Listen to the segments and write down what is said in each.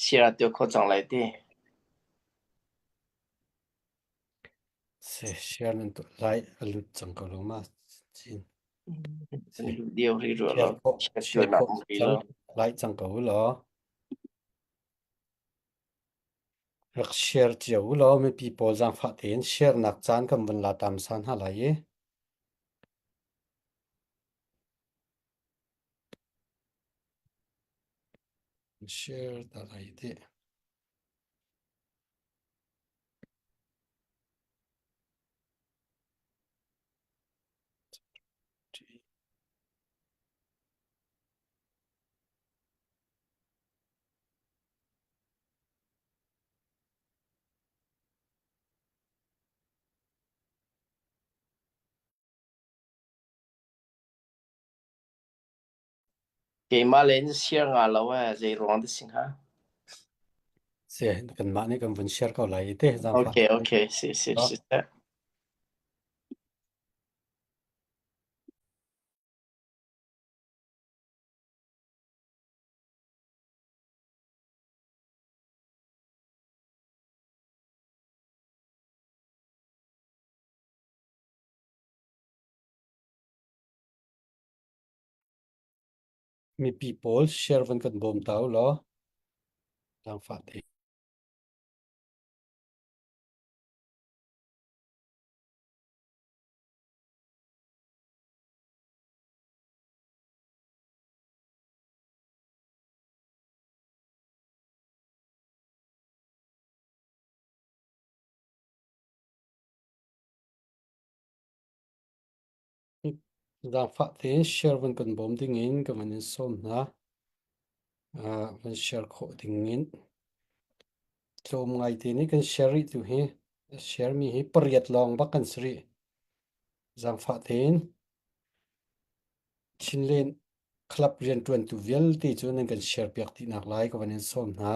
Share tua kho cang lai ti. Se share nan tuah lai a lut cang ko lo ma cin. An lut lio ri rua lo. Share khawh Share share tua nak khawh um ri cang lo. lai cang ko law. Rak share cio u law mipi pawl zaangfah tein share nak caan kan vun la tam san hna lai i. Share ta lai ti. Keimah le in share nga lo eh zei ruang dah si hnga? Si kanmah nih kan vun share ko lai i te zaangfah. Okay, okay, si si si. Mipi pawl share van kan bawm ta u law zaangfah te. Zaangfah tein share van kan bawm dingin ka van in sawm hna. Uh, van share khawh dingin. Tlawm ngai te nih kan share rih tu hi. Share mi hi pariat lawng bak kan si rih. Zaangfah tein Chinland Club rianṭuantu vialte cu nan kan share piak dih nak lai ka van in sawm hna.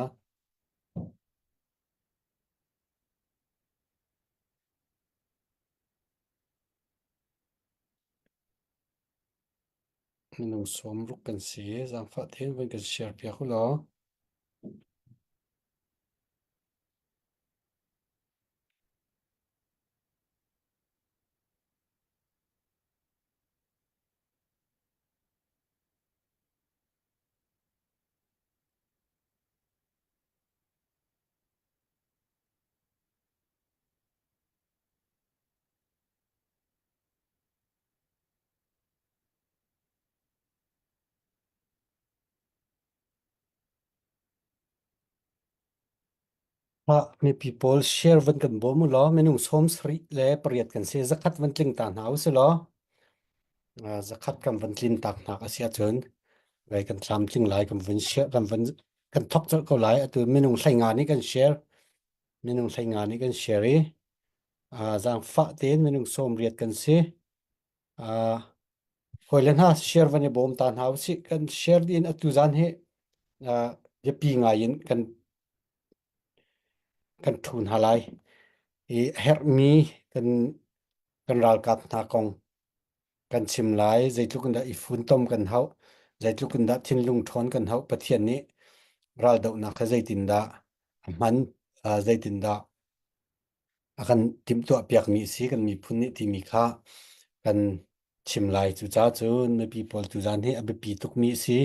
Minung sawmruk kan si. Zaangfah tein van kan share piak u law. Mah mipi pawl share van kan bawm u law minung sawm sarih le pariat kan si. Zakhat van tling ta hna u si law zakhat kan van tlin tak hna a si ahcun vai kan tlamtling lai kan vun share kan vun kan thok colh ko lai. Atu minung hleinga nih kan share minung hleinga nih kan share i zaangfah tein minung sawm riat kan si. Hawile hna share van i bawm ta hna usih. Kan share dih in atu zan hi biapi ngai in kan kan ṭhu hna lai. I herhmi kan kan ralkap hna kong kan chim lai. Zeitluk in dah i funtom kan hauh, zeitluk in dah thinlung ṭhawn kan hauh. Pathian nih raldohnak kha zeitindah a hman, zeitindah a kan timhtuah piakmi a si kan miphun nih timi kha kan chim lai. Cucaah cun mipi pawl tuzaan hi a biapi tukmi a si.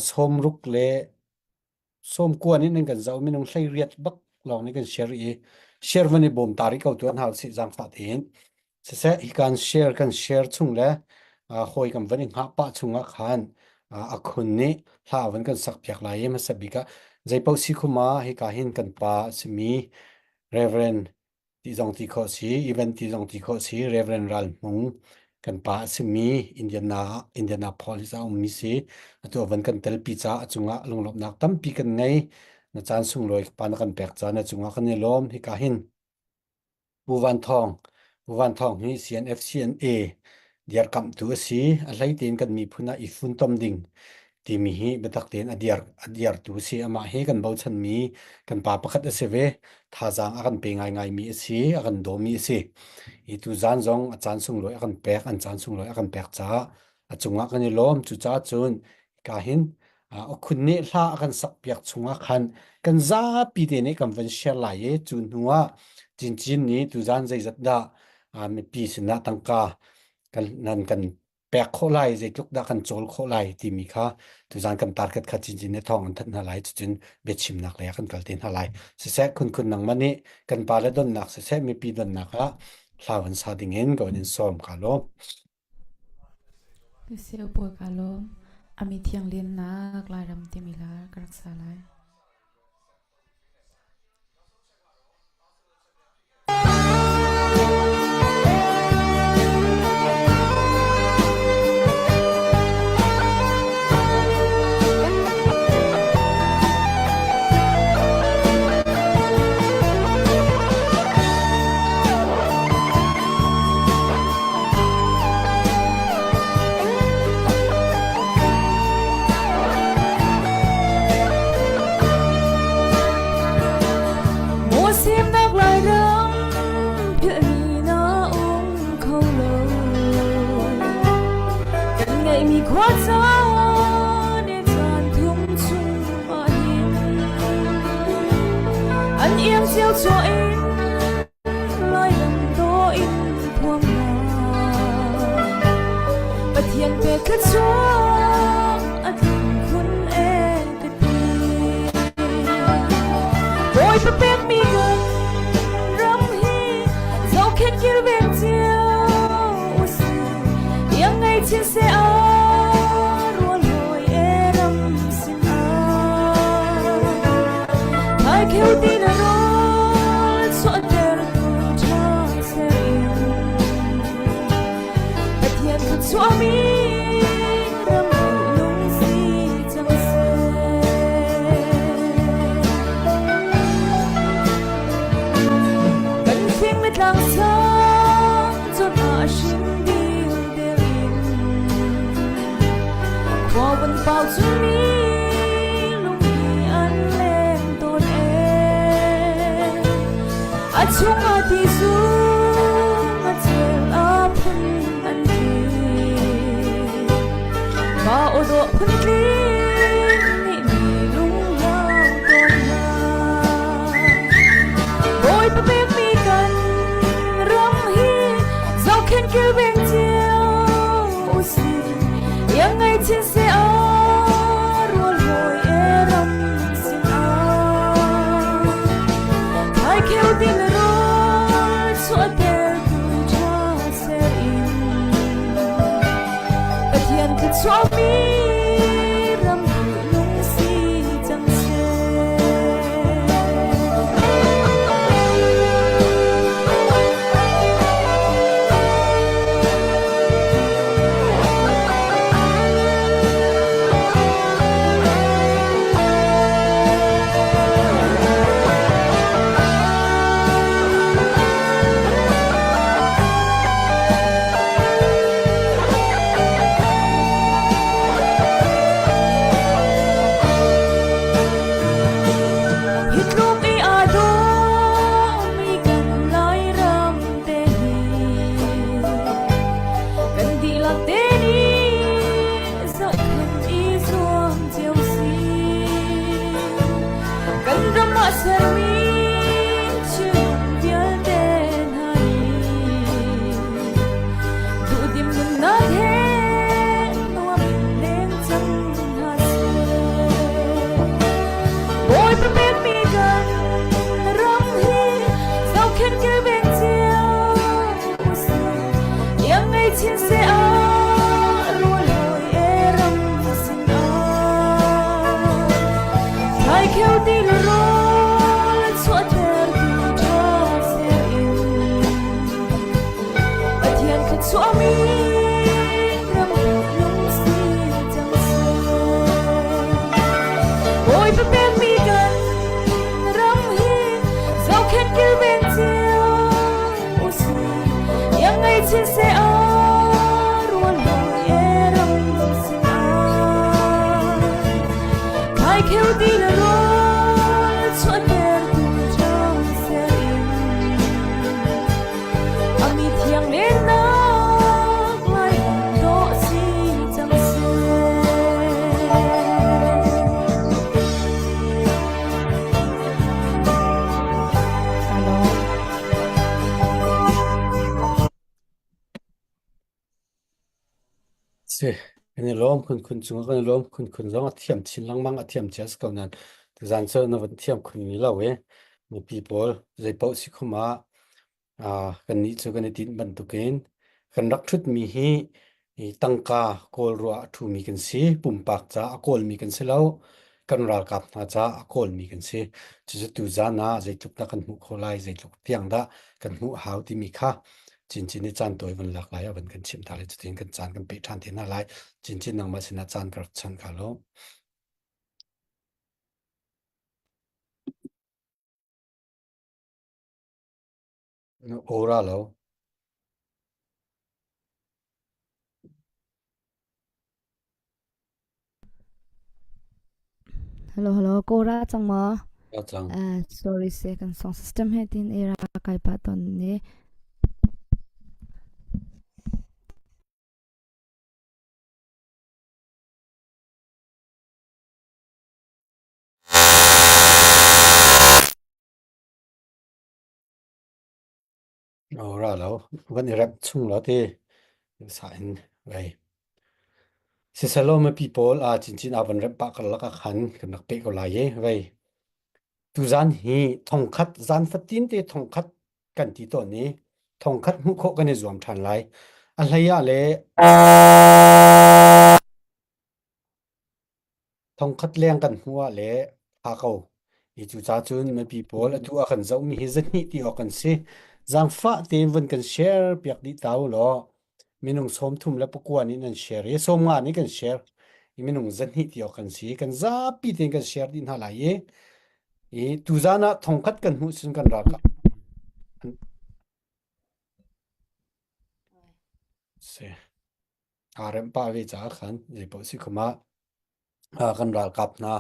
Sawmruk le sawmkua nih nan kan zoh minung 18 bak lawng nih kan share i share van i bawm ta rih ko tu an hau si zaangfah tein. Siseh hi kan share kan share chung le hawi kan van i hngah pah chungah khan a khun nih hla van kan sak piak lai i hmasa bik ah zeipaoh si khuma hika hin kan pa a simi Reverend ti zong ti khawh si event ti zong ti khawh si Reverend Ral Hmung kan pa a simi Indiana Indianapolis a ummi si atu van kan telpi ca a cungah lunglawmhnak tampi kan ngei na caan sunglawi pa na kan pek ca na cungah kan i lawm hika hin Pu Van Thawng Pu Van Thawng hi CNF-CNA dirkamhtu a si. A hlei tein kan miphun ah i funtom ding timi hi biatak tein a dir a dirtu a si. Amah hi kan bochanmi kan pa pakhat a si ve. Thazaang a kan pe ngaingaimi a si, a kan dawmi a si. Hi tuzaan zong a caan sunglawi a kan pek, an caan sunglawi a kan pek caah a cungah kan i lawm. Cucaah cun hika hin. Okhun nih hla a kan sakpiak chungah khan kan zapi te nih kan van share lai i cu hnu ah Cincin nih tuzan zeizat dah mipi sinah tangka kan nan kan pek khawh lai, zeitluk dah kan cawl khawh lai timi kha tuzan kan target kha Cincin nih thawng an thanh hna lai. Cucun biachimnak lei ah kan kal te hna lai. Siseh khunkhun nangmah nih kan pale donnak siseh mipi donnak ah hla van sa ding in ka van in sawm ka lawm. Siseh pawl ka lawm. Ami thiang lennak Lairam timi hla ka rak sa lai. Maw Lairam philhmi na um kho lo. Kan ngeihmi khua caan i caan thum chung ahhin an iang cio chuah in Lairam dawh in thuam hna. Pathian pek thluachuah a tling khun e ka ti. Bawipa pekmi kan ram hi zohkhenh kilveng cio usih. Iang ngei chin seh a rual hawi e ram sin ah. Thai kheu ti na rawl chuahter tu ṭha ser in. Pathian thluachuahmi ram lung si cang seh. Kan fing le tlang sang cun ah hrim dil del in khua van pau cun mi lung hi an leng tawn ee. A chungah ti zung a chel a phun an ti. Ba aw dawh phun tling nih mi lunglau tawn hna. Bawipa pekmi kan ram hi zohkhenh kilveng cio usih. Iang ngei chin seh a rual hawi e ram sin ah. Thai kheu tin rawl chuahter tu ṭha ser in. Pathian thluachuahmi ram duhnung si cang seh. Hi tluk i aa dawmi kan Lairam te hi kan dihlak te nih zohkhenh i zuam cio si. Kan ram ah sermi thil vialte hna nih duhdim nunnak he nuam in leng cang hna seh. Bawipa pekmi kan ram hi zohkhenh kilveng cio usih. Iang ngei chin seh a rual hawi e ram sin ah. Thlai kheu ti le rawl chuahter tu ṭha ser in. Pathian thluachuahmi ram nung si cang seh. Bawipa pekmi kan ram hi zohkhenh kilveng cio usih. Iang ngei chin seh a rual hawi e ram sin ah. Thlai kheu ti le rawl chuahter tu ṭha ser in. A mi thiang lennak Lairam dawh si cang seh. Si, kan i lawm khunkhun cungah kan i lawm khunkhun zong a thiam chin lengmang, a thiam cia si ko nain tuzaan cu na van thiam khun mi lo i mipi pawl zeipaoh si khum ah kannih cu kan i tinh bantukin kan rak ṭhutmi hi i tangka kawl ruah a ṭhumi kan si, pumpak caah a kawlmi kan si lo, kan ralkap hna caah a kawlmi kan si. Cucu tuzaan ah zeitluk dah kan hmuh khawh lai, zeitluk tiang dah kan hmuh hau timi kha Cincin i caan tawi van lak lai a van kan chimh ta lai cutin kan caan kan peh ṭhan te hna lai. Cincin nangmah sinah caan ka rak chanh ka lo. Ora lo. Hello hello Kora cang maw? Ra cang. Sorry se kan song system he tin era kai pa ton ni. Ora lo. Van i rep chung lo ti. Sa in vei. Siselaw mipi pawl aa cincin aa van remh pah karlak ah khan kan rak peh ko lai i vei tuzaan hi thongkhat zan fatin te thongkhat kan ti tawn i thongkhat hmuh khawh kan i zuam ṭhan lai. A hlei ah le Thongkhat leng kan hmuh ah le ṭha ko. I cucaah cun mipi pawl atu a kan zohmi hi zahnih ti awk an si. Zaangfah tein vun kan share piak dih ta u law minung 39 nih nan share i 50 nih kan share i minung zahnih ti awk kan si. Kan zapi tein kan share dih hna lai i i tuzaan ah thongkhat kan hmuh cun kan ralkap si. Aa remh pah ve caah khan zeipaoh si khum ah kan ralkap hna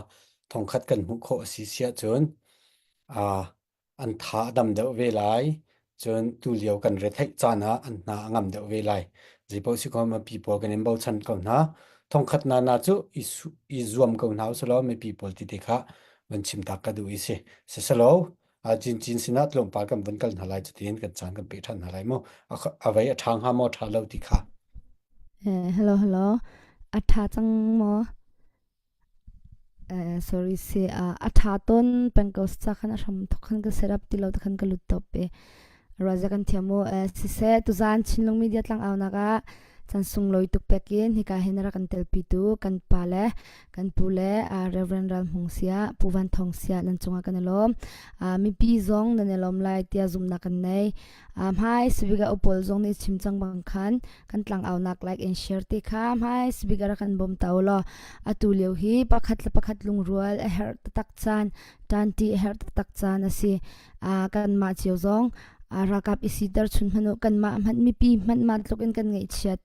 thongkhat kan hmuh khawh a si siah cun an tha a dam deuh ve lai. Cun tulio kan retheih caan ah an hna a ngam deuh ve lai. Zeipaoh si khum mipi pawl kan in bochan ko hna. Thongkhat na na cu i zuam ko hna usulaw mipi pawl ti te kha van chim tak ka duh i si. Siselaw cincin sinah tlawmpal kan vun kal hna lai cutin kan caan kan pe ṭhan hna lai mu a vei a ṭha hnga maw ṭha lo ti kha Hello hello a ṭha cang maw sorry si a ṭha tawn peng ko sa khan a hram thok khan ka set up ti lo te khan ka lut top e Raza kan thiam mu siseh tuzan Chinlung Media tlang au nak ah chan sunglawi tuk pek in hika hin rak kan telpi tu kan pa le kan pu le Reverend Ral Hmung sia Pu Van Thong sia nan cungah kan i lawm mipi zong nan i lawm lai tiah zumnak kan nei hmai sibika upol zong nih chim cang bang khan kan tlang au nak like and share te kha hmai sibika rak kan bawm ta law atu lio hi pakhat le pakhat lungrual a herh taktak caan tanti a herh taktak caan a si kanmah cio zong ralkap i siter chun hmanh u kanmah hmanh mipi hmanh mah tluk in kan ngaihchiat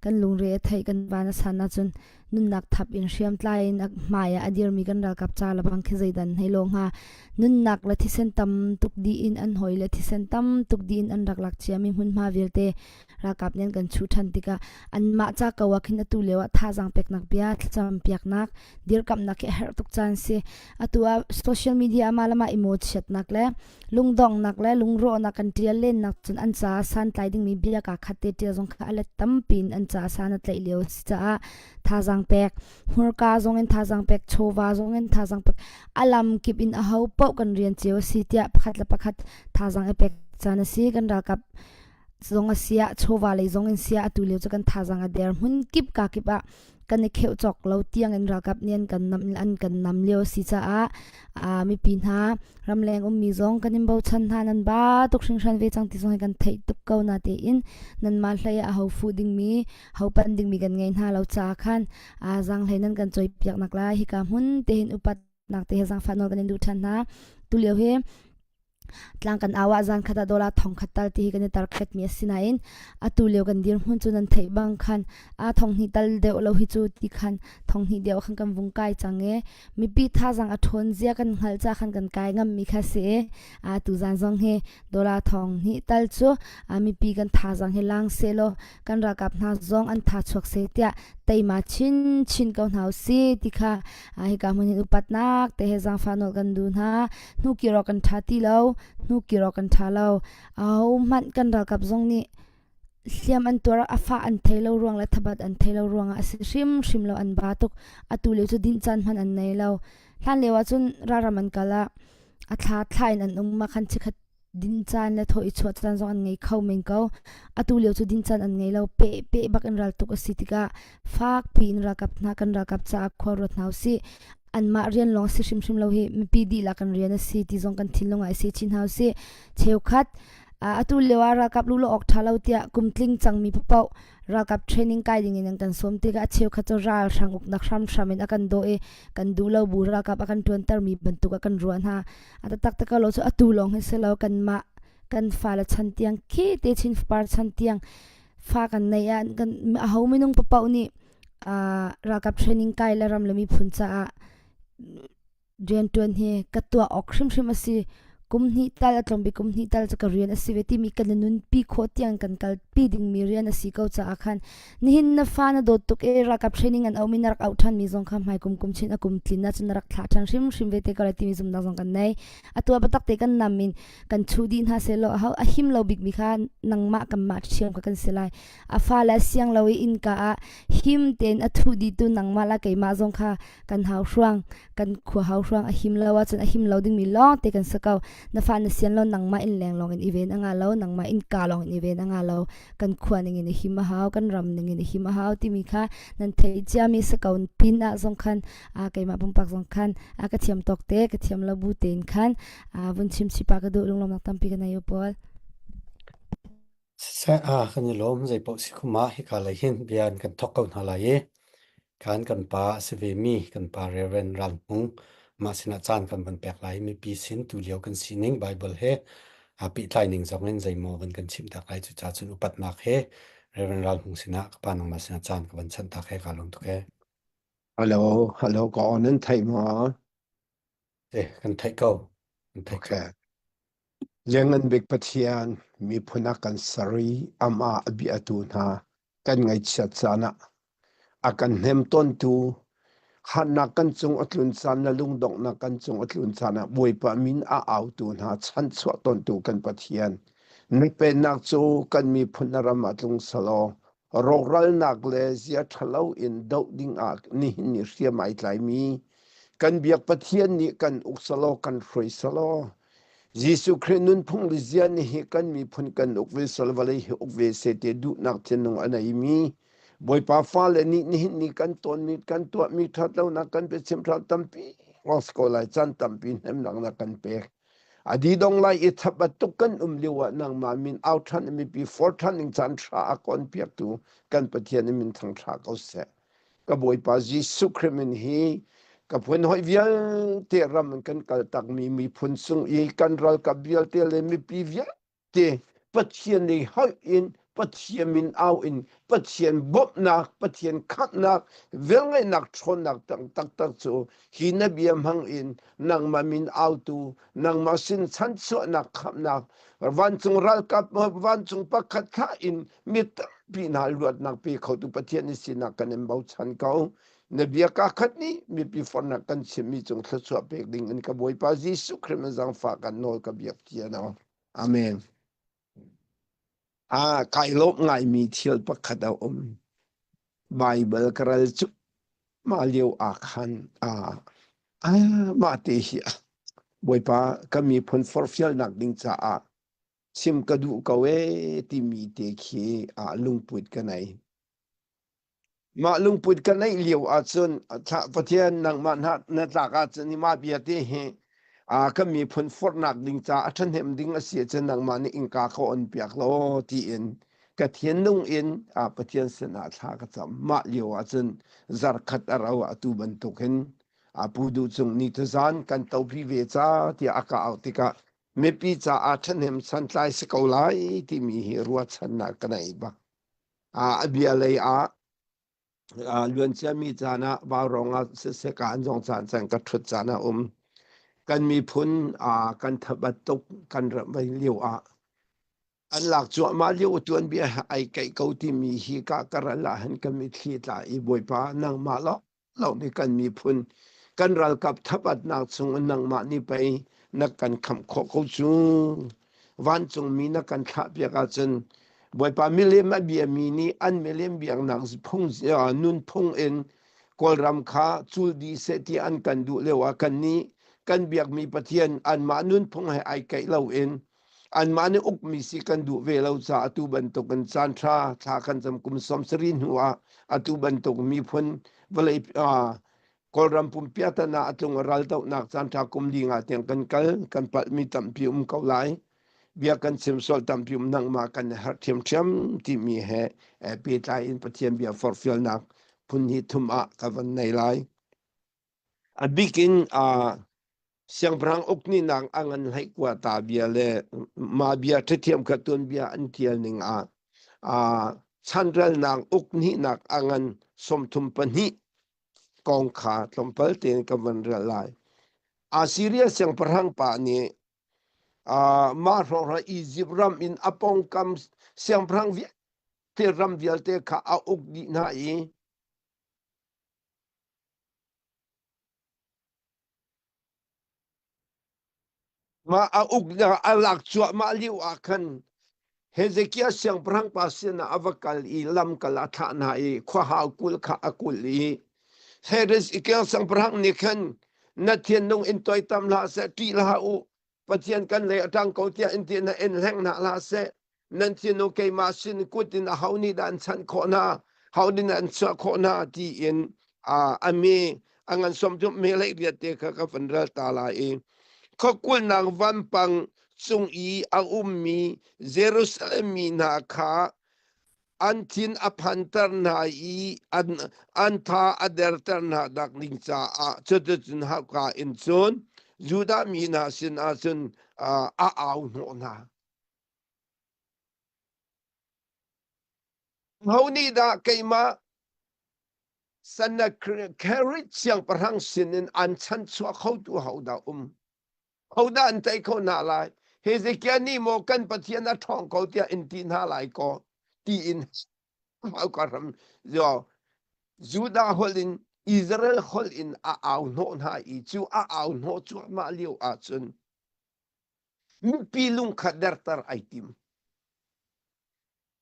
kan lungre a theih kan van a san ahcun nunnak thap in hriamtlai in hmai ah a dirmi kan ralkap ca lebang khi zeidan hei lo hnga nunnak le thisen tam tuk dih in an hoi le thisen tam tuk dih in an rak lak ciami hmunhma vialte ralkap nih an kan chuh ṭhan tikah anmah ca ko ah khin atu lio ah thazaang peknak bia thlacam piaknak dirkamhnak hi a herh tuk caan si atu ah social media ama lama imo chiatnak le lungdonghnak le lungrawhnak kan ṭial lennak cun an ca santlai dingmi bia kaa khat te ṭial zong kha a let tampi in an ca san a tlaih lio a si caah thazaang pek hmurka zong in thazaang pek chawva zong in thazaang pek a lam kip in aho paoh kan rian cio a si tiah pakhat le pakhat thazaang i pek caan a si kan ralkap zong a si ah chawva lei zong in sia atu lio cu kan thazaang a der hmun kip ka kip ah kan i kheuh cawk lo tiang in ralkap nih an kan nam an kan nam lio a si caah mipi hna ramleng ummi zong kan in bochan hna nan ba tuk hringhran ve cang ti zong hi kan theih tuk ko na tein nanmah hlei ah ho fuh dingmi ho pan dingmi kan ngei hna lo caah khan zang hlei nan kan choi piak nak lai hika hmun te hin upat nak te he zaangfah nawl kan in duh ṭhan hna tulio hi Tlang kan au ah zan khat ah dollar thong khat tal ti hi kan i tarkhet mi a si nain atu lio kan dirhmun cu nan theih bang khan a thong hnih tal deuh lo hi cu ti khan thong hnih deuh khan kan vung kai cang e mipi thazang a ṭhawn zia kan hngalh ca khan kan kai ngam mi kha si e a tu zan zong hi dollar thong hnih tal cu a mipi kan thazang hi lang se law kan ralkap hna zong an tha chuak se tiah teima chin chin ko hna si ti kha hika hmun hin upatnak te he zaangfah nawl kan duh hna hnu kir awk kan ṭha ti lo hnu kir awk kan ṭha lo aho hmanh kan ralkap zong nih. Hliam an tuar a fah an thei lo ruang le thabat an thei lo ruangah a si hrimhrim lo an ba tuk. Atu lio cu dinh caan hmanh an nei lo. Hlan lio ah cun ralram an kal ah a thla thla in an um ma khan chikhat din caan le thaw i chuah caan zong an ngei kho men ko. Atu lio cu din caan an ngei lo. Pe pe bak in ral tuk a si tikah fak piin ralkap hna kan ralkap caah khua ruat hna usih. Anmah rian lawng si hrimhrim lo hi mipi dihlak kan rian a si ti zong kan thinlung ah i seh chin hna usih. Cheukhat atu lio ah ralkap lu lo awk ṭha lo tiah kum tling cangmi paoh ralkap training kai ding in an kan sawm tikah a cheukhat cu ralhrang uknak hramhram in a kan daw i kan duh lo bu ralkap a kan ṭuantermi bantuk ah kan ruah hna. A taktak te ko lo cu atu lawng hi si lo kanmah kan fale chan tiang khi te chin fapar chan tiang fa kan nei ah kan aho minung paoh nih ralkap training kai le ram le miphun caah rianṭuan hi ka tuah awk hrimhrim a si. Kum hnih tal a tlawm bik kum hnih tal cu ka rian a si ve timi kan nunpi khawh tiang kan kalpi dingmi rian a si ko caah khan nihin na fa na dawt tuk i ralkap training an auhmi na rak auh ṭhanmi zong kha hmai kum kum chin a kum tlin ahcun na rak thlah ṭhan hrimhrim ve te ko lai timi zumhnak zong kan nei. Atu ah biatak te kan nam in kan chuh dih hna sehlaw aho a him lo bikmi kha nangmah kanmah ṭhiam kha kan si lai. A fale a siang lo i innka ah him tein a thuh dihtu nangmah le keimah zong kha kan hau hruang kan khua hau hruang a him lo ahcun a him lo dingmi lawng te kan si ko na fa na sian lo nangmah in leng lawng in i ven a nga lo nangmah in ka lawng in i ven a nga lo kan khua ning in i him a hau kan ram ning in i him a hau timi kha nan theih ciami si ko pin ah zong khan a keimah pumpak zong khan a ka thiam tawk te ka thiam lo bu tein khan a vun chim chipa ka duh lunglawmnak tampi ka nei u pawl Siseh ah kan i lawm zeipaoh si khum ah hika lei hin bia an kan thawk ko hna lai i khan kan pa a si vemi kan pa Reverend Ral Hmung mah sinah caan kan van pek lai mipi sin tulio kan sining Bible he aa pehtlai ning zong in zeimaw van kan chimh tak lai cucaah cun upatnak he Reverend Ral Hmung sinah ka pa nangmah sinah caan ka van chanh tak he kaa lawm tuk he. Hello, hello, ka on nan theih maw? Eh, kan theih ko. Kan theih ko. Okay. Lianngan Bik Pathian, miphun a kan ser i amah a biatu hna kan ngaihchiat caan ah a kan hnem tawntu, harnak kan cung a tlun caan le lungdonghnak kan cung a tlun caan ah Bawipa min a autu hna chanchuah tawntu kan Pathian. Na pennak cu kan miphun na ram ah tlung selaw, rawkralnak le zia ṭhalo in doh ding ah nihin ni hriam ai tlaimi kan biak Pathian nih kan uk selaw kan hruai selaw Jesuh Khrih nunphung le zia nih hi kan miphun kan uk ve sal vawlei hi uk ve seh ti duhnak thinlung a neimi Bawipa fale nih nihin ni kan tawnmi kan tuahmi ṭhatlonak kan biachim ṭhat tampi ruang si ko lai caan tampi hnemnak na kan pek. A didong lai i thabat tuk kan um lio ah nangmah min au ṭhan i mipi for ṭhan ding caan ṭha a kawn piaktu kan Pathian i min thang ṭha ko seh. Ka Bawipa Jesuh Khrih min hi ka phun hawi vialte ram in kan kaltakmi miphun cung i kan ralkap vialte le mipi vialte Pathian nih holh in Pathian min au in Pathian bawmhnak Pathian khamhnak velngeihnak ṭhawnnak taktak cu hi na bia hmang in nangmah min autu nangmah sin chanchuahnak khamhnak vancung ralkap vancung pakhat thlah in mi tampi hna luatnak pe khotu Pathian i sinak kan in bochan ko. Na bia ka khat nih mipi fornak kan chimmi cung thluachuah pek ding in ka Bawipa Jesuh Khrih min zaangfah kan nawl ka biak cia no. Amen. Ah, kai lawm ngaimi thil pakhat a um. Bible ka ral cu mah lio ah khan ah ah mah te hi Bawipa ka miphun forfialnak ding caah chim ka duh ko ee timi te khi ah lungput ka nei. Mah lungput ka neih lio ahcun Pathian nangmah na, na tlak ahcun hi mah bia te hi ah kan miphun forhnak ding ca a ṭhahnem ding a si ahcun nangmah nih innka ka on piak law tiin ka thinlung in ah Pathian sinah thla ka cam. Mah lio ahcun zarkhat a rau ah atu bantukin a pu duh cung ni tuzan kan topi ve ca tiah a ka auh tikah mipi caah ṭhahnem santlai si ko lai timi hi ruahchannak ka nei bak. A bia lei ah luanciami caan ah vaurawng ah siseh ka an zong caan caan ka ṭhut caan a um. Kan miphun kan thabat tuk kan ram lio ah an lak cuahmah lio tuanbia ai keih ko timi hi ka ka ral ah hin ka mitthli tla i Bawipa nangmah law lo nih kan miphun kan ralkap thapatnak chung in nangmah nih pei na kan khamh khawh ko cu vancungmi na kan thlah piak ahcun. Bawipa milem a biami nih an milem biaknak phung nunphung in Kawlram kha cul dih seh ti an kan duh lio ah kannih kan biakmi Pathian anmah nunphung he ai keih loin anmah nih ukmi si kan duh ve lo caah atu bantukin caan ṭha thla kan cam kum 70 hnu ah atu bantuk miphun vawlei Kawlram pumpiatan ah a tlung a ral dohnak caan ṭha kum li nga tiang kan kal kan palhmi tampi um ko lai bia kan chim sual tampi um nangmah kan herh ṭhiamṭhiam timi he pehtlai in Pathian bia forhfialnak phun hi thum ah ka van nei lai. A bik in siangpahrang ukninak a ngan hlei kua ta bia le mah bia ṭhathiam kha tuanbia an ṭial ning ah chanrelnak ukhnihnak a ngan 32 kong kha tlawmpal tein ka van rel lai. Assyria siangpahrang pa nih mah hrawnghrang Izipt ram in a pawngkam siangpahrang vialte ram vialte kha a uk dih hna i Mah a uk a lak cuahmah lio ah khan Hezekiah siangpahrang pa sinah a va kal i lamkal a thlah hna i khuahau kulh kha a kulh i Hezekiah siangpahrang nih khan na thinlung in toitam hlah seh, ṭih hlah u, Pathian kan lei a ṭang ko tiah in ti na en hleng hna hlah seh. Nan thinlung keimah sin kut in aho nih dah an chanh khawh hna, ho nih an chuah khawh hna tiin a mi a ngan som cu me lei riat te kha ka van ral ta lai i khuakulnak vampang cung i a ummi Jerusalem mi hna kha an thin a phanter hna i an, an tha a derter hna dak ding caah cuticun hauka in cun Judah mi hna sinah cun uh, a au hnawh hna. Ho nih dah keimah Sennacherib siangpahrang sinin an chanchuah khotu ho dah um? Hodah an tei kho hna lai? Hezekiah nih maw kan Pathian a ṭhawng ko tiah in ti hna lai kaw tiin hauka ram yo Judah holh in Israel holh in a au hnawh hna i cu a au hnawh cuahmah lio ahcun mipi lungkhat derter ai tim.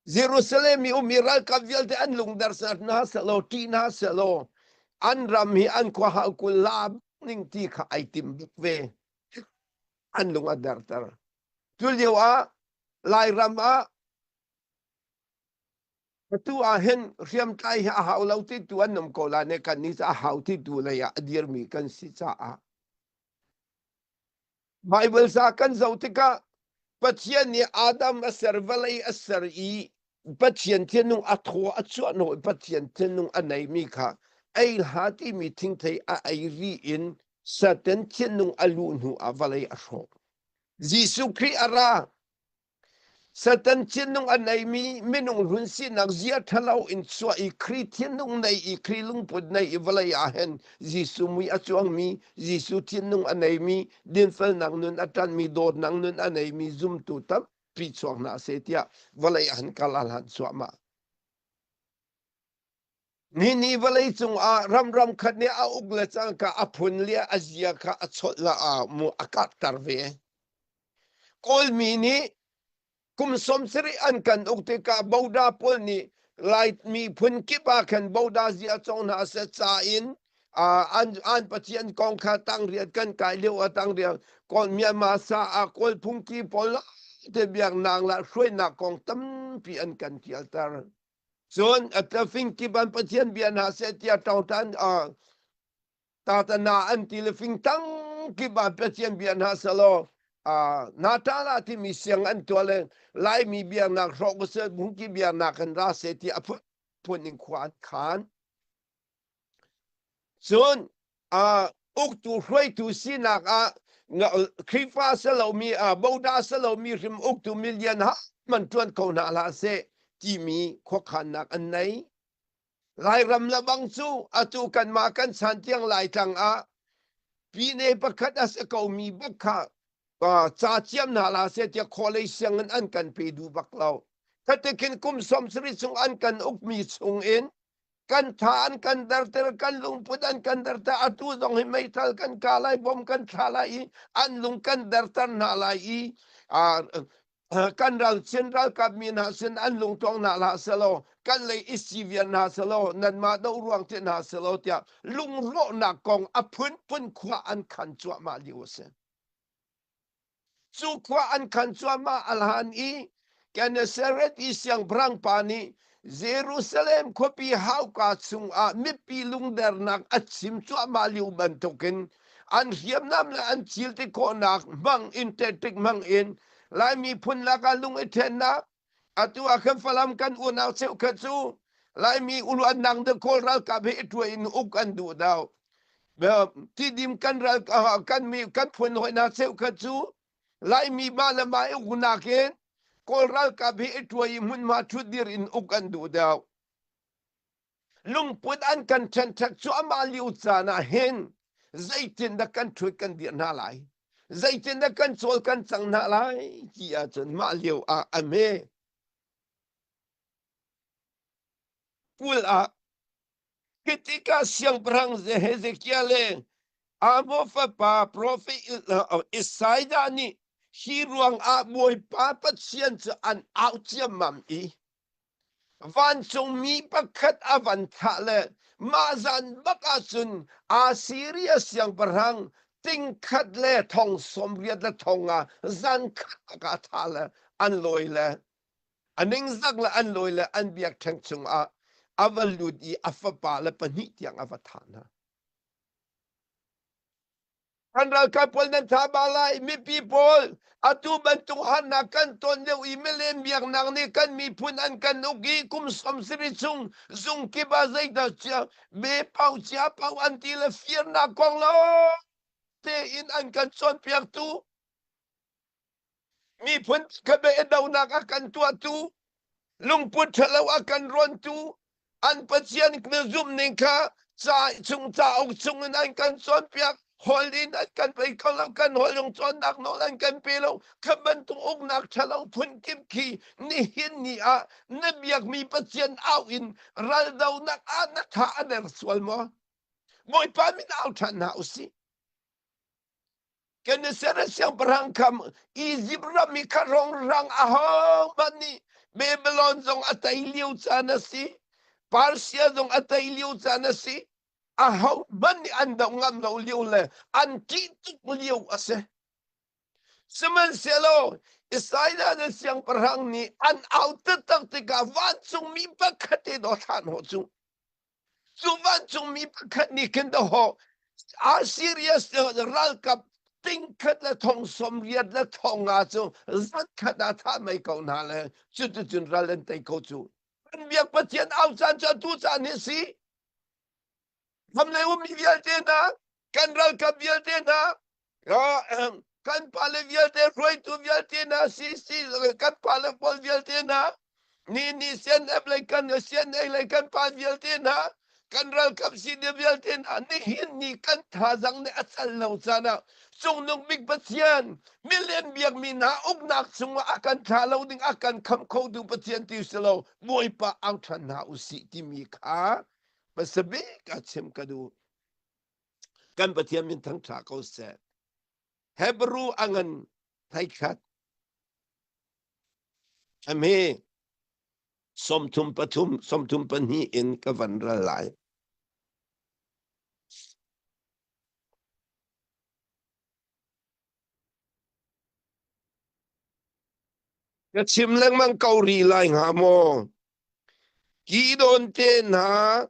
Jerusalem i ummi ralkap vialte an lungder hna sehlaw ṭih hna sehlaw an ram hi an khua hau kul la ning ti kha ai tim bik ve. An lung a derter. Cu lio ah Lairam ah atu ah hin hriamtlai hi a hau lo ti tu an um ko la ne kan nih cu a hau ti tu lei ah a dirmi kan si caah Baibal ca kan zoh tikah Pathian nih Adam a ser, vawlei a ser i Pathian thinlung a thaw a chuahhnawh i Pathian thinlung a neimi kha ei hlah timi thingthei a ei ri in Satan thinlung a luh hnu ah vawlei a hrawh. Jesuh Khrih a ra. Satan thinlung a neimi minung hlun sinak zia ṭhalo in chuah i Khrih thinlung nei i Khrih lungput nei i vawlei ah hin Jesuh mui a cuangmi, Jesuh thinlung a neimi, dinfelnak nun a ṭanmi, dawtnak nun a neimi zumtu tampi chuak hna seh tiah vawlei ah hin kal a hlan cuahmah. Ni vawlei cungah ramram khat nih a uk le cangka a phun le a zia kha a cholh la ah mu a karhter ve. Kawlmi nih kum 70 an kan uk tikah Boda pawl nih Lai miphun kip ah khan Boda zia cong hna seh ca in an an pathian kong kha tangriat kan kai lio ah tangriat kawl Myanmar sa ah kawl phungki pawl te biaknak la hruainak kong tampi an kan tialter. Cun a fing kip an Pathian bia hna seh tiah ṭawngṭan tatana an ti le fing tang kip ah Pathian bia hna selaw natala timi siang an tuah le Laimi biaknak hrawk usih hungki biaknak in ra seh ti a phun in khua an khan. Cun uktu hruaitu sinak ah Khrihfa si lomi Boda si lomi hrim uktu milian ha man ṭuan ko hna hlah seh timi khuakhannak an nei. Lairam le bang cu atu kanmah kan chan tiang Laitlang ah pine pakhat a si komi bak kha ca ciam hna hlah seh tiah khualei sianginn an kan pe duh bak lo. Khatikin kum 70 chung an kan ukmi chung in kan tha an kan derter kan lungput an kan derter atu zong hi meithal kan kah lai bom kan thla lai i an lung kan derter hna lai i. Kan ral Chin ralkap mi hna sin an lungtuang hna hlah selaw kan lei i si vial hna selaw nanmah do ruang te hna selaw tiah lungrawhnak kong a phunphun khua an khan cuahmah lio a si. Cu khua an khan cuahmah a hlan i Gennesaret i siangpahrang pa nih Jerusalem khuapi hauka chungah mipi lungdernak a chim cuahmah lio bantukin an hriamnam le an cil ti khawhnak hmang in tactic hmang in Lai miphun lakah lung i ṭhennak atu ah khan Falam kan unau cheukhat cu Laimi uluannak de Kawl ralkap he i ṭuai in uk an duh dau. Tidim kan ral kan mi kan phun hoi hna cheukhat cu Laimi mah le mah i uknak in Kawl ralkap he i ṭuai i hmunhma ṭhutdir in uk an duh deuh. Lungput an kan ṭhenṭhek cuahmah lio caan ah hin zeitindah kan ṭhut kan dirh hna lai? Zeitindah kan cawl kan cang hna lai ti ahcun mah lio ah a hme. Kul ah Khi tikah siangpahrang Hezekiah le Amos fapa profet Isaiah nih hi ruangah Bawipa Pathian cu an au ciammam i vancungmi pakhat a van thlah le mah zan bak ah cun Assiria siangpahrang tingkhat le thong 80 le thong nga zan khat ah thah le an lawi le A ningzak le an lawi le an biakṭheng chungah a va lut i a fapa le pahnih tiang a va thah hna. Kan ralkap pawl nan tha ba lai mipi pawl atu bantuk harnak kan ton lio i milem biaknak nih kan miphun an kan uk i kum 70 chung zung kip ah zeidah cia me pau cia pau an ti le firnak kong lo tein an kan cawnpiaktu Miphun kha donak a kan tuahtu, lungput ṭhalo a kan rawntu, an Pathian na zumhning kha ca chung cauk chungin an kan cawnpiak, holh in an kan pe kho lo, kan holh zong cawnnak nawl an kan pe lo. Kha bantuk uknak ṭhalo phun kip khi nihin ni ah na biakmi Pathian au in raldonak ah na tha a der sual maw? Bawipa min au ṭhan hna usih. Gennesaret siangpahrang kham Izipt ram i kha rongrang ahohmanh nih Babylon zong a tei lio caan a si. Persia zong a tei lio caan a si. Ahohmanh nih an doh ngam lo lio le an ṭih tuk lio a si. Sihmanhsehlaw Israel le siangpahrang nih an au taktak tikah vancungmi pakhat te dawh thlah hnawh cu. Cu vancungmi pakhat nih khin dahawh Assyria ralkap tingkhat le thong 80 le thong nga cu zan khat ah thah mei ko hna le cuticun ral an tei ko cu. Kan biak Pathian au caan cu atu caan hi si. Ramlei ummi vialte hna, kan ralkap vialte hna, kan pale vialte hruaitu vialte hna CC kan pale pawl vialte hna ni ni CNF lei kan CNA lei kan pa vialte hna kan ralkap senior vialte hna nihin ni kan thazang nih a cal lo caan ah cungnung bik Pathian milian biakmi hna uknak chungah a kan thlah lo ding a kan khamh khotu Pathian ti silo Bawipa au ṭhan hna usih timi kha hmasabik a chim ka duh. Kan Pathian min thangṭha ko seh. Hebrew a ngan theikhat. Ame 33 32 in ka van ral lai. Ka chim lengmang ko rih lai hnga maw? Kidon te hna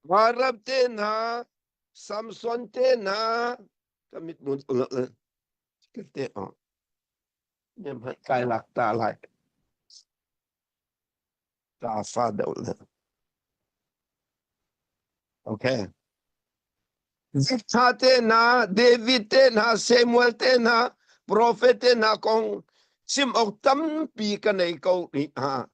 Varap te hna, Samson te hna, ka mit mun ka te oh. Nem hmanh kai lak ta lai. Ta fa deuh le. Okay. Zikṭha te hna, David te hna, Samuel te hna, profet te hna kong chim awk tampi ka nei ko rih hnga.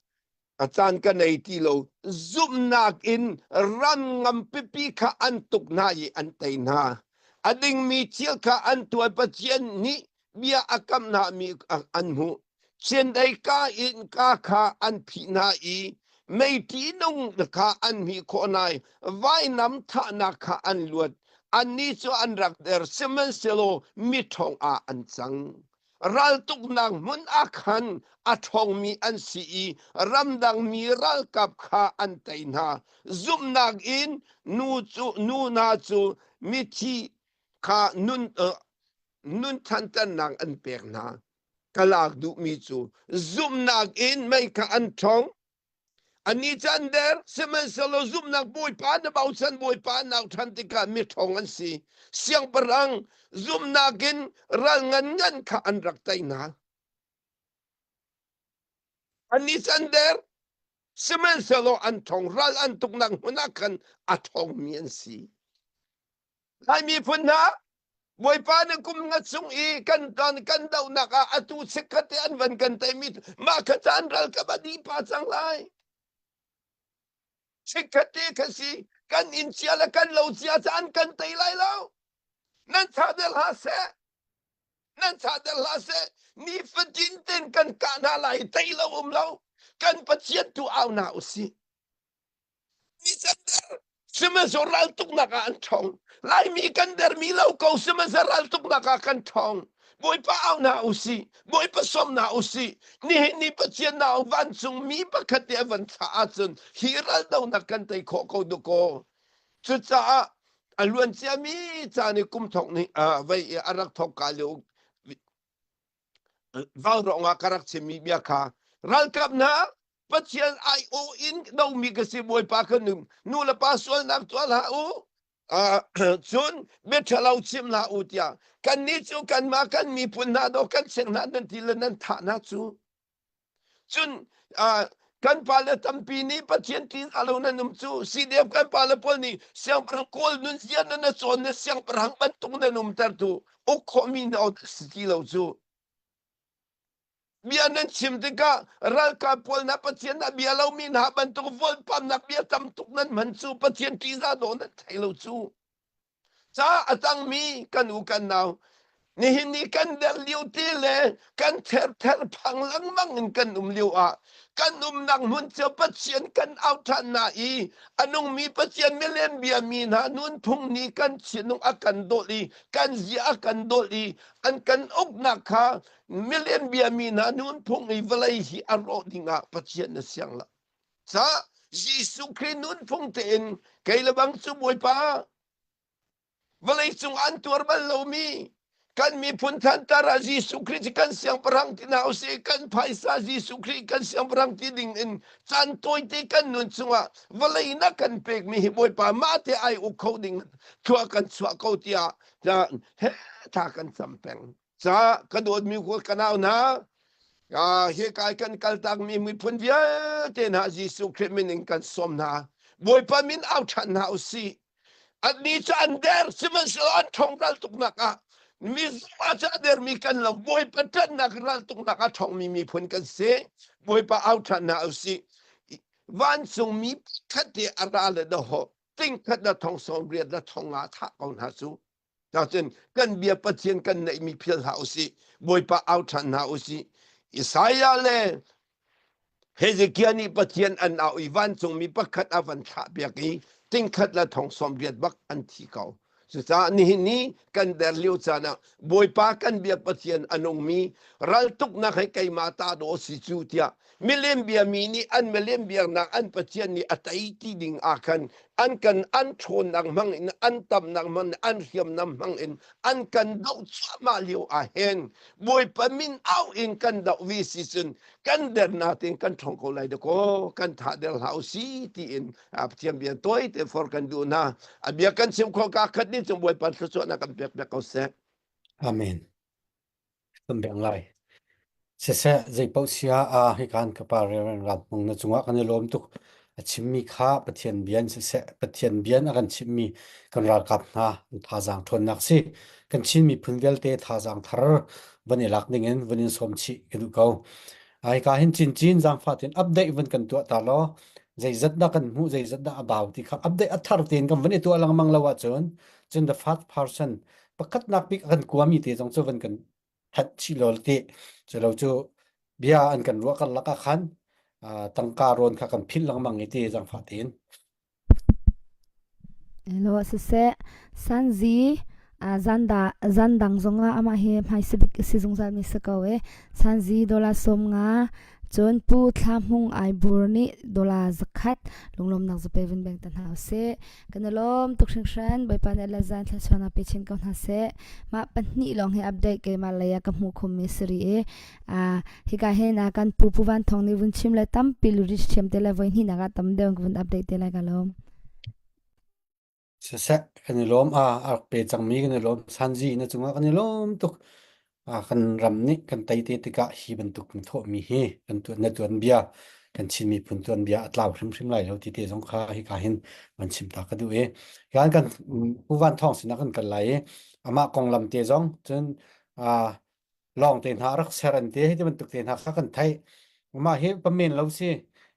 A caan ka nei ti lo. Zumhnak in ram ngampipi kha an tuk hna i an tei hna. A dingmi thil kha an tuah Pathian nih bia a kam hna mi an hmuh. Chiandeih ka in ka kha an phih hna i meiti nung kha an hmih khawh hna i vainam thahnak kha an luat. Annih cu an rak der, sihmanhsehlaw miṭhawng ah an cang. Raltuknak hmun ah khan a ṭhawngmi an si i ramdangmi ralkap kha an tei hna. Zumhnak in nu cu nu hna cu mithi kha nun uh, nun ṭhanternak an pek hna. Ka lak duhmi cu zumhnak in mei kha an ṭhawng. Annih cu an der, sihmanhsehlaw zumhnak Bawipa na bochan Bawipa an au ṭhan tikah miṭhawng an si. Siangpahrang zumhnak in ral ngan ngan kha an rak tei hna. Annih cu an der, sihmanhsehlaw an ṭhawng ral an tuknak hmun ah khan a ṭhawngmi an si. Lai miphun hna, Bawipa nih kum nga chung i kan ton kan dohnak ah atu chikkhat te an van kan teimi mah kha caan ral ka va dih pa cang lai. Chikkhat te kha si kan inn cia le kan lo cia ca an kan tei lai lo. Nan tha del hlah seh. Nan tha del hlah seh. Nifatin ten kan kah hna lai tei lo um lo. Kan Pathian tu au hna usih. Sihmanhsehlaw raltuknak ah an ṭhawng. Laimi kan dermi lo ko sihmanhsehlaw raltuknak ah kan ṭhawng. Bawipa au hna usih. Bawipa sawm hna usih. Nihin ni Pathian nau vancung mi pakhat nih a van thlah ahcun hi raldonak kan tei khawh ko dakaw. Cucaah a luan ciami caan i kum thok nih vei a rak thok ka lio vaurawng ah ka rak chimmi bia kha ralkap hna Pathian aiawh in domi ka si Bawipa ka nu nu le pa sualnak tuah hlah u cun bia ṭhalo chim hlah u tiah kannih cu kanmah kan miphun hna daw kan cheng hna nan ti le nan thah hna cu cun kan pale tampi nih Pathian ṭih hna lo nan um cu CDF kan pale pawl nih siangpahrang kawl nunzia nan na cawn na siangpahrang bantuk nan umtertu uk khawhmi na si ti lo cu bia nan chim tikah ralkap pawl na Pathian a bia lomi hna bantuk volpamnak bia tam tuk nan hman cu Pathian ṭihzah dawh nan thei lo cu Ca a tangmi kan u kan nau nihin ni kan der lio te le kan therther phang lengmang in kan um lio ah kan umnak hmun cio Pathian kan au ṭhan na i a nungmi Pathian milem biami hna nunphung nih kan thinlung a kan dawt i kan zia a kan dawt i an kan uknak kha milem biami hna nunphung i vawlei hi a rawh dingah Pathian na siang lo. Ca Jesuh Khrih nunphung tein kei le bang cu Bawipa vawleicung an tuar bal lomi kan miphun thantar ah Jesuh Khrih cu kan siangpahrang ti hna usih kan phaisa Jesuh Khrih kan siangpahrang ti ding in caan tawite kan nun chungah vawlei na kan pekmi hi Bawipa mah te ai uk kho ding thua kan chuah ko tiah he tha kan cam peng. Ca ka dawtmi ka nau hna, hi kai kan kaltakmi miphun vialte hna Jesuh Khrih min in kan sawm hna. Bawipa min au ṭhan hna u sih. Annih cu an der, sihmanhsehlaw an ṭhawng raltuknak ah mi zumh cu a dermi kan lo. Bawipa ṭanhnak raltuknak a ṭhawngmi miphun kan si. Bawipa au ṭhan hna u sih. Vancungmi pakhat te a ra le dahawh tingkhat na thong sawm riat na thong nga thah ko hna cu. Cun kan bia Pathian kan neihmi philh hlah usih. Bawipa au ṭhan hna usih. Isaiah le Hezekiah nih Pathian an au i vancungmi pakhat a van thlahpiak i tingkhat le thong sawm riat bak an thi ko. Cucaah nihin ni kan der lio caan ah Bawipa kan biak Pathian a nungmi raltuknak he keimah ta daw si cu tiah milem biami nih an milem biaknak an Pathian nih a tei ti ding ah khan an kan an ṭhawnnak hmang in an tamnak hmang in an hriamnam hmang in an kan doh cuahmah lio ah hin Bawipa min au in kan doh vi si cun kan dernak tein kan ṭhawng ko lai dakaw kan thah der hlah usih tiin Pathian bia tawi te for kan duh hna a bia kan chim khawh ka khat ni cung Bawipa thluachuahnak kan pek piak ko seh Amen. Kan beng lai. Siseh, zeipaoh sia ah hikan ka pa Reverend Ram Hmung na cungah kan i lawm tuk. A chimmi kha Pathian bia in siseh, Pathian bia in a kan chimhmi kan ralkap hna an thazaang ṭhawnnak si. Kan Chin miphun vialte thazaang thar van i lak ding in van in sawm chih ka duh ko. Hika hin cincin zaangfah tein update van kan tuah ta law zeizat dah kan hmuh zeizat dah a bau ti kha update a thar tein kan van i tuah lengmang lo ahcun cun the first person pakhatnak bik a kan kuami te zong cu van kan thanh chih law ti cu lo cu bia an kan ruah karlak ah khan tangka rawn kha kan philh lengmang i ti zangfah tein Hello siseh Sanzi. Zan zan dang zongah amah hi hmaisabik a si zungzal mi si ko e. Sanzi dollar 50 cun Pu Thla Hmung Aibur nih dollar 100 lunglawmnak zape vun beng ta hna usih. Kan i lawm tuk hringhran. Bawipa nih le zan thluachuahnak pe chin ko hna seh. Mah pahnih lawng hi update keimah lei ah ka hmuh khawmmi si rih i hika hin kan pu Pu Van Thawng nih vun chim le tampi lurich thiam te le voi hnihnak ah tam deuh ka vun update te lai ka lawm. Siseh, kan i lawm. A rak pe cangmi kan i lawm. Sanzi na cungah kan i lawm tuk. A kan ram nih kan tei te tikah hi bantuk kan thawhmi hi kan tuan na tuanbia kan Chin miphun tuanbia a tlau hrimhrim lai lo ti te zong kha hika hin van chim ta ka duh i kan kan Pu Van Thawng sinah kan kal lai i amah konglam te zong cun lawng te hna rak ser an ti hei ti bantuk te hna kha kan theih amah hi pamen lo si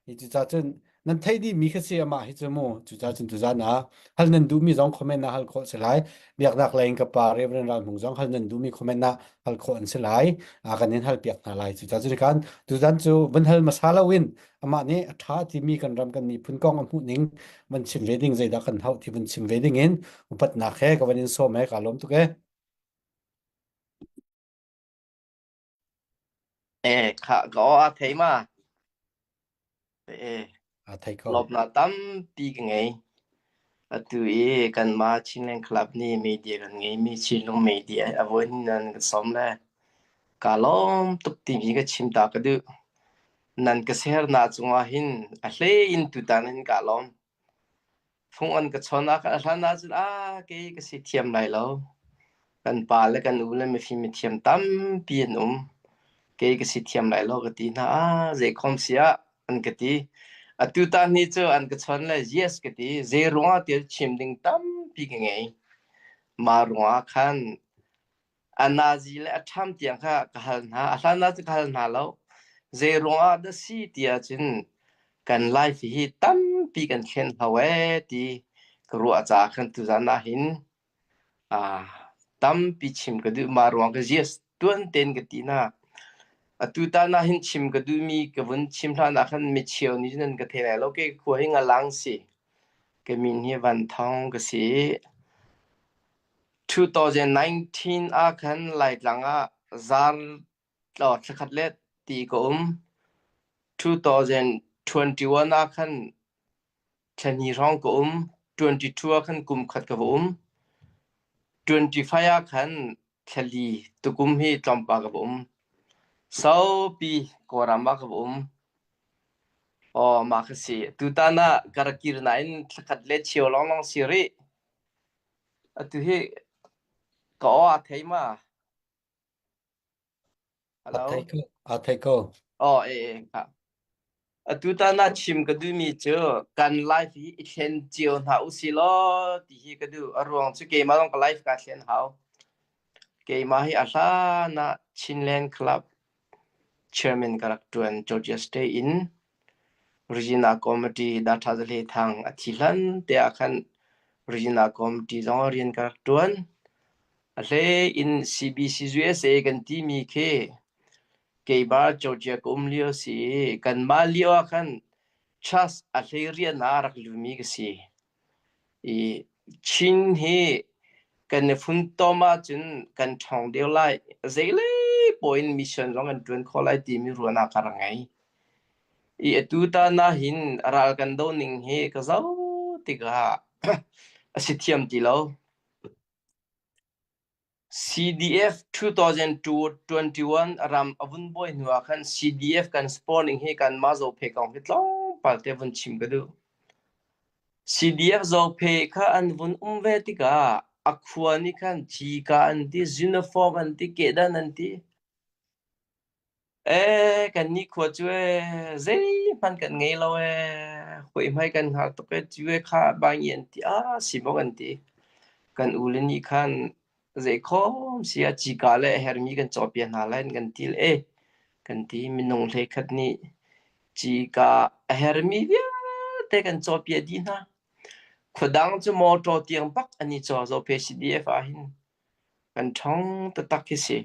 hi cucaah cun nan theih dih mi kha si amah hi cu mu cucaah cun tuzan ah hal nan duh mi zong comment ah hal khawh si lai biaknak lei in ka pa Reverend Ral Hmung zong hal nan duh mi comment ah hal khawh an si lai a kan in hal piak hna lai cucaah cun kan tuzan cu van hal hmasa lo in amah nih a ṭha timi kan ram kan miphun kong a hmuh ning van chim ve ding zeidah kan hauh ti van chim ve ding in upatnak he ka van in sawm he ka lawm tuk e Eh, kha ka aw a thei ma? Eh, A thei ko. lawmhnak tampi ka ngei. Atu i kanmah Chinland Club nih media kan ngeimi Chinlung media a voi hnih nan kan sawm le kaa lawm tuk timi ka chim ta ka duh. Nan ka sernak cungah hin a hlei in tutan hin kaa lawm. Fung an ka chawn ah a hlan ahcun ah kei ka si thiam lai lo. Kan pa le kan u le mifim mithiam tampi an um. Kei ka si thiam lai lo ka ti hna. Ah zeikhom si ah an ka ti. Atu tan ni cu an ka chawn le yes ka ti. Zei ruangah tiah chim ding tampi ka ngei. Mah ruangah khan A nazi le a ṭham tiang kha ka hal hna. A hlan ah cun ka hal hna lo. Zei ruangah dah si ti ahcun kan life hi tampi kan thlen hau ee ti ka ruah caah khan tuzan ah hin ah tampi chim ka duh. Mah ruang ka yes tuan tein ka ti hna. Atu tan ah hin chim ka duhmi ka vun chim hlan ah khan micheu nih cun an ka thei lai lo. Kei khua hi ngalang si. Ka min hi Van Thawng ka si. 2019 ah khan Laitlang ah zar thlakhat le ti ka um. 2021 ah khan thlahnih hrawng ka um. 22 ah khan kum khat ka va um. 25 ah khan thlali tukum hi tlawmpal ka va um. Saupi Kawlram ah ka va um. Aw, mah kha si. Tutan ah ka rak kir nain thlakhat le cheu lawnglawng si rih. Atu hi ka aw aa thei ma? A Hello? thei ko. A thei ko. Aw, e, e, kha. Atu tan ah chim ka duhmi cu kan life hi i thlen cio hna usih law ti hi ka duh. A ruang cu keimah zong ka life kaa thlen hau. Keimah hi a hlan ah Chinland Club Chairman ka rak ṭuan Georgia State in Regina Committee Data Zahle Thang a thi hlan te ah khan Regina Committee zong ah rian ka rak ṭuan. A hlei in CBC USA kan timi khi keimah Georgia ka um lio si i kanmah lio ah khan church a hlei rian ah rak lumi ka si. I Chin hi kan i funtom ahcun kan ṭhawng deuh lai. Zeilei poah in mission zong kan ṭuan khawh lai timi ruahnak ka rak ngei. I atu tan ahhin ral kan doh ning hi ka zoh tikah a si thiam ti lo. CDF 2021 ram a vun buai hnu ah khan CDF kan spawning hi kanmah Zophe kong hi tlawmpal te vun chim ka duh. CDF Zophe kha an vun um ve tikah a khua nih khan cika an ti, uniform an ti, kedan an ti. Ee, kannih khua cu ee, zeihmanh kan ngei lo ee. Hawi kan hngal tuk ee, cu ee kha bangi an ti, ah si maw kan ti. Kan u le nih khan zeikhom si ah cika le a hermi kan cawhpiak hna lai an kan ti le ee, kan ti. Minung hleikhat nih cika a hermi vialte kan cawhpiak dih hna. Khuadang cu mawṭaw tiang bak an i caw zohphe CDF ah hin. Kan ṭhawng taktak khi si.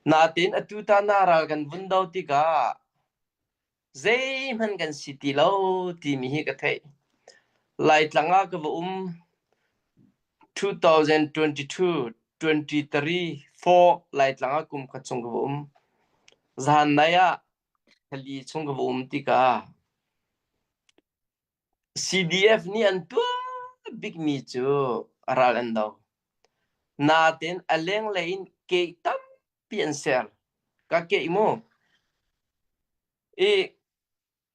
Natin atu ta na ral kan vun do tikah zeihmanh kan si ti lo timi hi ka theih. Laitlang ah ka va um. 2022, 23, 4 Laitlang ah kum khat chung ka va um. Zahan nai ah thali chung ka va um tikah CDF nih an tuah bikmi cu ral an do. Natin a lenglei in ke tampi an ser. Ka ke mu. I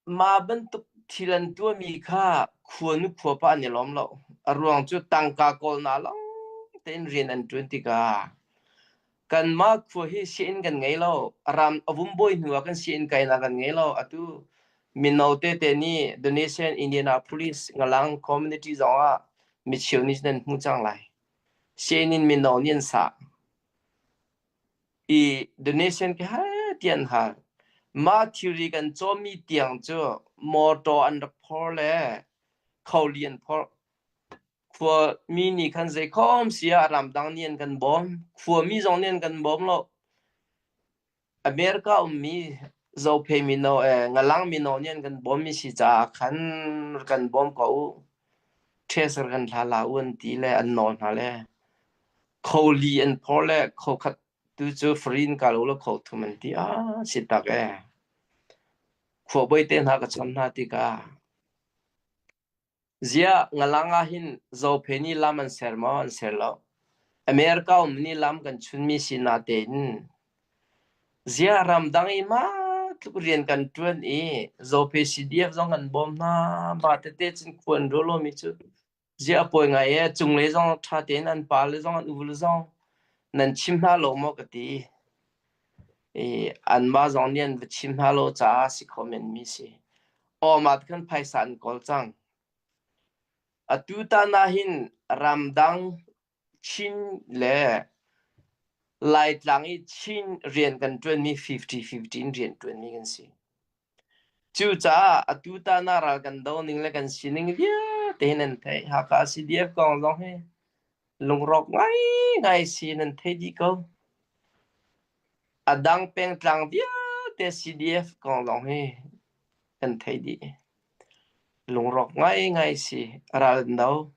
Mah bantuk thil an tuahmi kha khuanu khuapa an i lawm lo. A ruang cu tangka kawlnak lawng tein rian an ṭuan tikah kanmah khua hi sianginn kan ngei lo. Ram a vum bawi hnu ah kan sianginn kainak kan ngei lo. Atu mino tete nih Donation Indianapolis Ngalang community zong ah micheu nih nan hmu cang lai. Sianginn mino nih an sah. I donation khi hal ti an hal. Mah thilri kan cawmmi tiang cu mawtaw an rak phor le kholi an phorh. Khuami nih khan zeikhom si ah ramdang nih an kan bawm. Khuami zong nih an kan bawm lo. America ummi Zophei mino eh Ngalang mino nih an kan bawmmi si caah khan kan bawm ko u. Ṭhesar kan hla la u an ti le an nawl hna le Kholi an phor le kho khat tu cu free in ka lo la kho thum an ti. Ah, si tak ee. Khuabawi te hna ka chawnh hna tikah ziah ngalang ah hin Zophe nih lam an ser maw an ser lo. America um nih lam kan chunmi si na tein ziah ramdang i ma tluk rian kan ṭuan i Zophe CDF zong kan bawm hna ma tete cun khua an ruah lomi cu Ziah a pawi ngai ee, cunglei zong ṭha tein an pale zong an uvul zong nan chim hna lo maw ka ti. I anmah zong nih an va chim hna lo caah si kho menmi si. Aw mah khan phaisa an kawl cang. Atu tan ah hin ramdang Chin le Laitlang i Chin rian kan ṭuanmi 50-50 in rian ṭuanmi kan si. Cucaah atu tan ah ral kan do ning le kan sining vialte hi nan theih. Hakha CDF kong zong hi lungrawk ngaingai si nan thei dih ko. A dang pengtlang vialte CDF kong zong hi kan thei dih. Lungrawk ngaingai si. Ral an do.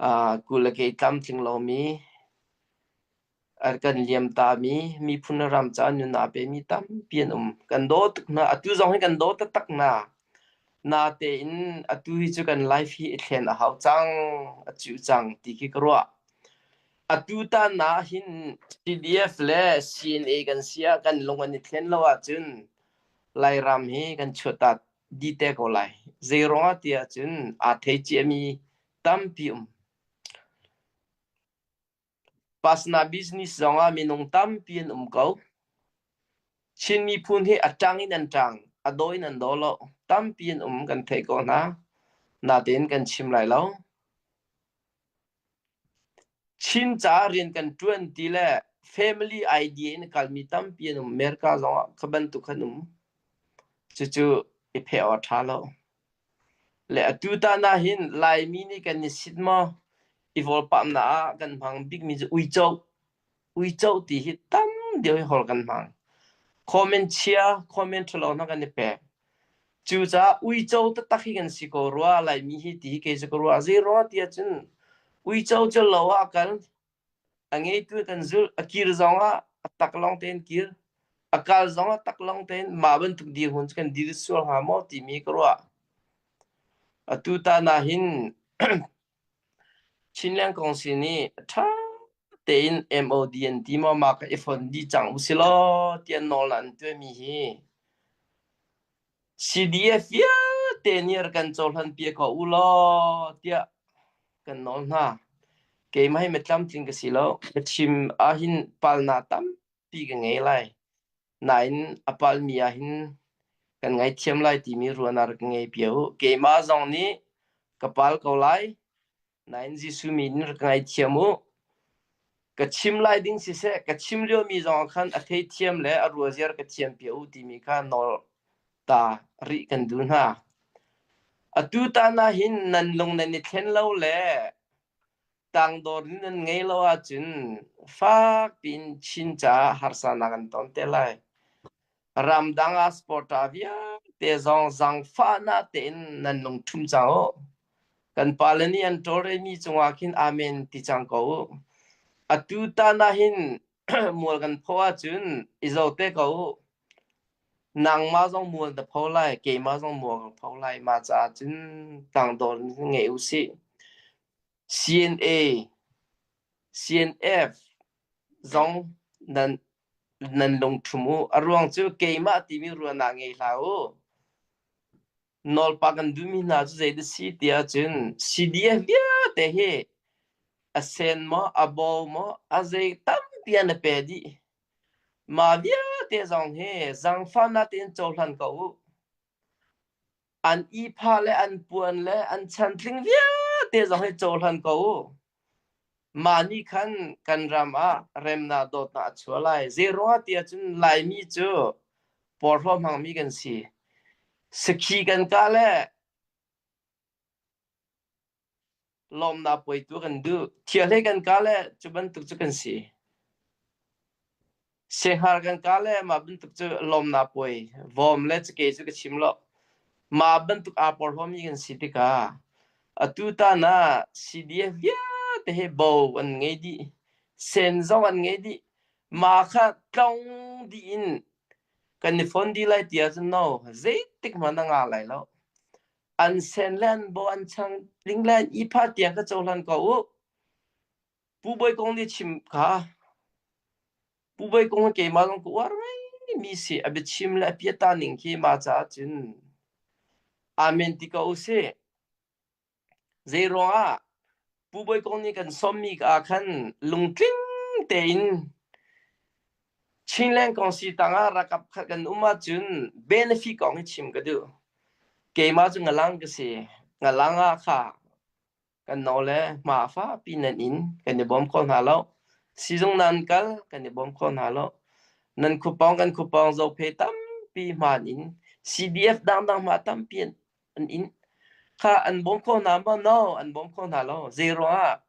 Uh, kul le kei tlamtling lomi A kan liamtami miphun le ram caah nun aa pemi tampi an um. Kan daw tuk hna. Atu zong hi kan daw taktak hna. Natein atu hi cu kan life hi i thlen a hau cang, a cuh cang ti khi ka ruah. Atu tan ah hin CDF le CNA kan si ah kan lung an i thlen lo ahcun Lairam hi kan chuahtat dih te ko lai. Zeiruang ah ti ahcun aa thei ciami tampi um. Pasna business zongah minung tampi an um ko. Chin miphun hi a ṭang in an ṭang, a daw in an daw lo. Tampi an um kan theih ko hna. Natein kan chim lai lo. Chin caah rian kan ṭuan ti le family idea in a kalmi tampi an um. America zongah kha bantuk khan um. Cucu i pheh awk a ṭha lo. Le atu tan ah hin Laimi nih kan i sit maw? I vawlpamnak ah kan hmang bikmi cu uico. Uico ti hi tam deuh hi holh kan hmang. Comment chia, comment ṭhalo hna kan i pek. Cucaah uico taktak hi kan si ko rua Laimi hi ti hi kei cu ka ruah. Zei ruangah ti ahcun uico cu lo ah a kal. A ngeitu kan zulh. A kir zong ah a tak lawng tein kir. A kal zong ah taklawng tein mah bantuk dirhmun cu kan dir sual hnga maw timi ka ruah. Atu tan ah hin Chinland Kongsi nih ṭha tein MOD an ti maw mah kha i fon dih cang usilaw tiah nawl an tuahmi hi CDF vialte nih rak kan cohlan piak ko u law tiah kan nawl hna. Keimah hi mitlamtling ka si lo. Ka chim ahhin palnak tam pi ka ngei lai. Nain a palmi ah hin kan ngaithiam lai timi ruahnak rak ngei pia u. Keimah zong nih ka pal ko lai. Nain Jesuh min in rak ngaithiam u. Ka chim lai ding siseh, ka chim liomi zong ah khan a theithiam le a ruaziar ka thiam pia u timi kha nawl ta rih kan duh hna. Atu tan ah hin nan lung nan i thlen lo le Tangdor in nan ngei lo ahcun fak piin Chin caah harsanak an ton te lai. Ramdang ah supporter vialte zong zaangfahnak tein nan lungṭhum cang u. Kan pale nih an tawlrelmi cungah khin amen ti cang ko u. Atu tan ah hin mual kan pho ahcun i zo te ko u. Nangmah zong mual na pho lai, keimah zong mual ka pho lai. Mah caah cun tangdor ngei u sih. CNA, CNF zong nan nan lungṭhum u. A ruang cu keimah timi ruahnak ngei hlah u. Nawlpa kan duhmi hna cu zeidah si ti ahcun CDF vialte hi a sen maw, a bo maw, a zei tampi an i pe dih. Mah vialte zong hi zaangfahnak tein cohlan ko u. An ihphah le an puan le an chantling vialte zong hi cohlan ko u. Mah nih khan kan ram ah remnak dawtnak a chuah lai. Zeiruangah ti ahcun Laimi cu porhlaw hmangmi kan si. Sakhi kan kah le lawmnak puai tu kan duh. Thiahlei kan kah le cu bantuk cu kan si. Sianghar kan kah le mah bantuk cu lawmnak puai, vawm le cakei cu ka chim lo. Mah bantuk aa porhlawmi kan si tikah atu tan ah CDF vialte hi bo an ngei dih, sen zong an ngei dih. Mah kha tlong dih in kan i fon dih lai ti ahcun no, zeitik hmanh a ngah lai lo. An sen le an bo an chang ding le an ipha tiang ka cohlan ko u. Pu Bawi Kung nih chim kha Pu Bawi Kung hi keimah zong ka uar ngaimi si. A biachim le a piata ning khi mah caah cun amen ti ko usih. Zeiruangah Pu Bawi Kung nih kan sawmmi ah khan lungtling tein Chinland Kongsi tangah ralkap khat kan um ahcun benefit kong hi chim ka duh. Keimah cu ngalang ka si. Ngalang ah kha kan no le hma fapi nan in kan i bawm kho hna lo. Sizung nan kal kan i bawm kho hna lo. Nan khupawng kan khupawng zophe tampi hmaan in CDF dangdang hma tampi an an in kha an bawm kho hna maw? No, an bawm kho hna lo. Zei ruangah?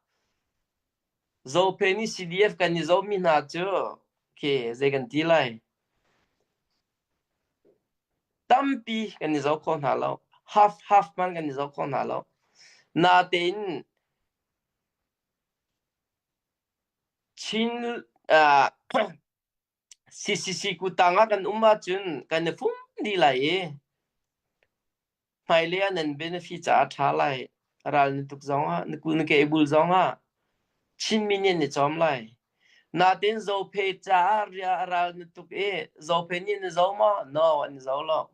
Zophe nih CDF kan i zohmi hna cu khi zei kan ti lai? Tampi kan i zoh kho hna lo. Half half hmanh kan i zoh kho hna lo. Natein Chin uh, CCC kutang ah kan um ahcun kan i fum dih lai i hmailei ah nan benefit caah a ṭha lai. Ral na tuk zongah, na ku na ke bul zongah Chinmi nih an i cawm lai. Natin Zophe caah ral na tuk i Zophe nih na zo maw? No, an i zo lo.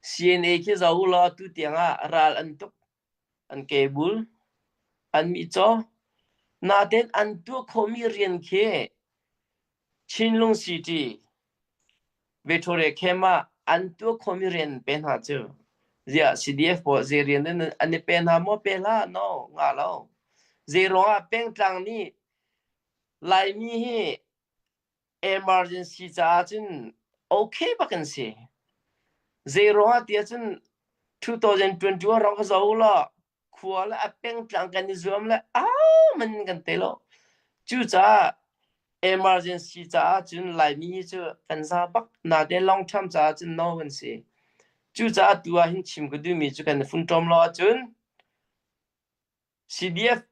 CNA khi zo u law tu tiangah ral an tuk, an ke bul, an mi caw. Natin an tuah khawhmi rian khi Chinlung City Victoria Camp ah an tuah khawhmi rian an pe hna cu. Ziah CDF pawl zei rian an an i pe hna maw pe hlah? No, ngah lo. Zei ruangah pengtlang nih Laimi hi emergency caah cun okay bak an si. Zei ruangah tiah cun 2021 rong ka zo law khua le a pengtlang kan i zuam le au man kan te lo. Cucaah emergency caah cun Laimi hi cu kan za bak. Natein long term caah cun no kan si. Cucaah tu ah hin chim ka duhmi cu kan i funtom lo ahcun CDF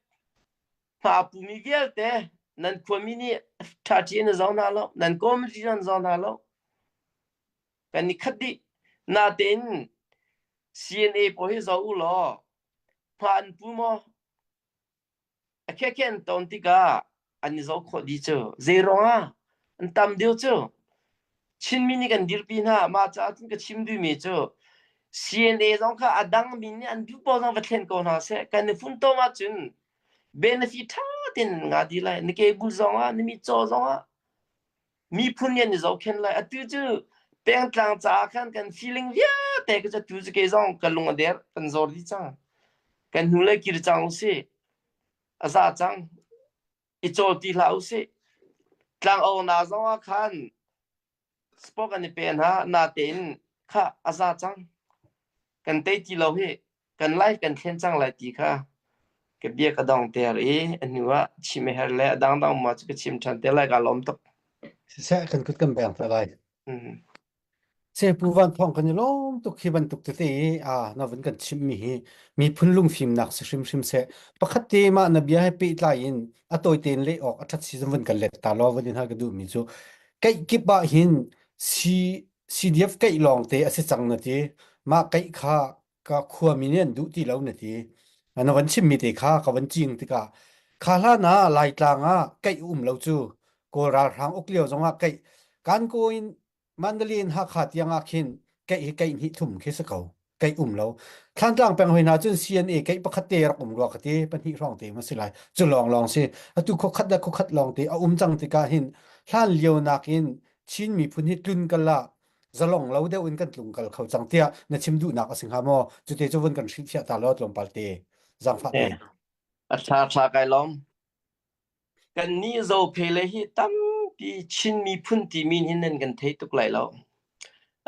hna pumi vialte nan khuami nih ṭhaṭi in zoh hna lo, nan community nan zoh hna lo. Kan i khat dih. Natein CNA pawl hi zoh u law hma an pu maw? A khekhe an ton tikah an i zoh khawh dih cu. Zei ruangah? An tam deuh cu. Chinmi nih kan dirpi hna. Mah caah cun ka chim duhmi cu CNA zong kha a dang min nih an duh paoh zong va thlen ko hna seh. Kan i funtom ahcun benefit ṭha tein an ngah dih lai. Na ke bul zong ah, na mitcaw zong ah miphun nih an i zohkhenh lai. Atu cu pengtlang caah khan kan feeling vialte ka cu tu cu kei zong ka lung a der kan zor dih cang. Kan hnu le kir cang usih. A za cang. I cawl ti hlah usih. Tlang na zong ah khan sport an i pe hna natein kha a za cang. Kan tei ti lo hi kan life kan thlen cang lai ti kha ka bia ka dong ter i a hnu ah chim a her le a dangdang ma cu ka chim ṭhan te lai ka lawm tuk. Siseh kan kut kan beng te lai. Mm. Sepu van thawng kan i lawm tuk hi bantuk tete i a na vun kan chimmi hi miphun lungfimnak si hrimhrim seh. Pakhat te mah na bia he pehtlai in a tawi tein leh awk a ṭhat si zong vun kan let ta law vun in hal ka duhmi cu keih kip ah hin C CDF keih lawng te a si cang na ti. Mah keih kha ka khuami nih an duh ti lo na ti. Na van chimmi te kha ka van cing tikah kha hlan ah Laitlang ah keih um lo cu Kawl ralhrang uk lio zongah keih kan ko in Mandalay in Hakha tiang ah khin keih hi keih hnih thum khi si ko. Keih um lo. Thlantlang peng hoi hna cun CNA keih pakhat te rak um rua ka ti pahnih hrawng te ma si lai. Cu lawng lawng si. Atu khuakhat le khuakhat lawng te a um cang tikah hin hlan lio nakin Chin miphun hi tlun kal ah zalong lo deuh in kan tlung kal kho cang tiah na chim duhnak a si hnga maw? Cute cu vun kan hrilhfiah ta law tlawmpal te. Zaangfah te. A ṭha ṭha kai lawm. Kannih Zophei hi tampi Chin miphun timi hin nan kan thei tuk lai lo.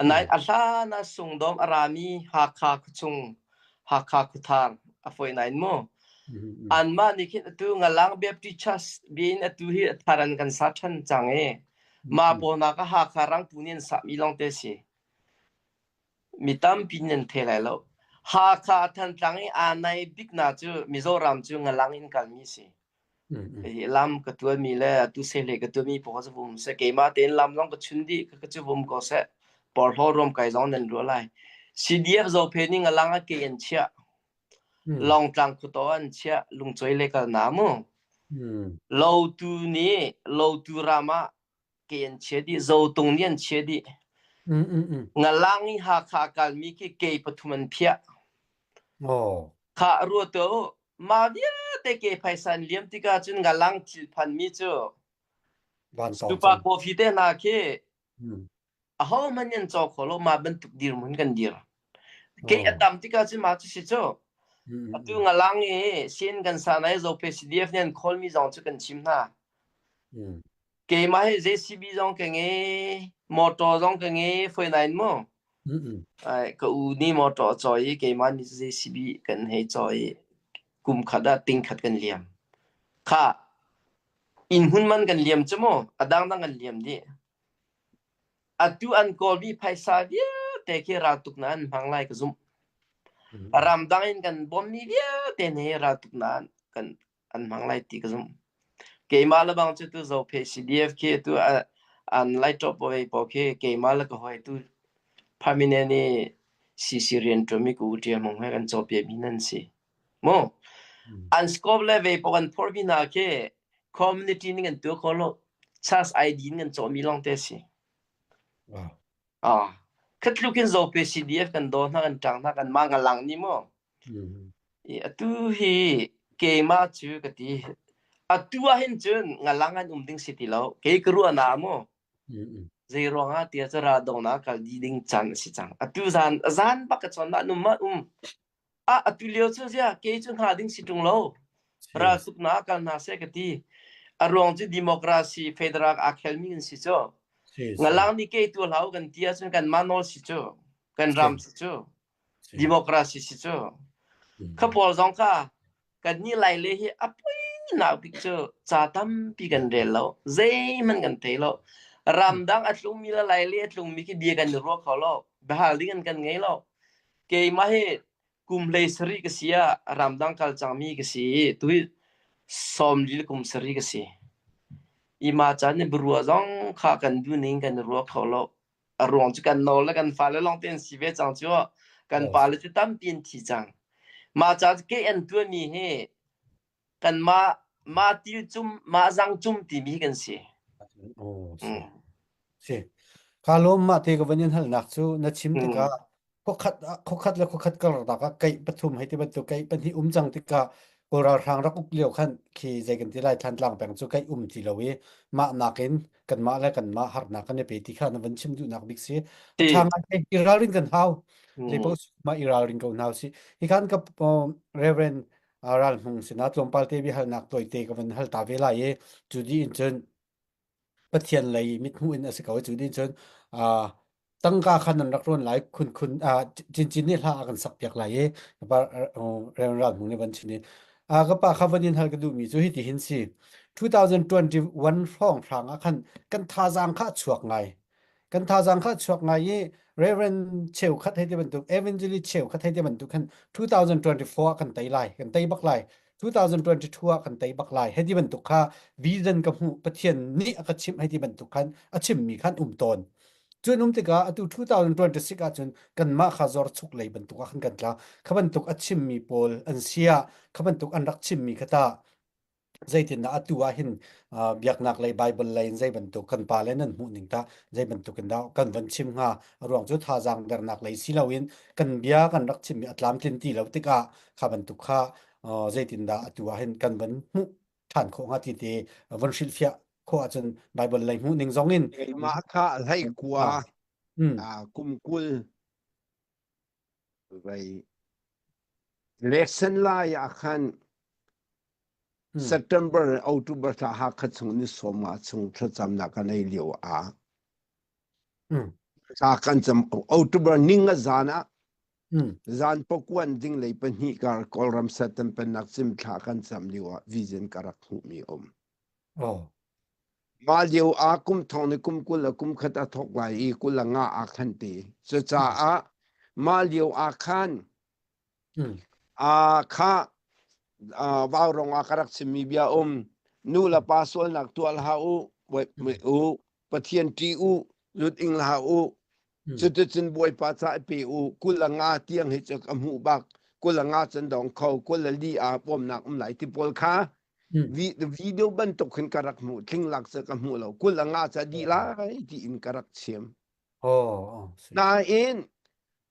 Nain a hlan ah sungdawm a rami Hakha khuachung, Hakha khuathar a fawi nain mu. Anmah nih khin atu Ngalang Baptist Church biin atu hi a thar an kan sa ṭhan cang i mah pawl hna kha Hakha rangpu nih an sahmi lawngte a si. Mi tampi nih an thei lai lo. Hakha Thantlang i aa nai biknak cu Mizoram cu Ngalang in kalmi a si. Hi lam ka tuanmi le atu sehlei ka tuanmi pawl cu vum seh keimah tein lam zong ka chun dih ka cu vum ko seh porhlaw ruam kai zong nan ruah lai CDF Zophe ning alang a ke an chiah Lawngtlang khuataw an chiah lungchoi le kal na mu Lotu nih Lotu ram ah ke an chia dih Zotung nih an chia dih Ngalang i Hakha kalmi khi ke pathum an phiah Oh. Khah ruat u, mah vialte ke phaisa an liam tikah cun ngalang thil phanmi cu Vantawng Stupa cang. coffee te hna khi Hmm. ahohmanh nih an caw kho lo mah bantuk dirhmun kan dir. Ke a Oh. tam tikah cun mah cu si cu. Hmm, Atu hmm, ngalang i sin kan sa nai Zope CDF nih an khawlmi zong cu kan chim hna. hmm. Keimah hi JCB zong ka ngei, motor zong ka ngei, foi nain mu. Hmm, hmm. Ai, ka u nih motor a cawi i keimah nih JCB kan hei cawi i kum khat ah ting khat kan liam. Kha inn hmun man kan liam cu mu, a dangdang kan liam dih. Atu an kawlmi phaisa vialte khi raltuknak an hmang lai ka zumh. Hmm. Ramdang in kan bawmmi vialte nih raltuknak kan an hmang lai ti ka zumh. Keimah le bang cu tu Zophe CDF khi tu an lai ṭop ve po khi keimah le ka hawi tu permanent i CC rian ṭuanmi ka u ṭia mong he kan cawpiah mi nan si. Mu an scope le ve po kan phor mi hna khi community ning an tuah kho lo church ID in kan cawh mi lawng te si. Wow. Ah, khatluk in Zope CDF kan daw hna kan ṭang hna kan mah ngalang ni mu. Mm. I atu hi keimah cu ka ti. Atu ah hin cun ngalang an um ding si ti lo. Kei ka ruah na mu. Mm. Zei ruangah tiah cu ra dongnak kal di ding caan a si cang. Atu zan zan bak ka chon na num ma um. Ah atu lio cu zia kei cu hna ding si ṭung lo. Ral tuk na kal hna seh ka ti. A ruang cu democracy federal aa khelmi kan si cu. Ngalang nih kei tu hlau kan ti ahcun kan mah nawl si cu. Kan ram si cu. Democracy si cu. Kha pawl zong kha kan nih lai le hi a puinak bik cu ca tampi kan rel lo. Zeihmanh kan thei lo. Ramdang a tlungmi le lai le a tlungmi khi bia kan i ruah kho lo. Biahal ding an kan ngei lo. Keimah hi kum hlei sarih ka si ah ramdang kal cangmi ka si i tuhi 40 le kum sarih ka si. Ima caan nih biaruah zong kha kan duhning kan i ruah kho lo. A ruang cu kan nawl le kan fale lawng te an si ve cang cu kan pale cu tampi an thi cang. Mah ca ke an tuanmi hi kan mah mah til cum mah zang cum timi hi kan si. Oh, si. Mm. Si. Ka lawm mah te ka van in halnak cu na chim Mm. tikah khuakhat khuakhat le khuakhat karlak ah keih pathum hei ti bantuk keih pahnih um cang tikah Kawl ralhrang rak uk lio khan khi zei kan ti lai Thantlang peng cu keih um ti lo i mah nakin kanmah le kanmah harnak kan i pe ti kha na van chim duhnak bik si a Ti. ṭha ngai i ralrin kan hau Mm. zeipaoh mah i ralrin ko hna usih hi khan ka Reverend ral hmung sinah tlawmpal te biahalnak tawite ka van hal ta ve lai i cu dih in cun Pathian lei mithmuh in a si ko i cu dih cun uh, tangka khan nan rak rawn lai khun khun uh, cincin nih hla a kan sak piak lai i ka Reverend Ral Hmung nih van chin i uh, ka pa kha van in hal ka duhmi cu hiti hin si 2021 hrawng hrang ah khan kan thazaang kha a chuak ngai. Kan thazaang kha chuak ngai i Reverend cheukhat hei ti bantuk Evangelist cheukhat hei ti bantuk khan 2024 ah kan tei lai, kan tei bak lai. 2022 ah kan tei bak lai. Hei ti bantuk kha vision ka hmuh Pathian nih a ka chimh hei ti bantuk khan a chimmi khan um tawn. Cun um tikah atu 2026 ahcun kanmah kha zor chuk lei bantuk ah khan kan tla. Kha bantuk a chimmi pawl an si ah kha bantuk an rak chimmi kha ta zeitindah atu ah hin biaknak lei Bible lei in zei bantuk kan pa le nan hmuh ning tah zei bantuk in dah kan van chim hnga a ruang cu thazaang dernak lei si loin kan bia kan rak chimmi a tlamtlin ti lo tikah kha bantuk kha zeitindah atu ah hin kan van hmuh ṭhan khawh hnga ti te van hrilhfiah khawh ahcun Bible lei hmuh ning zong in Keimah kha hlei kua kum 20 vai lesson lai ah khan September October thla Hakha chung ni sawma chung thlacamnak kan ei lio ah thla kan cam October ninga zan ah zan pakuan ding lei pahnih kar Kawlram Satan pennak cim thla kan cam lio ah vision ka rak hmuhmi um. Oh. Mah lio ah kum thong ni kum 20 le kum khat a thawk lai i 25 ah khan ti. Cucaah mah lio ah khan kha vaurawng ah ka rak chimmi bia um. Nu le pa sualnak tuah hlah u, u, Pathian ṭih u, lut ing hlah u. Cuticun Bawipa ca i pe u. 25 tiang hi cu ka hmuh bak. 25 cun dong kho, 24 ah bawmnak um lai ti pawl kha video bantuk hin ka rak hmuh. Tling lak cu ka hmuh lo. 25 ca dih lai tiin ka rak chim. Oh, Nain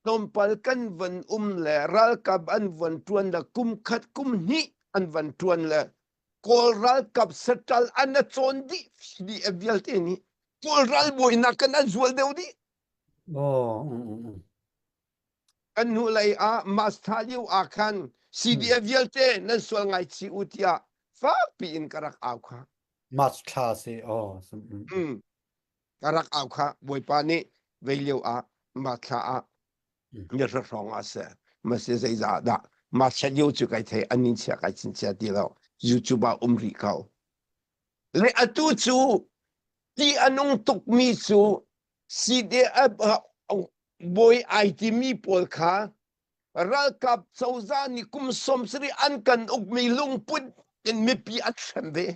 tlawmpal kan van um le ralkap an van ṭuan le kum khat kum hnih an van ṭuan le Kawl ralkap saṭal an a cawn dih CDF vialte nih Kawl ralbawi nakin an zual deuh dih. Oh, mm, mm, mm. Kan hnulei ah Mas thla lio ah khan CDF vialte nan sual ngaichih u tiah fakpi in ka rak au kha. March thla si. Oh, mm. Mm. Ka rak au kha Bawipa nih vei lio ah March thla ah ni hrawng ah seh mase zeizah dah ma schedule cu kai thei an in chia kai chin chia ti lo YouTube ah um rih ko le atu cu ti anung tuk mi cu CDF bawi ai ti mi pawl kha ralkap cozah nih kum 70 an kan ukmi lungput in mipi an hrem ve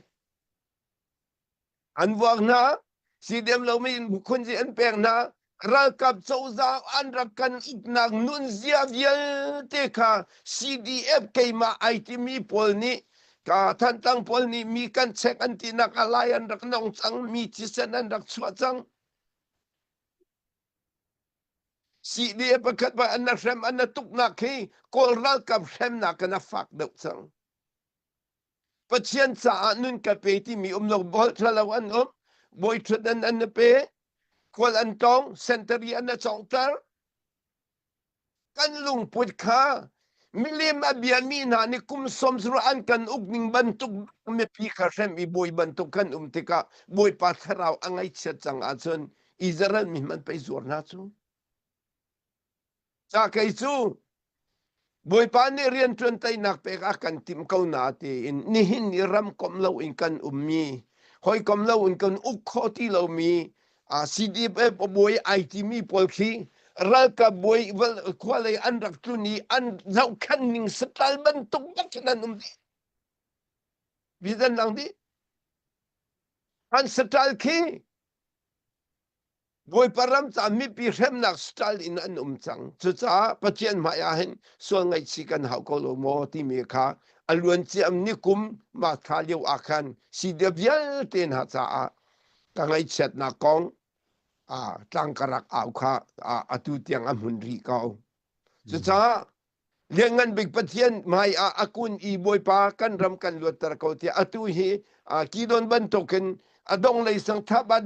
An vuak hna, CDM lomi in khunzi an pek hna, ralkap cozah an rak kan uknak nunzia vialte kha CDF keimah ai timi pawl nih ka Thantlang pawl nih mi kan check an tinak a lai an rak nong cang mi thisen an rak chuah cang. CDF pakhat pa an na hrem an na tuknak hi Kawl ralkap hremnak kan a fak deuh cang. Pathian caah nun ka pe timi um lo bol thalo an um bawi ṭhutdan an na pe khual an tong sentari an na cawngter kan lungput kha milim a biami hna nih kum sawm suru an kan uk ning bantuk mipi kha hrem i bawi bantuk kan um tikah bawipa thlarau a ngaihchiat cang ahcun Israel mi hmanh pei zuar hna cu Ca kei cu Bawipa nih rianṭuan teinak pek a kan timh ko na tiin nihin ni ram komh loin kan ummi, hawikom loin kan uk khawh ti lomi CDF bawi ai timi pawl khi ralkap bawi khua lei an rak tlun i an zohkhenh ning satal bantuk bak khin an um dih. Vision lang dih. An satal khi Bawipa ram ca mipi hremnak style in an um cang. Cucaah Pathian hmai ah hin sual ngaihchih kan hau ko lo maw timi kha a luan ciam ni kum mah thla lio ah khan si vialte hna caah ka ngaihchiatnak kong tlang ka rak au kha atu tiang a hmun rih ko. Cucaah Lianngan bik Pathian hmai ah a kun i Bawipa kan ram kan luatter ko tiah atu hi kidon bantukin a dong lei sang thaba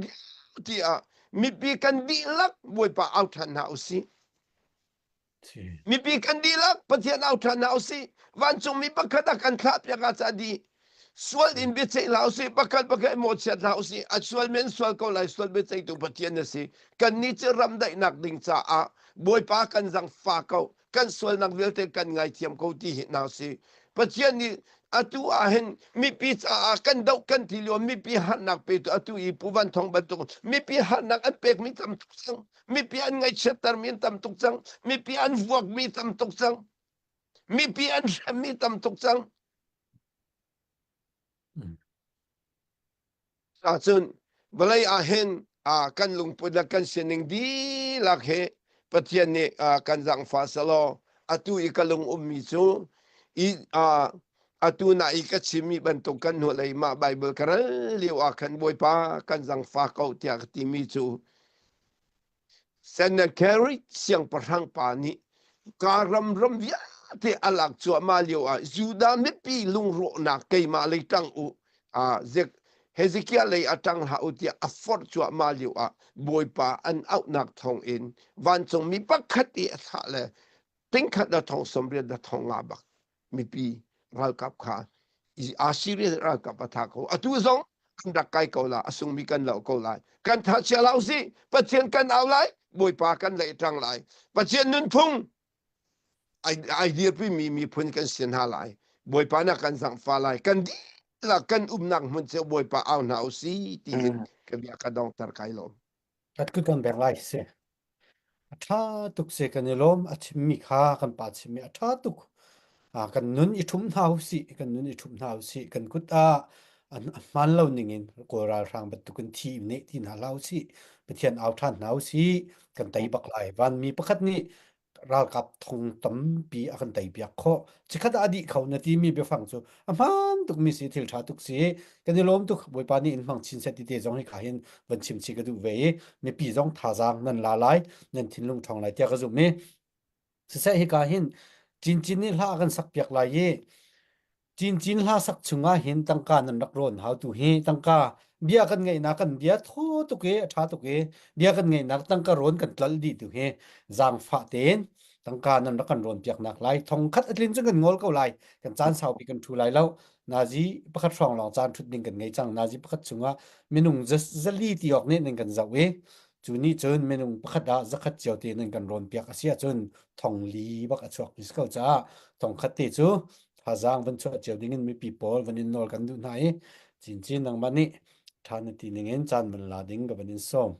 tiah mipi kan dihlak Bawipa au ṭhan hna usih. Mipi kan dihlak Pathian au ṭhan hna usih. Vancungmi pakhat a kan thlah piak ah ca dih. Sual in biaceih hlah usih, pakhat pakhat mawhchiat hlah usih. A sual men sual ko lai, sual biaceihtu Pathian na si. Kannih cu ram daihnak ding caah Bawipa kan zangfa ko. Kan sualnak vialte kan ngaithiam ko ti hi hna si. Pathian nih Atu ah hin mipi caah kan doh kan ti lio mipi harnak petu atu i Pu Van Thawng bantuk mipi harnak an pekmi tam tuk cang. Mipi an ngaihchiattermi an tam tuk cang. Mipi an vuakmi tam tuk cang. Mipi an hremmi tam tuk cang. Ahcun vawlei ah hin kan lungput le kan sining dihlak hi Pathian nih kan zaangfah selaw atu i ka lung ummi cu i atu na i ka chimmi bantuk kan hnulei mah Bible ka rel lio ah khan Bawipa kan zaangfah ko tiah ka timi cu Sennacherib siangpahrang pa nih ka ram ram vialte a lak cuahmah lioah Judah mipi lungrawhnak keimah lei ṭang u, Hezekiah lei a ṭang hlah u tiah a forh cuahmah lioah Bawipa an auhnak thawngin vancungmi pakhat i a thlah le tingkhat le thong 80 le thong nga bak mipi ralkap kha Assyria ralkap a tha ko. Atu zong an rak kai ko la, a sungmi kan lo ko lai. Kan tha chia lo si, Pathian kan au lai, Bawipa kan lei ṭang lai. Pathian nunphung ai, ai dirpi mi miphun kan si hna lai. Bawipa na kan zangfa lai. Kan dihlak kan umnak hmun cio Bawipa au hna u si tiin ka bia ka dongter kai lawm. Kat kut kan bek lai si. A ṭha tuk si kan i lawm. A chimmi kha kan pa chimmi a ṭha tuk. Kan nun i ṭhum hna usih, kan nun i ṭhum hna usih. Kan kut ah a hmaan lo ningin Kawl ralhrang bantukin thi in neh ti hna hlah usih. Pathian au ṭhan hna usih. Kan tei bak lai. Vanmi pakhat nih ralkap thong tampi a kan teipiak khawh. Chikkhat ah a dih kho na timi biafang cu a hmaan tukmi si, thil ṭha tuk si. Kan i lawm tuk. Bawipa nih in hmang chin seh ti te zong hi kha hin van chim chih ka duh ve i mipi zong thazaang nan la lai, nan thinlung ṭhawng lai tiah ka zumh i siseh hika hin Cincin nih hla a kan sakpiak lai i Cincin hla sak chungah hin tangka nan rak rawn hau tu hi tangka bia kan ngeihnak kan bia thaw tuk i a ṭha tuk i bia kan ngeihnak tangka rawn kan tlal dih tu hi zaangfah tein tangka nan rak kan rawn piak nak lai thong khat a tlin cun kan ngol ko lai kan caan saupi kan ṭhu lai lo nazi pakhat hrawng lawng caan ṭhut ding kan ngei cang nazi pakhat chungah minung zali ti awk nih nan kan zoh i cu nih cun minung pakhat ah zakhat cio te nan kan rawn piak a si ahcun thong li bak a chuak mi si ko caah thong khat te cu thazaang van chuah cio ding in mipi pawl van in nawl kan duh hna i cincin nangmah nih ṭha na ti ning in caan van la ding ka van in sawm.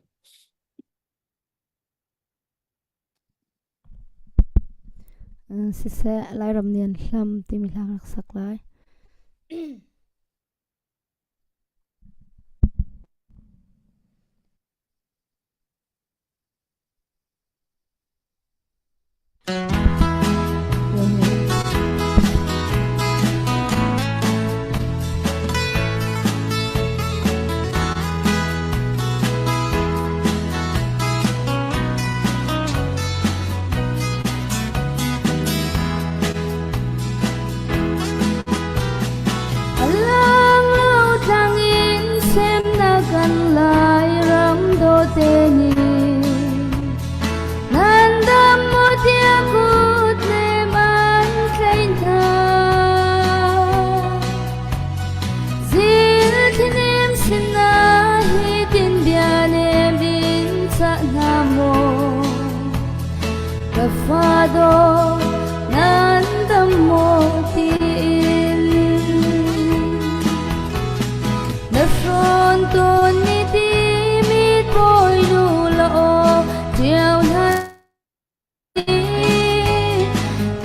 Siseh, Lairam nih an hlam timi hla rak sak lai. Tlang in semnak kan Lairam dawte nih nan dam maw tiah kut nem an tlein hna. Zilthinem sinah hitin bia nem in cah hna maw? Ka fa dawt nan dam maw tiin na hrawn tawn mi timit bawi nu la aw ṭiao hna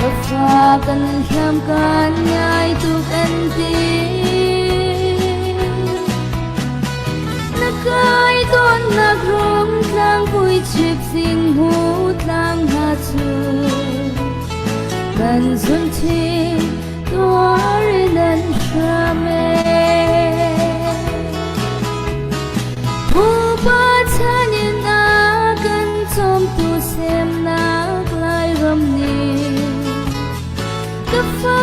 ka fa kan hlam kan ngai tuk an ti Na kai tawnnak rum tlangpui chip sing hu tlang hna cu kan zun chin tuar in an hram e. Pupa chan in a kan cawmtu semnak Lairam nih Ka fa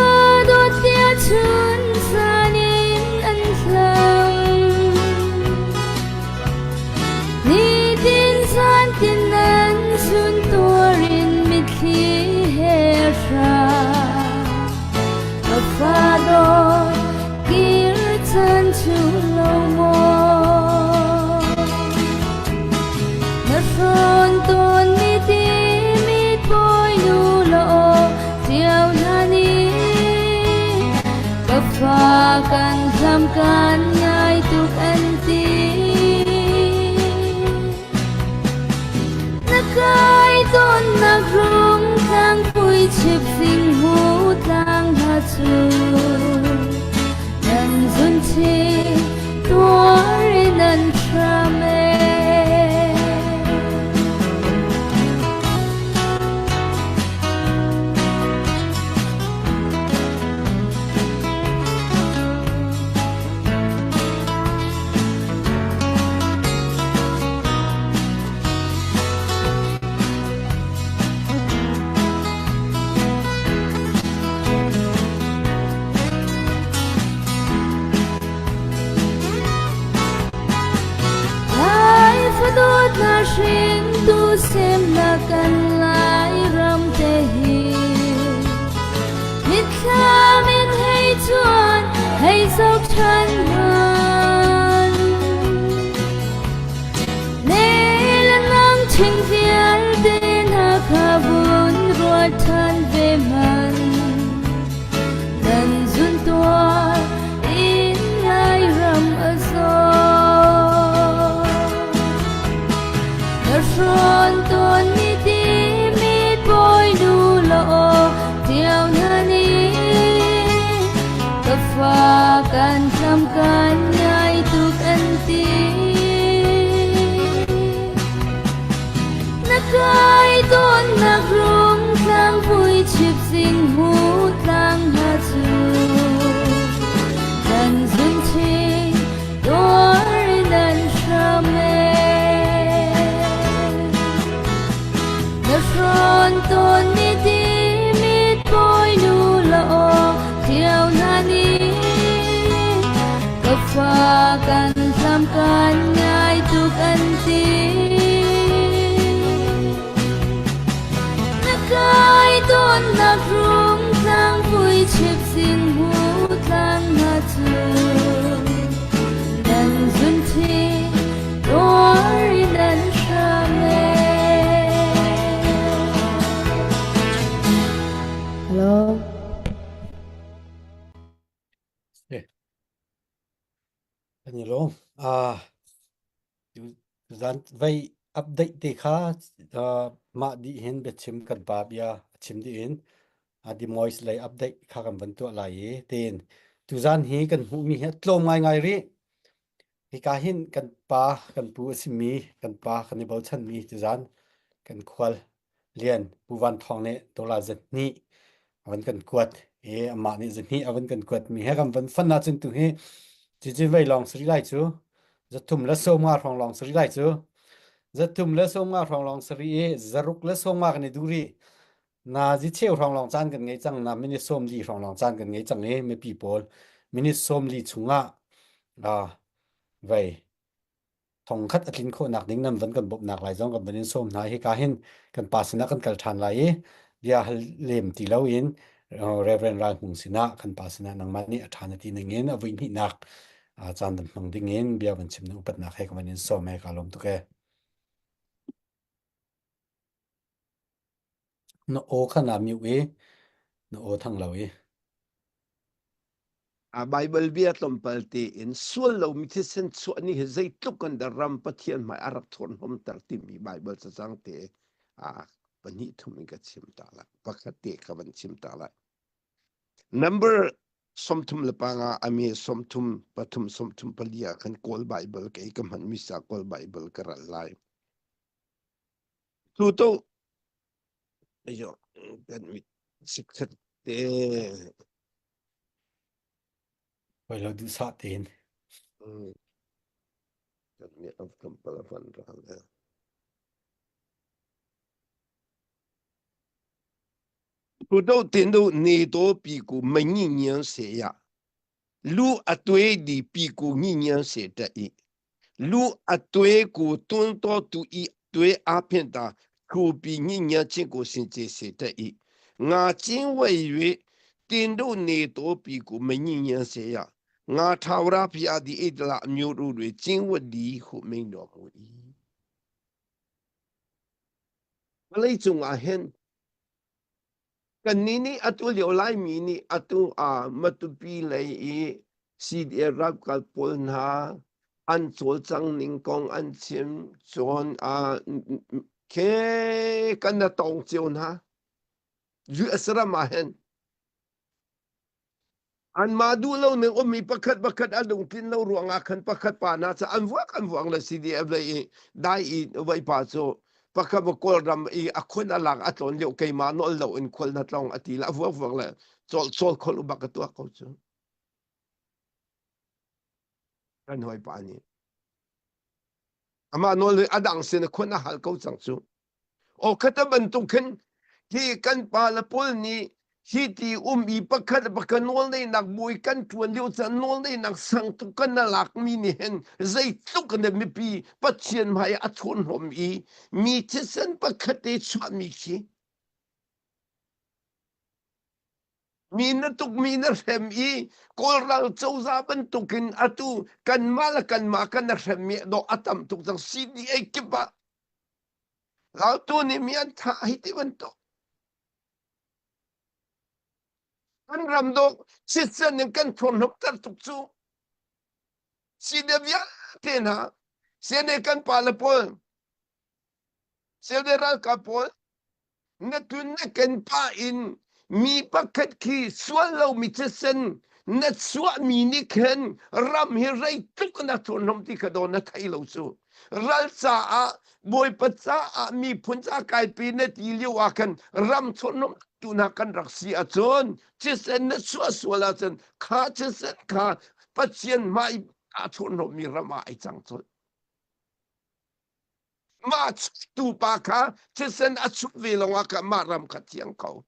dawt tiah chun zan in an hlam. Nitin zan tin nan sun tuar in mitthli he hra. Ka fa dawt ki. kan ngai tuk an ti. Na kai tawnnak rung tlang pui chip sing hu tlang hna cu nan zun chi tuar in an hram e. Lai fadawt na hringtu semnak kan lai ram te hi Mitthlam in hei chuan hei zoh ṭhan hmanh. Ne le nang ṭhing vialte hna kha vun ruat ṭhan ve hmanh. Nan zun tuah in Lairam a zaw. Na hrawn tawn mi timit bawi nu law tiao hna nih ka fa kan hlam kan ngai tuk an ti. Na kai tawn nak rung tlang vui chip sing hu tlang hna cu kan zun chin tuar in an hram e. Na hrawn tawn mi timit bawi nu law thiao hna nih ka fa kan hlam kan ngai tuk an ti. Na kai tawnnak rung tlang vui chip sing hu tlang hna cu nan zun thi tuar in an hram e. Hello. Kan i lawm. Ah, zan vei update te kha uh, mah dih hin biachim kan pa bia a chim dih in uh, the moist lei update kha kan van tuah lai i tiin tuzan hi kan hmuhmi hi a tlawm ngaingai rih. Hika hin kan pa kan pu a simi kan pa kan i bochanmi tuzan kan khual Lian Pu Van Thawng nih dollar zahnih a van kan kuat i amah nih zahnih a van kan kuat mi he kan van fan ahcun tu hi cicin vei lawng sari lai cu zathum le sawmnga hrawng lawng sari lai cu zathum le sawmnga hrawng lawng sari i zaruk le sawmnga kan i duh rih na zi cheu hrawng lawng caan kan ngei cang na minute 40 hrawng lawng caan kan ngei cang i mipi pawl minute 40 chungah ah vei thongkhat a tlin khawhnak ding nan van kan bawmhnak lai zong kan van in sawm hna hika hin kan pa sinah kan kal ṭhan lai i bia hal lem ti loin Reverend Ral Hmung sinah kan pa sinah nangmah nih a ṭha na ti ning in a vui hnihnak caan van hmang ding in bia van chim na upatnak he ka van in sawm he ka lawm tuk e. Na aw kha naa mute i na aw thang lo i. A Baibal bia tlawmpal tein sual lomi thisen chuah ni hi zeitluk in dah ram Pathian hmai a rak thurhnawmter timi Baibal cacang te a pahnih thum in ka chim ta lai. Pakhat te ka van chim ta lai. Number 35 ami 33 34 ah khan Kawl Baibal kei ka hmanmi sa Kawl Baibal ka ral lai. Tu to ayo kan mit sikhat te Hoi lo duhsah tein. Kan mit of tlawmpal a van ral le. Tu do tin do ni to pi ku mei ni nyan se ya. လူအသွေးဒီပီကူညဉ့်ညမ်းစေတတ်၏လူအသွေးကိုတွန်းတော်သူ၏သွေးအဖင်သာခူပီညဉ့်ညမ်းခြင်းကိုစင်ကြယ်စေတတ်၏ငါကျင်းဝဲ၍တင်တို့နေတော်ပီကိုမညဉ့်ညမ်းစေရငါထာဝရဘုရားသည်ဣဒလအမျိုးတို့တွင်ကျင်းဝတ်သည်ဟုမိန့်တော်မူ၏ပလိကျုံအဟင် Kannih nih atu lio Laimi nih atu ah Matupi lei i CDF ralkap pawl hna an cawlcang ning kong an chim cun khe kan na tong cio hna. US ram ah hin anmah duh lo ning ummi pakhat pakhat a lungtlin lo ruangah khan pakhat pa hna cu an vuak an vuak le CDF lei i dai i voipa cu pakhat va Kawlram i a khun a lak a tlawn lio keimah nawl lo in khual na tlong a ti la a vuak vuak le cawl cawl khol u bak ka tuak ko cu kan hawipa nih amah nawl a dang sin a khun a hal ko cang cu Aw khata bantuk khin hi kan pa le pawl nih hi ti um i pakhat pakhat nawlneihnak bawi kan ṭuan lio caan nawlneihnak sang tuk kan na lakmi nih hin zeitluk in mipi Pathian hmai a chawnhlawm i mi thisen pakhat te chuahmi khi Mi na tuk mi na hrem i Kawlral cozah bantukin atu kanmah le kanmah kan na hremmi dawh a tam tuk cang CDA kip ah Raltu nih mi an thah hi ti bantuk. Kan ram dawh sitsen in kan thurhnawmter tuk cu. CDA vialte hna, CNA kan pale pawl, CNA ralkap pawl, na tun na ken pah in mi pakhat khi sual lomi thisen na chuahmi nih khin ram hi rei tluk na thurhnawm ti kha daw na thei lo cu ral caah bawipa caah miphun ca kaipi na ti lio ah khan ram thurhnawm tu hna kan rak si ahcun thisen na chuah sual ahcun kha thisen kha Pathian hmai aa thurhnawmmi ram ah ai cang cun Mah tupa kha thisen a chuh ve lawngah kha mah ram kha thiang ko.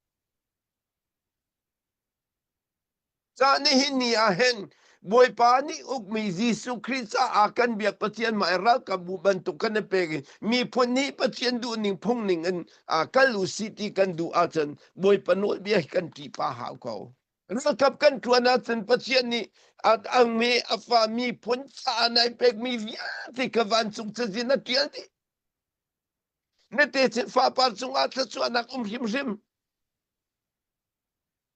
Ca nihin ni ah hin Bawipa nih ukmi Jesuh Khrih caah kan biak Pathian mah ralkapbu bantuk kan i pek i miphun nih Pathian duhning phungning in kal u si ti kan duh ahcun Bawipa nawlbia hi kan ṭih pa hau ko. Ralkap kan ṭuan ahcun Pathian nih a nge a fa miphun caah nai pekmi vialte kha vancung cazin a ṭial dih. Na techin fapar cungah thluachuahnak um hrimhrim.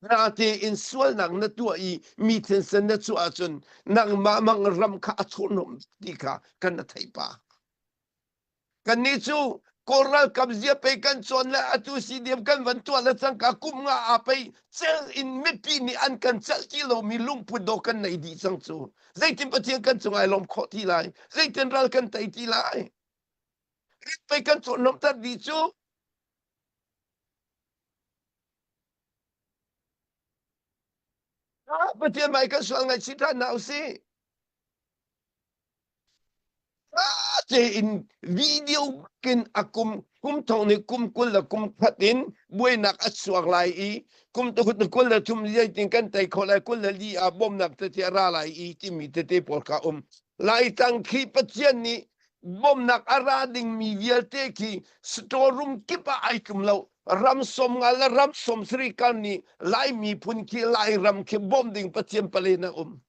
Natein sualnak na tuah i mi thinsen na chuah ahcun nangmah mang ram kha a thurhnawm ti kha kan na theih pa. Kannih cu Kawl ralkap zia pei kan cawn le atu CDM kan van tuah le cangka kum nga aa pei cel in mipi nih an kan celh ti lomi lungput dawh kan nei dih cang cu. Zeitin Pathian kan cung ai lawm khawh ti lai? Zeitin ral kan tei ti lai? Rit pei kan cawnhnomter dih cu. Ah, Pathian mai kan sual ngaihchih ṭhan hna usih. Tein video kin a kum kum thong nih kum 20 le kum khat in buainak a chuak lai i kum tuhut 23 zeitin kan tei kho lai 24 ah bawmnak tete a ra lai i timi tete pawl kha um Laitlang khi Pathian nih bawmnak a ra dingmi vialte khi storeroom kip ah ai tlum lo ram 50 le ram 70 kar nih Lai miphun khi Lairam khi bawm ding Pathian palen a um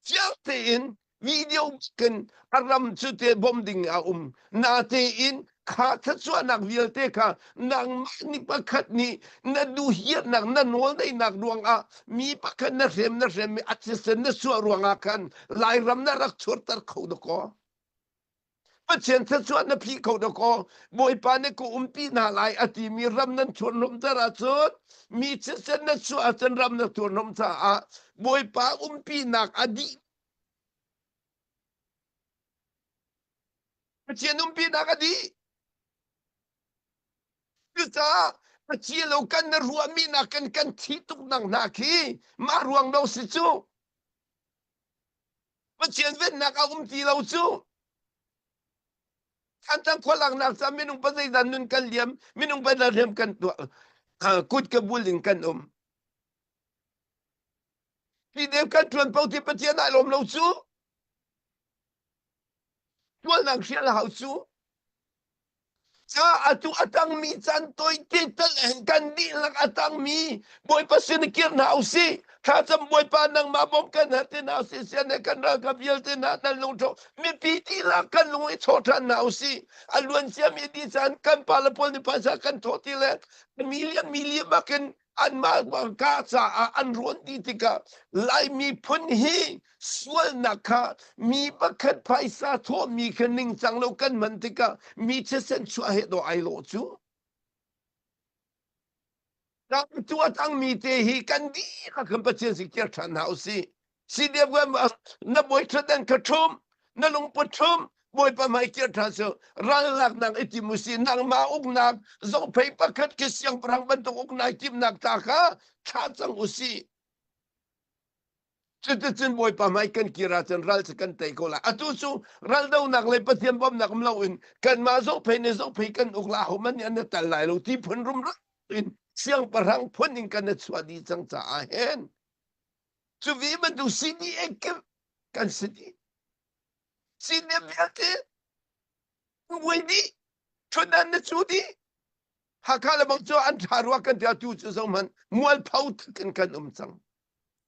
Fiang tein video kin a ram cu te bom ding a um. Natein kha thluachuahnak vialte kha nangmah ni pakhat nih na duhhiarnak na nawlneihnak ruangah mi pakhat na hrem na hrem i a thisen na suah ruangah khan Lairam na rak chuarter kho dakaw. Pathian thluachuah na phih kho dakaw. Bawipa nih ka umpi hna lai a timi ram nan thurhnawmter ahcun mi thisen na chuah ahcun ram na thurhnawm caah Bawipa umpinak a dih. Pathian umpinak a dih. Cucaah Pathian lo kan na ruahmi nakin kan thi tuk nak hna khi mah ruang lo si cu. Pathian vennak a um ti lo cu. Thantlang khua laknak ca minung pa zeizat nun kan liam, minung pa riam kan tuah, kut ka bul in kan um. Hi deu kan ṭuan po ti Pathian ai lawm lo cu. Tualnak hrial hau cu. Ca atu a tangmi caan tawite tal hin kan dihlak a tangmi Bawipa sin kir hna usih. Thlacam Bawipa nangmah bawm kan herh ti hna usih. Sian he kan ralkap vialte hna nan lungṭho mipi dihlak kan lung i thawh ṭhan hna usih. A luan ciami dih caan kan pa le pawl nih phaisa kan thawh ti le million million bakin. Anmah ka caah an rawn dih tikah Laimi phun hi sualnak kha mi pakhat phaisa thawhmi kha ningcang lo kan hman tikah mi thisen chuah he dawh ai lawh cu. Kan tuah cangmi te hi kan dihlak kan Pathian si kir ṭhan hna usih. CDF na bawi ṭhutdan kha ṭhum, na lungput ṭhum, Bawipa hmai kir ṭhan su, rallaknak i tim usih, nangmah uknak zohphei pakhat khi siangpahrang bantuk uknak timnak ta kha thlah cang usih. Cuticun Bawipa hmai kan kir ahcun ral cu kan tei ko lai. Atu cu raldonak le Pathian bawmhnak um loin kanmah zohphei nih zohphei kan uk la ahohmanh nih an i tal lai lo ti phun rumro in siangpahrang phun in kan i chuah dih cang caah hin cu vi bantuk CDA kan si dih. CDA vialte vuai dih, ṭhutdan na cu dih. Hakha le bang cu an ṭha rua kan ti atu cu zohhmanh mualpho in kan um cang.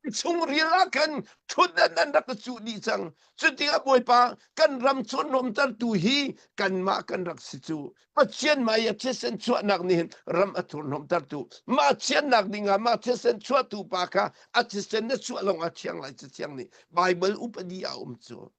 Chungril ah khan ṭhutdan an rak cuh dih cang. Cutikah Bawipa kan ram thurhnawmtertu hi kanmah kan rak si cu. Pathian mah i a thisen chuahnak nih hin ram a thurhnawmtertu. Mah thiannak dingah mah thisen chuahtu pa kha a thisen na chuah lawng ah thiang lai cathiang nih Baibal upadi a um cu.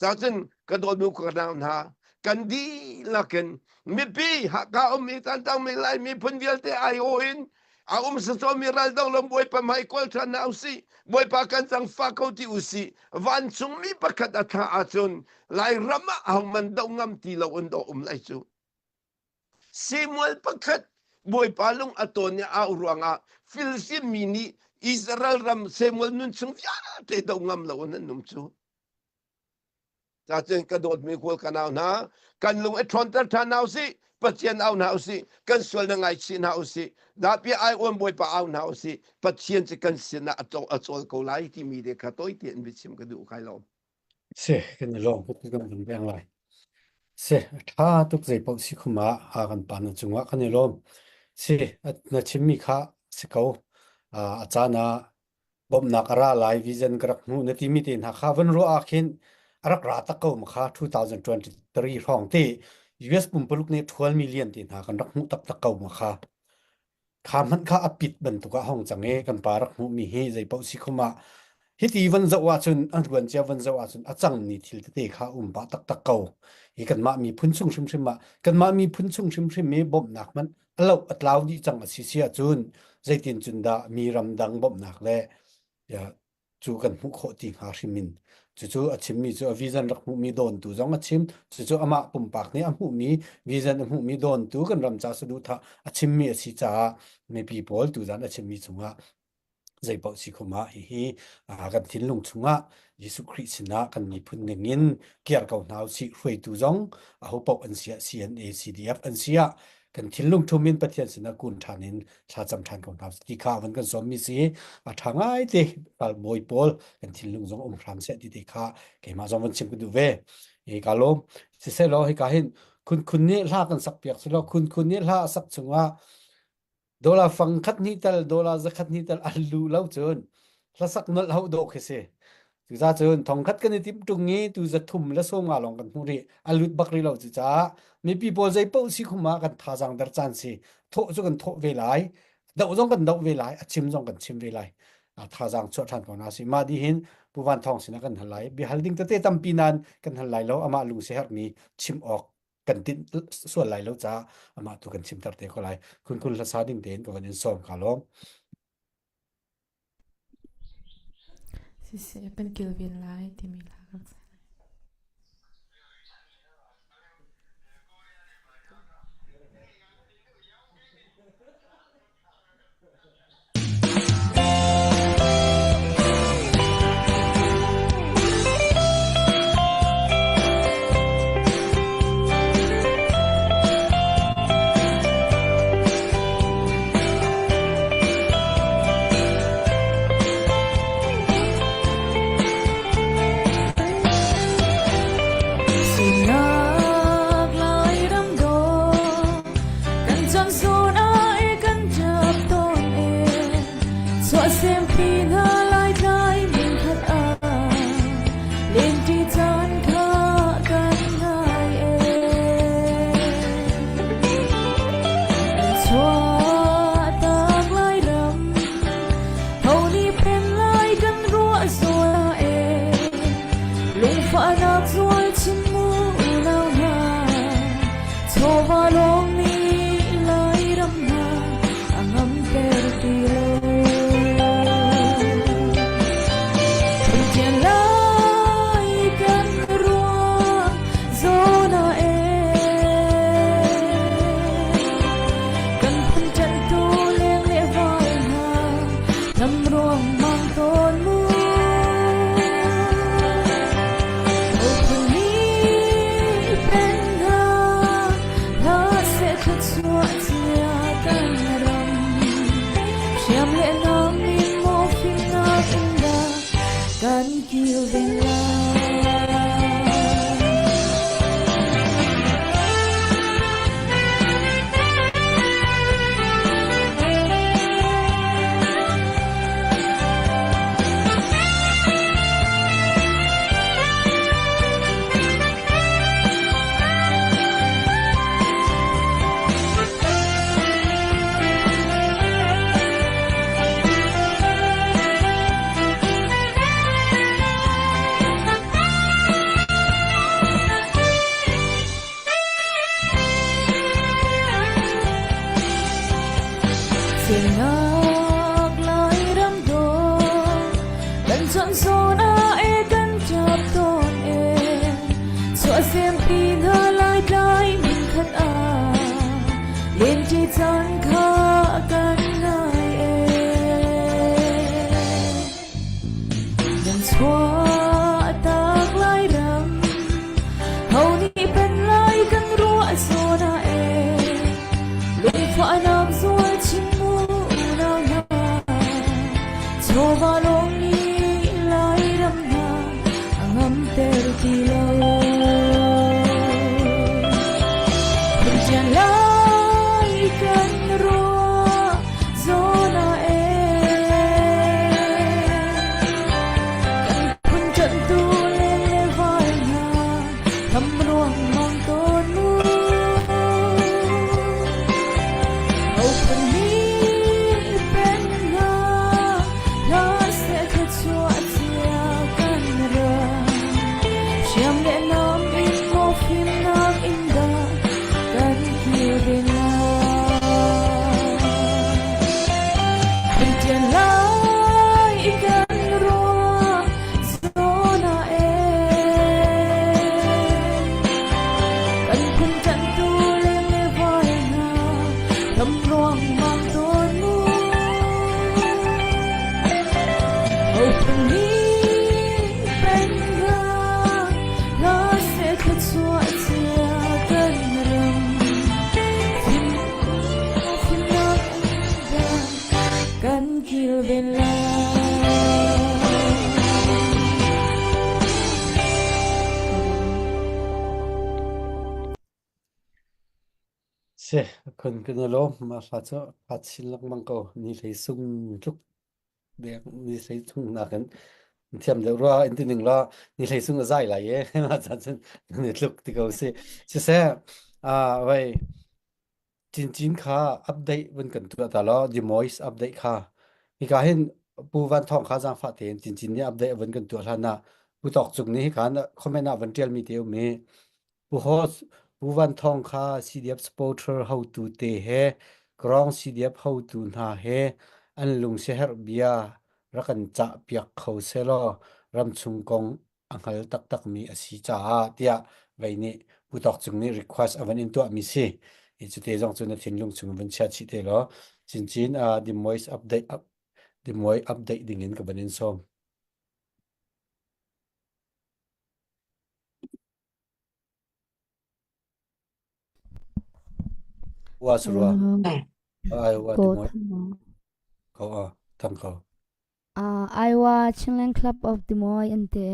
Cacun ka dawtnu ka nau hna kan dihlak in mipi Hakha ummi Tantangmi Lai miphun vialte aiawh in a um sasawmi raldo lo Bawipa hmai kawl ṭhan hna usih Bawipa kan cangfah ko ti usih vancungmi pakhat a thlah ahcun Lairam ah ahohmanh doh ngam ti lo in dawh um lai cu Samuel pakhat Bawipa lung a tawn i au ruangah Filistin mi nih Israel ram Samuel nun chung vialte doh ngam lo in an um cu Cacun ka dawtmi kawl ka nau hna, kan lung i ṭhawnter ṭhan hna usih, Pathian au hna usih, kan sual na ngaichih hna usih, dahpi ai uan Bawipa au hna usih, Pathian cu kan sinah a a cawl ko lai timi te kha tawi tein biachim ka duh kai lawm. Si, kan i lawm tuk kan kan peng lai. Si, a ṭha tuk zei paoh si khum ah a kan pa na cungah kan i lawm. Si, na chimmi kha si ko. A caan ah bawmhnak a ra lai vision ka rak hmuh na timi te hna kha van ruah ah khin a rak ra tak ko ma kha 2023 hrawng te US pumpaluk nih 12 million te hna kan rak hmuh taktak ko ma kha kha hmanh kha a pit bantuk ah hong cang i kan pa rak hmuh mi hi zei paoh si khum ah hiti van zoh ahcun an ruan cia van zoh ahcun a cang mi thil tete kha um pah taktak ko hi kanmah miphun chung hrimhrim ah kanmah miphun chung hrimhrim i bawmhnak hmanh a loh a tlau dih cang a si si ahcun zeitin cun dah mi ramdang bawmhnak le cu kan hmuh khawh ti hnga hrim in cucu a chimmi cu a vision rak hmuhmi dawntu zong a chim cucu amah pumpak nih a hmuhmi vision a hmuhmi dawntu kan ram ca saduhthah a chimmi a si caah mipi pawl tuzan a chimmi cungah zeipaoh si khum ah hihi kan thinlung chungah Jesuh Khrih sinah kan miphun ningin kiar ko hna usih hruaitu zong ahopaoh an si ah CNA CDF an si ah kan thinlung thum in Pathian sinah kun ṭhan in thlacam ṭhan ko hna ti kha van kan sawmmi si a ṭha ngai te ralbawi pawl kan thinlung zong um hram seh ti te kha keimah zong van chim ka duh ve hi ka lawm siselaw hika hin khun khun nih hla kan sak piak selaw khun khun nih hla a sak chungah Dollar fang khat hnih tal dollar zakhat hnih tal an luh lo cun hlasak nolh ho dawh khi si. Cucaah cun thong khat kan i timh ṭung i tu za thum le sawm nga lawng kan hmuh rih. A lut bak rih lo cucaah mipi pawl zei paoh si khum ah kan thazaang der caan si. Thawh cu kan thawh ve lai. Doh zong kan doh ve lai. A chim zong kan chim ve lai. A thazaang chuah ṭhan ko hna si. Mah dih hin Pu Van Thawng sinah kan hal lai. Biahal ding tete tampi nain kan hal lai lo. Amah lung siaherhmi chim awk kan tinh sual lai lo caah amah tu kan chimter te ko lai khun khun hlasa ding tein ka van in sawm ka lawm Siseh kan kilven lai timi hla kan sa lai. Chuahsempi hna Laitlai hmunkhat ah lenṭi caan kha kan ngai ee. Nan chuahtak Lairam, ho nih pen lai kan ruah zawn ah ee. Lungfahnak zual chin mu unau hna, chawva lawng nih Lairam hna a ngamter ti lo. Phunṭian lai kan ruah zawn ah ee. Kan phun ṭanhtu len le vai hna tham ruangmang tawn mu. Ho phun nih pen hna hlah seh thluachuah cia kan ra. Hriam le nam in maw fimnak in dah kan kilven lai. Phunṭian lai kan ruah zawn ah ee. Kan phun ṭanhtu leng le vai hna ram ruangmang tawn mu. Ho phun nih pen hna hlah seh thluachuah cia kan ram. Fim fimnak in dah kan kilven lai. Si, kun kan i lawm. Mah hla cu a chin lengmang ko. Ni hlei sung tluk dek ni hlei sung nakin thiam deuh rua in ti ning law ni hlei sung a zai lai e. Mah caan cun nan i tluk ti ko si. Siseh, ah wei Cincin kha update vun kan tuah ta law the moist update kha hika hin Pu Van Thawng kha zaangfah tein Cincin nih update vun kan tuah hlan ah Pu Tawk Cung nih hika comment ah van tial mi te um i Pu Host Pu Van Thawng kha CDF supporter hotu te he Krong CDF hotu hna he an lung siaherh bia rak kan cah piak kho selaw ramchung kong a hngal taktakmi a si caah tiah vei nih Pu Tawk Cung nih request a van in tuahmi si. I cute zong cu na thinlung chung van chia chih te law cincin uh, the moist update up, the moist update ding in ka van in sawm. Wa surwa. Ai wa Ko the moist thang ko a thang ko. Iowa Chinland Club of Des Moines an ti.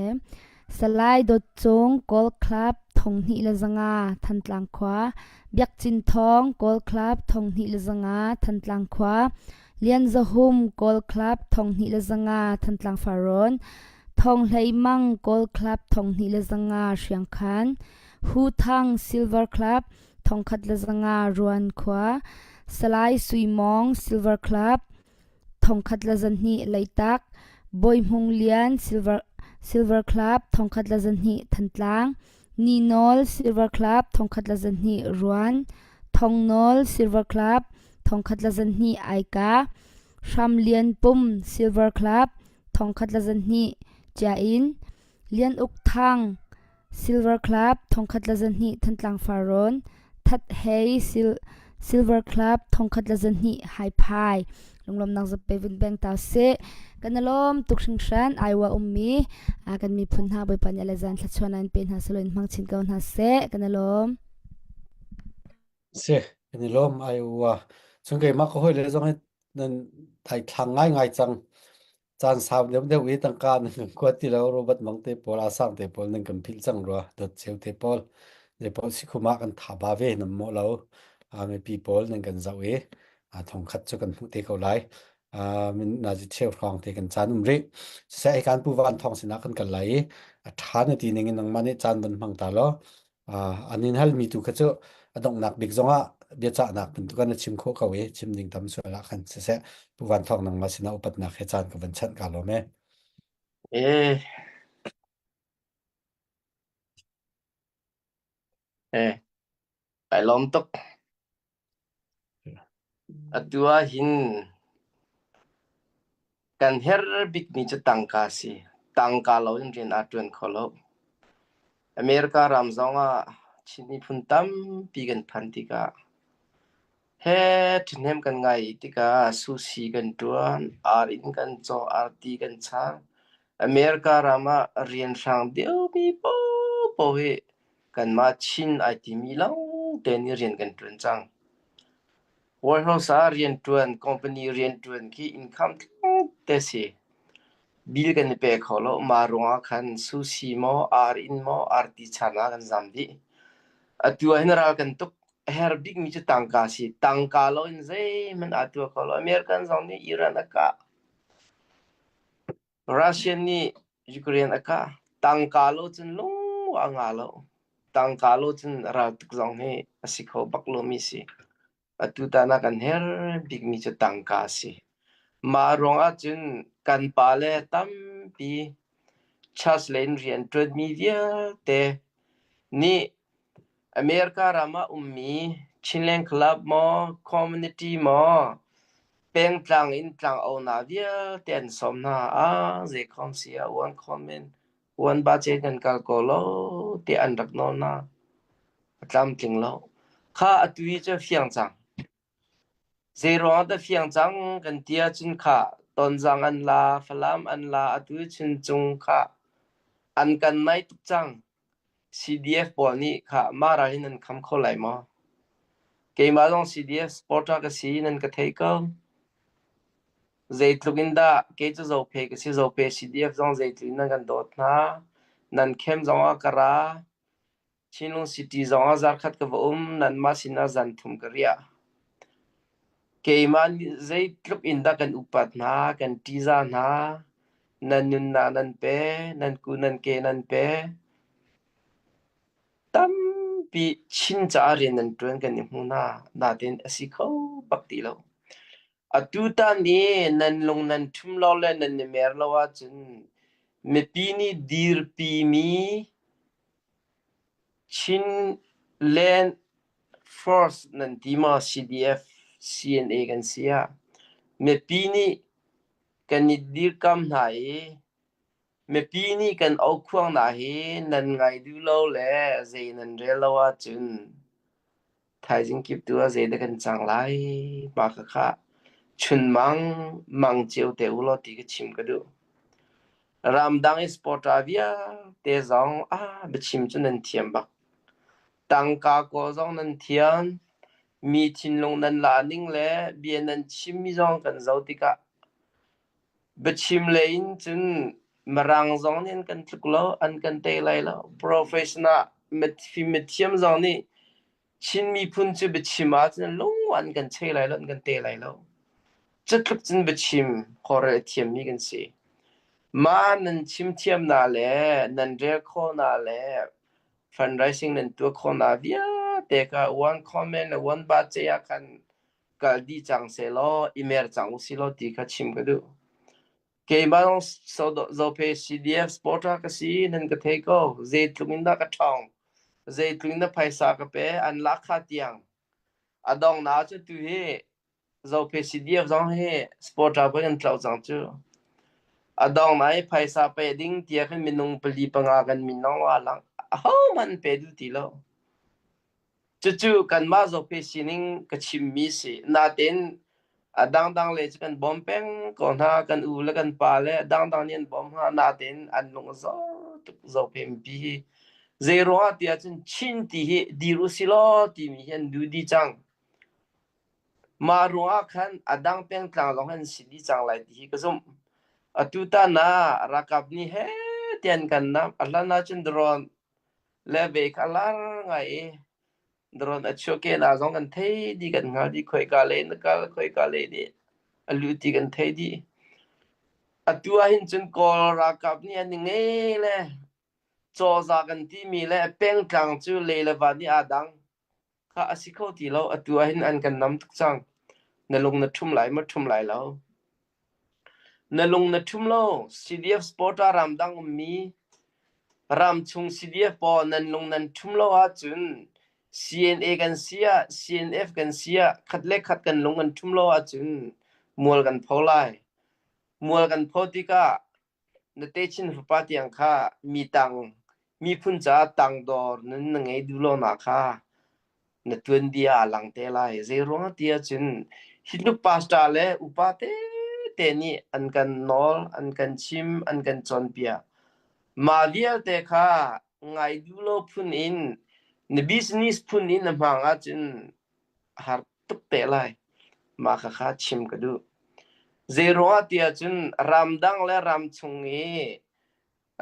Salai Dawt Cung Kawl Club 2500 Thantlang khua, Biak Cin Thawng Kawl Club 2500 Thantlang khua, Lian Za Hum Kawl Club 2500 Thantlang Farrawn, Thawng Hlei Mang Kawl Club 2500 Hriangkhan, Hu Thang Silver Club 1500 Ruan khua, Salai Sui Mawng Silver Club 1200 Leitak, Bawi Hmung Lian Silver, Silver Club 1200 Thantlang, Ni Nawl Silver Club 1200 Ruan, Thong Nawl Silver Club 1200 Aika, Hram Lian Pum Silver Club 1200 Chiain, Lian Uk Thang Silver Club 1200 Thantlang Farrawn, That Hei Silver Club 1200 Haiphai lunglawmnak zappe vun peng ta seh. Kan i lawm tuk hringhran Iowa ummi kan miphun hna Bawipa nih le zan thlachuan in pe hna selaw in hmang chin ko hna seh. Kan i lawm. Si, kan i lawm Iowa. Chung keimah ka hawi le zong hi nan thai thlang ngai ngai cang. Caan sau deuhdeuh i tangka nan kan kuat ti lo Robert Mang te pawl Asang te pawl nan kan philh cang rua dot cheu te pawl zei pawl sikhum ah kan tha ba ve nam mawh lo mipi pawl nan kan zoh i thong khat cu kan hmuh te ko lai min nazi cheu hrawng te kan caan um rih siseh kan pu van thong sinah kan kal lai i a tha na ti ning in nangmah nih caan van hmang ta law an in halmi tu kha cu a donghnak bik zongah biacahnak bantuk na chim khawh ko i chim ding tam sual ah khan siseh Pu Van Thawng nangmah sinah upatnak he caan ka van chanh ka lawm e. Eh. Eh, kai lawm tuk. Atu ah hin kan herh bikmi cu tangka si. Tangka lo in rian aa ṭuan kho lo. America ram zongah Chin miphun tampi kan phan tikah he ṭhahnem kan ngai tikah sushi kan ṭuan, ar inn kan caw, arti kan char. America ram ah rianhrang deuhmi paohpaoh hi kanmah Chin ai timi lawngte nih rian kan ṭuan cang. Warehouse ah rianṭuan, company rianṭuan khi income tlawmte si. Bill kan i pe kho lo. Mah ruangah khan sushi maw, ar inn maw, arti chan ah kan zam dih. Atu ah hin ral kan tuk. A herh bikmi cu tangka si. Tangka lo in zeihmanh aa tuah kho lo. American zong nih Iran a kah. Russian nih Ukraine a kah. Tangka lo cun lung a nga lo. Tangka lo cun raltuk zong hi a si kho bak lomi si. Atutan ah kan herh bikmi cu tangka a si. Mah ruangah cun kan pale tampi church lei in rian ṭuanmi vialte nih America ram ah ummi Chinland Club maw, community maw, pengtlang in tlangaunak vialte an sawm hna. Ah, zeikhom si ah uan khom in uan ba ce kan kal ko lo tiah an rak nawl hna. A tlamtling lo. Kha atu hi cu a fiang cang. Zeiruang dah fiang cang kan ti ahcun kha Tonzang an la, Falam an la, atu hi Chuncung kha an kan nai tuk cang. CDF pawl nih kha mah ral hi nan kham kho lai maw? Keimah zong CDF supporter ka si nan ka thei ko. Zeitluk in dah kei cu Zophe ka si, Zophe CDF zong zeitluk in nan kan dawt hna. Nan khem zong ah ka ra. Chinlung City zongah zarkhat ka va um, nanmah sinah zan thum ka riah. Keimah nih zeitluk in dah kan upat hna, kan ṭihzah hna, nan nunnak nan pe, nan ku nan ke nan pe. Tampi Chin caah rian nan ṭuan kan i hmu hna, nain a si kho bak ti lo. Atutan i nan lung nan ṭhum lo le nan i mer lo ahcun mipi nih dirpimi Chinland Force nan ti maw CDF, CNA kan si ah mipi nih kan i dirkam hna i mipi nih kan aukhuang hna hi nan ngai duh lo le zei nan rel lo ahcun thaizing kip tu ah zeidah kan cang lai mah khakha chunmang mang cio te u law ti ka chim ka duh. Ramdang i supporter vialte zong ah biachim cu nan thiam bak. Tangka kawl zong nan thiam. Mi thinlung nan la ning le bia nan chimmi zong kan zoh tikah biachim lei in cun Mirang zong nih an kan tluk lo, an kan tei lai lo. Professional mithiam zong nih Chin miphun cu biachim ahcun lung an kan chei lai lo, an kan te lai lo. Cutluk cun biachim kawlrel a thiammi kan si. Mah nan chim thiamnak le nan rel khawhnak le fundraising nan tuah khawhnak vialte kha one comment le one budget ah khan kal dih cang sehlaw i mer cang usih law ti kha chim ka duh. Keimah zong Zophe CDF supporter ka si nan ka thei ko. Zeitluk in dah ka ṭhawng. Zeitluk in dah phaisa ka pe an lak kha tiang. A donghnak cu tu hi Zophe CDF zong hi supporter pei kan tloh cang cu. A donghnak i phaisa pe ding tiah khin minung pali panga kan min lawng aa lang. Ahohmanh pe duh ti lo. Cucu kanmah Zophe sining ka chimmi si. Natein a dangdang le cu kan bawm peng ko hna. Kan u le kan pa le a dangdang nih an bawm hna. Natein an lung a zaw tuk Zophe mipi hi. Zei ruangah ti ahcun Chin ti hi dir usih law timi hi an duh dih cang. Mah ruangah khan a dang pengtlang zong an si dih cang lai ti hi ka zumh. Atutan ah ralkap nih heh tiah an kan namh. A hlan ahcun drone le ve kha a lar ngai i drone a chuahkehnak zong kan thei dih kan hngal dih khoika lei in a kal khoika lei nih a lut ti kan thei dih. Atu ah hin cun Kawl ralkap nih an i ngei le cawza kan timi le pengtlang cu lei le van nih aa dang. Kha a si kho ti lo. Atu ah hin an kan nam tuk cang. Na lung na ṭhum lai maw ṭhum lai lo? Na lung na ṭhum lo. CDF supporter ramdang ummi ramchung CDF pawl nan lung nan ṭhum lo ahcun CNA kan si ah CNF kan si ah khat le khat kan lung kan ṭhum lo ahcun mual kan pho lai. Mual kan pho tikah na techin fapa tiang kha mi tang. Miphun caah tangdor nun na ngei duh lo nak kha na tuanbia ah lang te lai. Zeiruang ti ahcun hi tluk pastor le upa tete nih an kan nawl, an kan chim, an kan cawnpiak. Mah vialte kha ngai duh lo phun in na business phun in na hmang ahcun a har tuk te lai. Mah khakha chim ka duh. Zeiruangah ti ahcun ramdang le ramchung i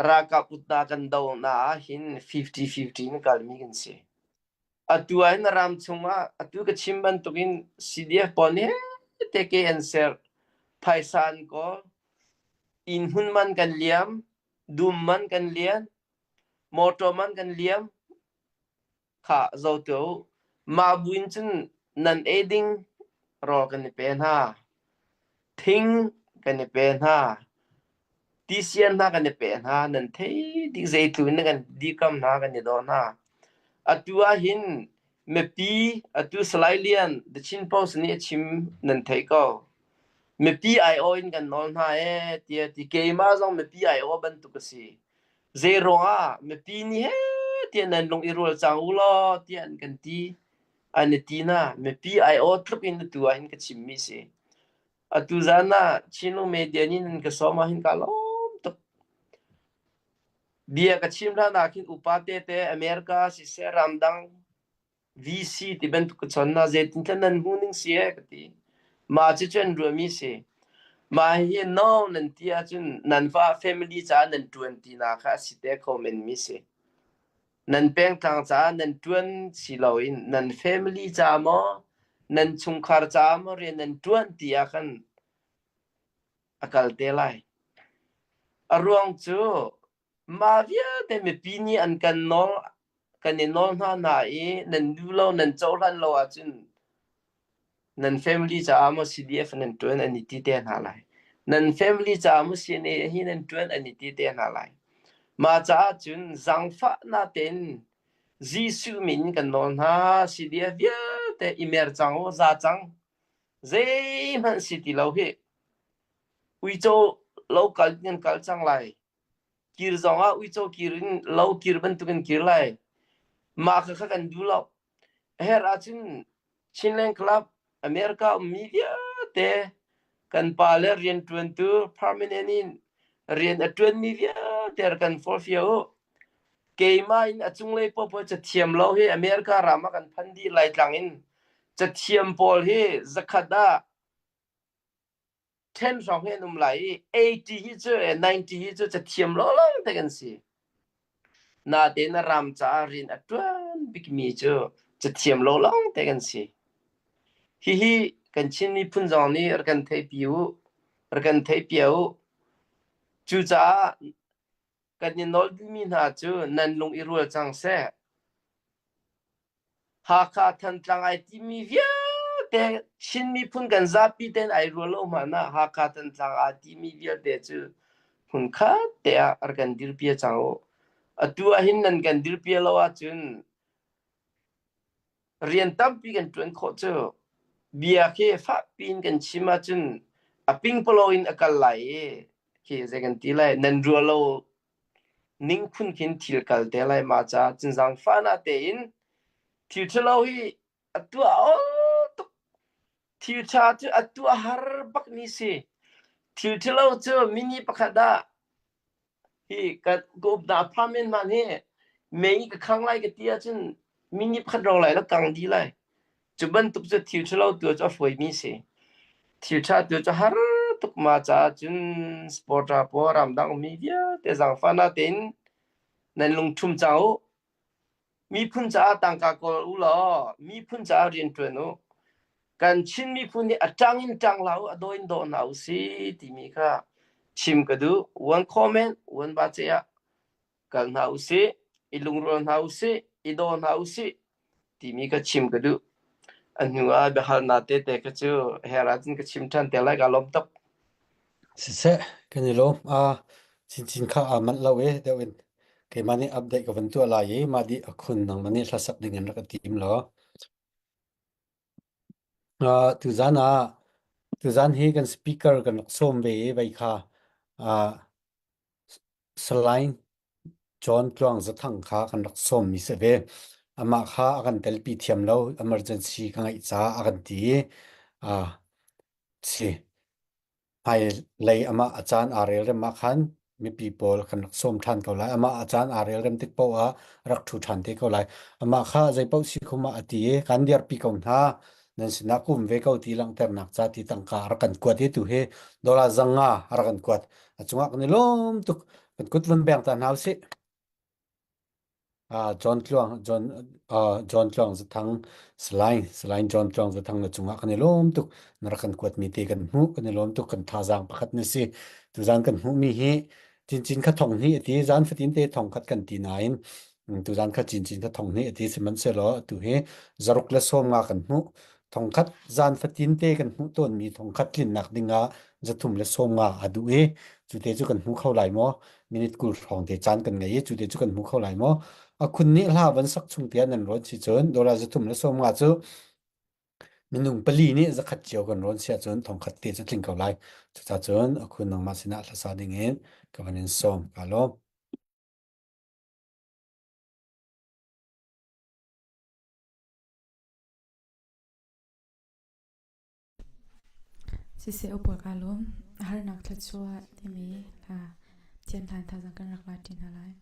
ralkap utna kan dohnak ah hin 50-50 in kalmi kan si. Atu ah hin ram chungah atu ka chim bantukin CDF pawl nih teke an ser, phaisa an kawl, inn hmun man kan liam, dum man kan lian, motor man kan liam, Khah, zo tuah u. Mah buin cun nan ei ding rawl kan i pe hna. Thing kan i pe hna. Tisian hna kan i pe hna. Nan thei dih zeitluk in kan dikam hna kan i daw hna. Atu ah hin mipi atu Salai Lian The Chin Post nih a chim nan theih ko. Mipi aiawh in kan nawl hna ee tiah ti keimah zong mipi aiawh bantuk a si. Zeiruangah mipi nih heh tiah nan lung i rual cang u law tiah an kan ti. An i ti na mipi aiawh tluk in atu ah hin ka chimmi si. Atu zan ah Chinlung media nih nan ka sawm ah hin ka lawm tuk. Bia ka chim hlan ah khin upa tete America siseh ramdang VC ti bantuk ka chon na zeitin nan hmu ning si e ka ti. Mah cu cu an ruahmi si. Mah hi no nan ti ahcun nan fa family caah nan ṭuan ti na kha a si te kho men mi si. Nan pengtlang caah nan ṭuan si loin nan family ca maw nan chungkhar caah maw rian nan ṭuan ti ah khan a kal te lai. A ruang cu Mah vialte mipi nih an kan nawl kan i nawl hna hna i nan duh lo nan cohlan lo ahcun nan family caah maw CDF nan ṭuan an i ti te hna lai. Nan family caah maw CNA hi nan ṭuan an i ti te hna lai. Mah caah cun zaangfahnak tein Jesuh min kan nawl hna CDF vialte i mer cang u za cang zeihmanh si ti lo hih. Uico lo kal in kan kal cang lai. Kir zong ah uico kir in lo kir bantukin kir lai. Mah kha kha kan duh lo. A herh ahcun Chinland Club America ummi vialte kan pa le rianṭuantu permanent in rian a ṭuanmi vialte rak kan forhfiah u. Keimah in a cunglei paohpaoh cathiam lo hi America ram ah kan phan dih Laitlang in cathiam pawl hi zakhat ah ṭhen hrawng hi an um lai i 80 hi cu 90 hi cu cathiam lawlawng te kan si. Natein a ram caah rian a ṭuan bikmi cu cathiam lawlawng te kan si. Hihi kan Chin miphun zong nih rak kan theihpi u, rak kan theihpiak u. Cucaah kan i nawl duhmi hna cu nan lung i rual cang seh. Hakha Thantlang ai timi vialte Chin miphun kan zapi tein ai rual lo hmanh ah Hakha Thantlang aa timi vialte cu hmunkhat te ah rak kan dirpi cang u. Atu ah hin nan kan dirpi lo ahcun rian tampi kan ṭuan khawh cu. Bia khi fakpi in kan chim ahcun a pingpalo in a kal lai i khi zei kan ti lai nan rual lo ning phun khin thil kal te lai ma ca cinzang fana tein thil ṭhalo hi a tuah aw tuk thil ṭha cu a tuah har bak mi si thil ṭhalo cu mini pakhat ah hi ka ka upna apartment man hi mei ka khang lai ka ti ahcun mini pakhat rong lai la kang di lai Cu bantuk cu thil ṭhalo tu cu a fawimi si. Thil ṭha tu cu har tuk ma caah cun supporter pawl ramdang ummi vialte zaangfahnak tein nan lungṭhum cang u. Miphun caah tangka kawl u law miphun caah rian ṭuan u. Kan Chin miphun hi a ṭang in ṭang hlah u, a daw in daw hna u si timi kha chim ka duh. One comment, one ba ah kal hna usih, i lungrual hna usih, i daw hna usih timi kha chim ka duh. A hnu ah biahalnak tete kha cu her ahcun ka chim ṭhan te lai ka lawm tuk. Siseh, kan i lawm. Aa chinchin kha aa manh lo e deuh in keimah nih update ka van tuah lai i mah dih a khun nangmah nih hlasak ding in rak ka tim law. Uh, tuzan ah tuzan hi kan speaker kan rak sawm ve i vei kha uh, Salai. John Tluang Zathang kha kan rak sawmmi si ve. Amah kha a kan telpi thiam lo, emergency ka ngeih caah a kan ti i si. Hmailei amah a caan aa relrem ah khan mipi pawl kan rak sawm ṭhan ko lai. Amah a caan aa relrem tik paoh ah rak ṭhu ṭhan te ko lai. Amah kha zeipaoh si khum ah a ti i kan dirpi ko hna. Nan sinah ka um ve ko ti langhternak ca ti tangka a rak kan kuat i tu hi dollar 500 a rak kan kuat. A cungah kan i lawm tuk. Kan kut vun beng ta hna usih. John Tluang John John Tluang Zathang Salai Salai John Tluang Zathang na cungah kan i lawm tuk na rak kan kuatmi te kan hmuh kan i lawm tuk kan thazaang pakhat na si tuzan kan hmuhmi hi cincin kha thong hnih a ti zan fatin te thong khat kan ti nain tuzan kha cincin kha thong hnih a ti sihmanhsehlaw atu hi zaruk le 50 kan hmuh thongkhat zan fatin te kan hmuh tawnmi thongkhat tlinnak dingah 350 a duh i cu te cu kan hmu kho lai maw minute 20 hrawng te caan kan ngei i cu te cu kan hmu kho lai maw a khun nih hla van sak chung tiah nan rawn si cun dollar 350 cu minung pali nih 100 cio kan rawn si ahcun thongkhat te cu tling ko lai cucaah cun a khun nangmah sinah hlasa ding in ka van in sawm ka lawm. Siseh upa kaa lawm. Harnak thluachuah timi hla thian hlan thazaang kan rak la ṭi hna lai.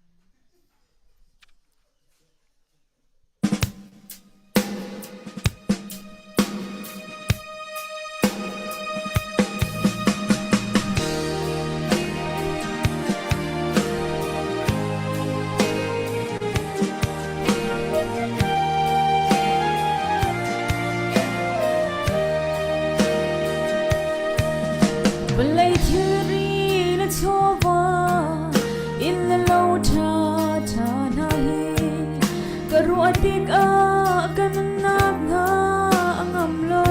Vawlei thilri na chawva inn le lo ṭha ṭha hna hi ka ruah tikah ka nunnak hna a ngam lo.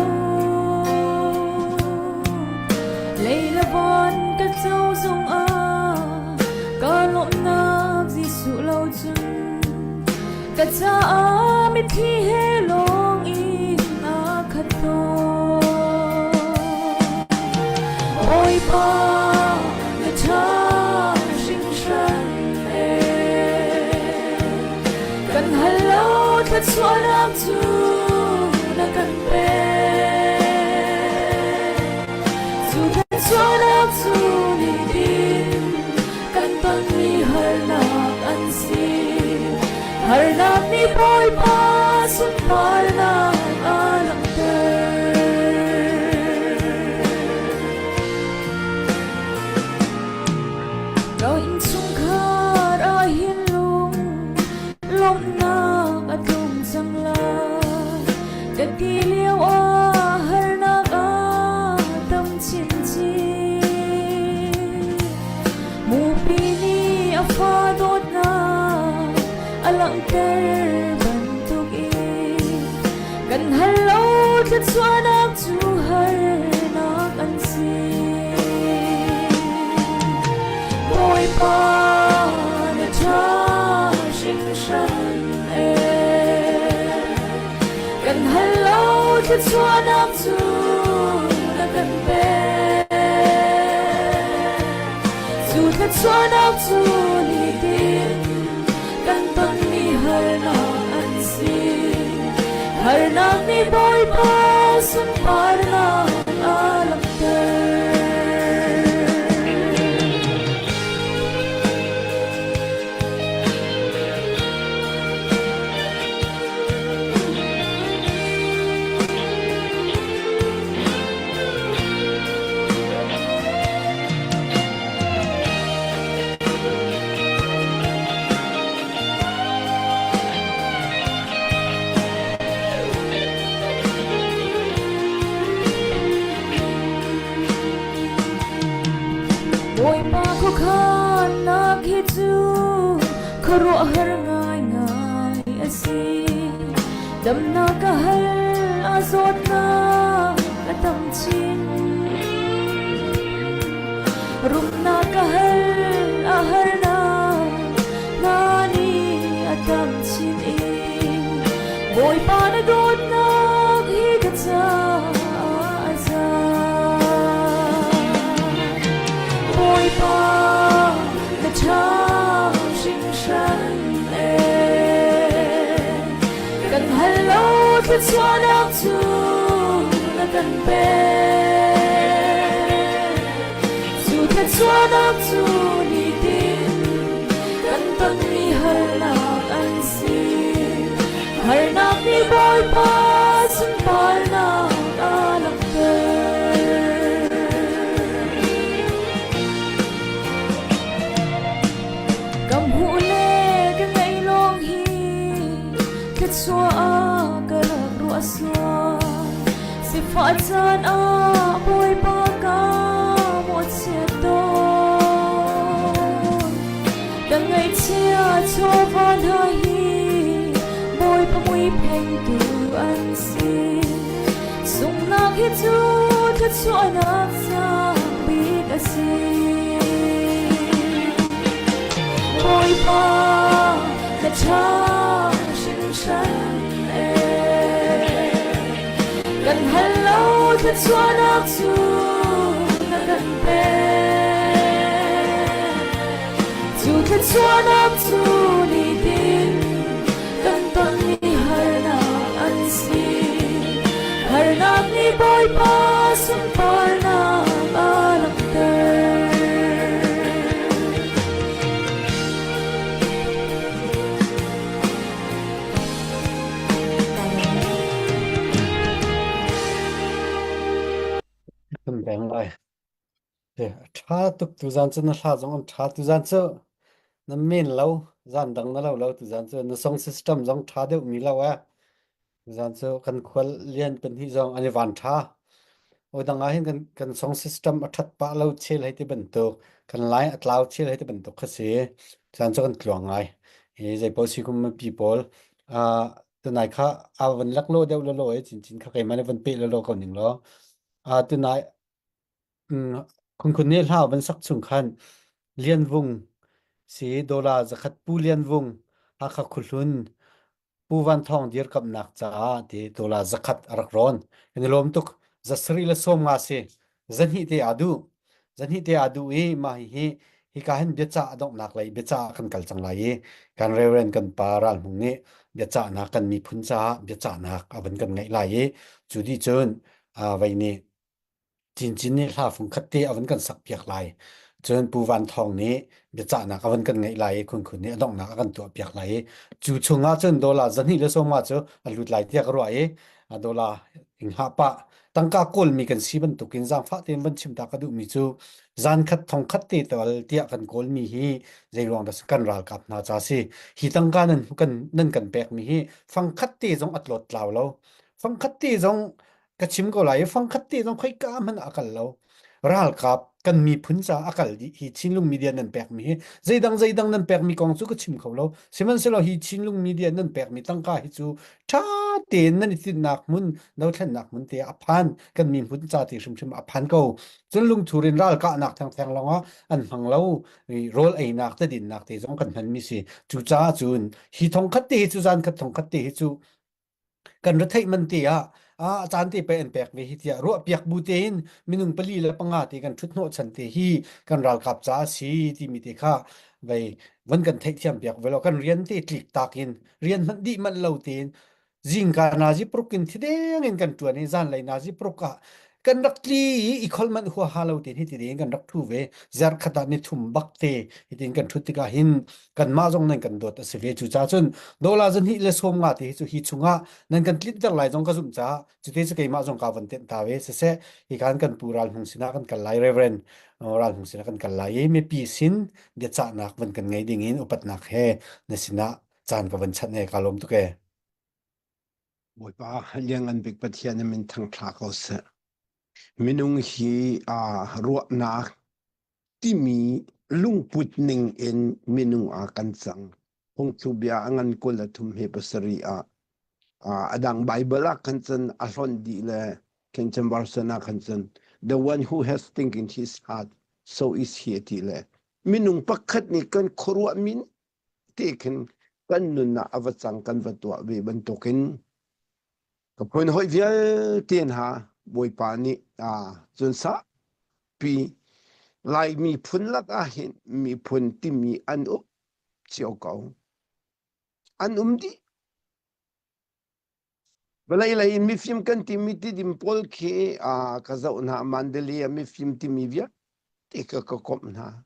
Lei le van ka co zongah ka lawmhnak Jesuh lo cun Ka caah mitthli he lawng in aa khat tawn. Bawipa, na ṭha hringhran ee. Kan hal lo thluachuahnak cu na kan pek. Cu thluachuahnak cu nitin kan tonmi harnak an si. Harnak nih Bawipa sunparnak a langhter. Ka innchungkhar ah hin lung lawmhnak a tlung cang lai. Ka ti lio ah harnak a tam chinchin. Mupi nih a fa dawtnak a langhter bantukin kan hal lo thluachuahnak cu harnak an si. Bawipa na ṭha hringhran ee. Kan hal lo thluachuahnak cu na kan pek. Cu thluachuahnak cu nitin kan tonmi harnak an si. Harnak nih Bawipa sunparnak a langhter. Bawipa khuakhannak hi cu khuaruahhar ngaingai a si. Damnak ka hal a zawtnak a tam chin. Rumnak ka hal a harnak hna nih a tam chin i Bawipa na dawtnak hi ka caah a za. Bawipa na ṭha hringhran. thluachuahnak cu na kan pek. Cu thluachuahnak cu nitin kan tonmi harnak an si. Harnak nih Bawipa sunparnak a langhter. Ka hmuh le ka ngaih lawng hi thluachuah ah ka rak ruah sual. Sifah caan ah Bawipa ka mawhchiat tawn. Ka ngaihchia chawva hna hi Bawipa mui phengtu an si. Sunghnak hi cu thluachuahnak sang bik a si. Bawipa na ṭha hringhran ee. Kan hal lo thluachuahnak cu na kan pek. Cu thluachuahnak cu nitin kan tonmi harnak an si. Harnak nih Bawipa sunparnak a langhter. Kan beng lai. A ṭha tuk tuzaan cu na hla zong an ṭha tuzaan cu na men lo zan dang na lo lo tuzaan cu na song system zong ṭha deuh mi lo eh tuzaan cu kan khual lian pahnih zong an i van ṭha o dang ah hin kan kan song system a ṭhat pah lo chel hei ti bantuk kan lai a tlau chel hei ti bantuk kha si tuzaan cu kan tluang ngai hi zei paoh si kum mipi pawl uh, tunai kha a van lak lo deuh lo lo e chin chin kha keimah nih van pe lo lo ko ning law uh, tunai Khunkhun nih hla van sak chung khan Lian Vung si dollar zakhat Pu Lian Vung Hakha Khuahlun Pu Van Thawng dirkamhnak caah ti dollar zakhat a rak rawn. Kan i lawm tuk. Za sarih le sawm nga si. Zahnih te aa duh. Zahnih te aa duh i mah hihi hika hin biacah a donghnak lei biacah ah kan kal cang lai i kan Reverend kan pa Ral Hmung nih biacahnak kan miphun caah biacahnak a van kan ngeih lai i cu dih cun vei nih Cincin nih hla fungkhat te a van kan sakpiak lai. Cun Pu Van Thawng nih biacahnak a van kan ngeih lai i Khunkhun nih a donghnak a kan tuahpiak lai i cu chungah cun dollar 250 cu a lut lai tiah ka ruah i a dollar ing hlah pah tangka kawlmi kan si bantukin zaangfah tein van chim ta ka duhmi cu zan khat thong khat te tal tiah kan kawlmi hi zei ruang dah kan ralkap hna ca si hi tangka nan kan nan kan pekmi hi fangkhat te zong a tlawt tlau lo fangkhat te zong ka chim ko lai i fangkhat te zong khoika hmanh ah a kal lo ralkap kan miphun ca a kal dih hi Chinlung media nan pekmi hi zeidang zeidang nan pekmi kong cu ka chim kho lo sihmanhsehlaw hi Chinlung media nan pekmi tangka hi cu ṭha tein nan i tinhnak hmun dothlennak hmun te a phan kan miphun ca ti hrimhrim a phan ko cun lungthur in ralkahnak thengtheng lawngah an hmang lo rawl einak te dinnak te zong kan hmanmi si cucaah cun hi thongkhat te hi cu zan khat thongkhat te hi cu kan retheih man te ah a caan te pe an pek ve hi tiah ruah piak bu tein minung pali le panga te kan thut hnawh chan te hi kan ralkap ca a si timi te kha vei van kan theihthiam piak ve lo kan rian te tlik tak in rian hmanh dih manh lo tein zingka nazi pruk in thideng in kan tuan i zanlei nazi pruk ah kan rak tli i i khol manh huaha lo tein hi ti ding kan rak thu ve zer khat ah ni thum bak te hitin kan thut tikah hin kanmah zong nan kan dawt a si ve cucaah cun dollar zahnih le sawm nga te hi cu hi chungah nan kan tlinter lai zong ka zumh caah cute cu keimah zong ka van tenh ta ve siseh hi kan kan pu ral hmung sinah kan kal lai reverend ral hmung sinah kan kal lai i mipi sin biacahnak van kan ngei ding in upatnak he na sinah caan ka van chanh e ka lawm tuk e Bawipa liangngan bik Pathian in min thangṭha ko seh. Minung hi aa ruahnak timi lungput ning in minung ah kan cang. Phungthluk bia a ngan 23 he pasarih ah a dang Bible ah khan cun a hlonh dih le King James Version ah khan cun the one who has think in his heart so is he ti le minung pakhat nih kan khuaruah min te khin kan nun ah a va cang kan va tuah ve bantukin Ka phun hawi vialte hna Bawipa nih cun pi Lai miphun lakah hin miphun timi an um cio ko. An um dih. Vawlei lei in mifim kan timi tidim pawl khi ka zoh hna Mandalay ah mifim timi vialte ka ka komh hna.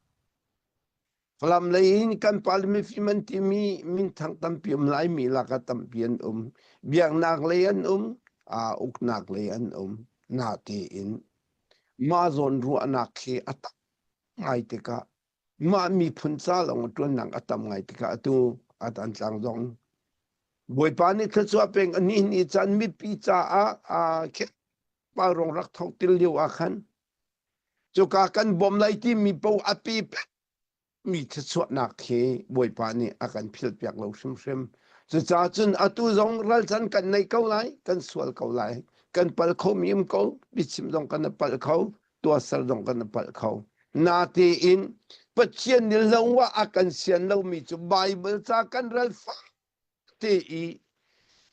Falam lei in kan pale mifim an timi minthang tampi um Laimi lakah tampi an um. Biaknak lei an um, aa uknak lei an um. Natein mah zawn ruahnak khi a tam ngai tikah mah miphun ca lawng ṭuannak a tam ngai tikah atu a tantlang zong Bawipa nih thluachuah peng ni ni caan mipi caah pa rong rak thok til lio ah khan cuka kan bawm lai timi po a pe mi thluachuahnak khi Bawipa nih a kan philhpiak lo hrimhrim. Cucaah cun atu zong ralchan kan nei ko lai, kan sual ko lai, kan pal kho mi um ko, biachim zong kan palh kho, tuahser zong kan palh kho. Natein Pathian nih lo ah a kan sian lomi cu Baibal ca kan rel fak te i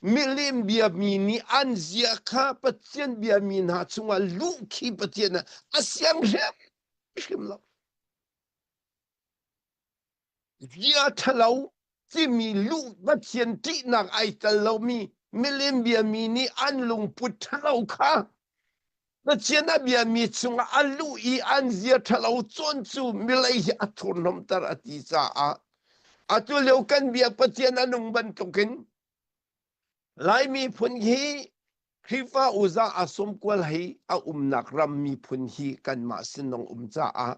milim biami nih an zia kha Pathian biami hna chungah luh khi Pathian a siang hrimhrim lo. Zia ṭhalo timi luh Pathian ṭihnak ai tel lomi milim biami nih an lungput ṭhalo kha Pathian a biami chungah a luh i an zia ṭhalo cawn cu milei hi a thurhnawmter a ti caah atu lio kan biak Pathian a nung bantukin Lai miphun hi Khrihfa uza a sawmkual hei a umnak ram miphun hi kanmah sinong um caah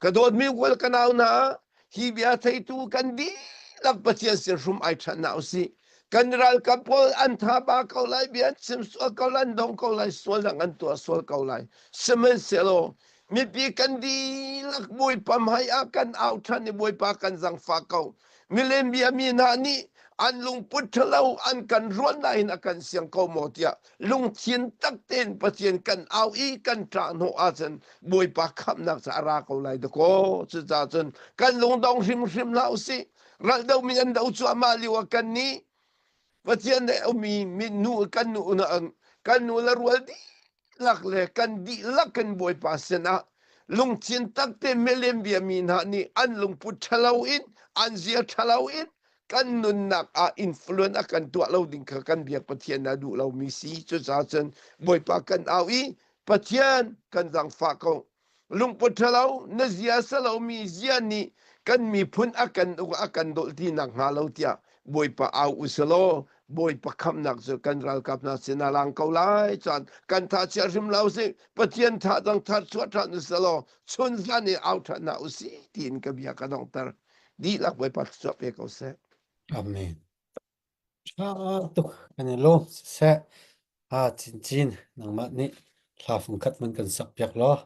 ka dawtmi kual ka nau hna hi bia theitu kan dihlak Pathian sin hrum ai ṭhan hna usih. Kan ralkap pawl an tha ba ko lai bia an chim sual ko lai an dong ko lai sualnak an tuah sual ko lai sihmanhsehlaw mipi kan dihlak Bawipa hmai ah kan au ṭhan i Bawipa kan zangfah ko Milem bia mi hna nih an lungput ṭhalo an kan ruan nain a kan siang ko maw tiah lungthin tak tein Pathian kan au i kan ṭah hnawh ahcun Bawipa khamhnak cu a ra ko lai dakaw. Cucaah cun kan lungdong hrimhrim hlah usih. Raldo mi an do cuahmah lio ah kan nih Pathian nih ummi nu kan nu kan nu le rual dihlak le kan dihlak kan Bawipa sinah lungthin takte milem biami hna nih an lungput ṭhalo in an zia ṭhalo in kan nunnak ah influence a kan tuah lo ding kha kan biak Pathian a duh lomi si cucaah cun Bawipa kan au i Pathian kan zaangfah ko Lungput ṭhalo na zia salomi zia nih kan miphun a kan uk a kan dolh ti nakhnga lo tiah Bawipa au u selaw Bawipa khamnak cu kan ralkap hna sinah lang ko lai caan kan tha chia hrim lo sih Pathian tha dang thar chuah ṭhan u selaw chun zan i au ṭhan hna u sih tiin ka bia ka donghter dihlak Bawipa thluachuah pe ko seh. Amen. Ṭha tuk kan i lawm siseh aa cincin nangmah nih hla fungkhat man kan sakpiak law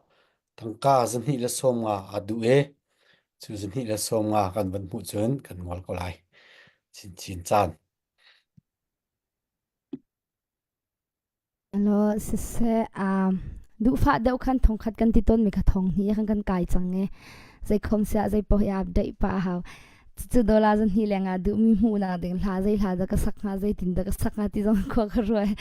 tangka 250 aa duh i cu 250 kan van hmuh cun kan ngol ko lai. Cincin caan. Alo siseh um, duhfah deuh khan thongkhat kan ti tawnmi kha thong hnih khan kan kai cang i zeikhom siah zei paoh hi update pah a hau. Cucu dollar zan hnih leng ah duhmi hmuhnak ding hla zei hla dah ka sak hnga zeitin dah ka sak hnga ti zong khua ka ruai.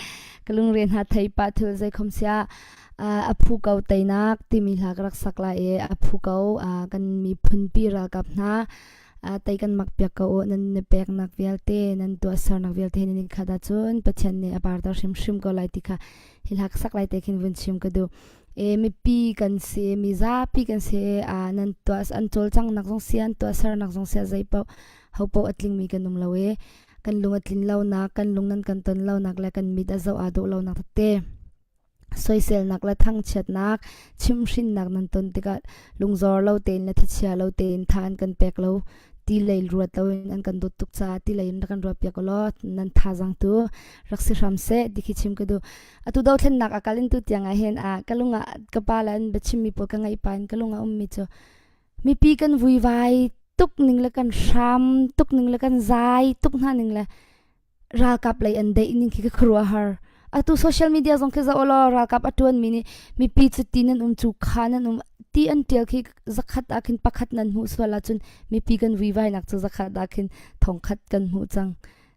Ka lungre hna thei pah thil zeikhom siah uh, a phu ko teinak timi hla ka rak sak lai i a phu ko uh, kan miphunpi ralkap hna tei kan mak piak ko u nan na peknak vialte nan tuahsernak vialte nan in khat ahcun Pathian nih a parter hrimhrim ko lai ti kha hi hla sak lai te khin vun chim ka duh e mipi kan si mi zapi kan si a nan tuah an cawlcangnak zong si an tuahsernak zong si zei paoh ho paoh a tlingmi kan um lo e kan lung a tlin lonak kan lung nan kan ton lonak le kan mit a zoh aa dawh lonak tete Soiselnak le thangchiatnak, chimhhrinnak nan ton tikah lungzor lo tein le thachia lo tein tha an kan pek lo. Ti lei ruat loin an kan dawt tuk caah ti lei in rak kan ruat piak law nan thazaang tu rak si hram seh ti khi chim ka duh. Atu dothlennak a kal in tu tiang ah hin ah ka lung ah ka pa le an biachimmi pawl ka ngaih pa in ka lung ah ummi cu mipi kan vuivai tuk ning le kan hram tuk ning le kan zai tuk hna ning le ralkap lei an deih ning khi ka khuaruahhar. Atu social media zong khi zoh law ralkap a ṭuanmi nih mipi cu ti nan um cu kha nan um ti an ṭial khi zakhat ah khin pakhat nan hmuh sual ahcun mipi kan vuivainak cu zakhat ah khin thongkhat kan hmuh cang.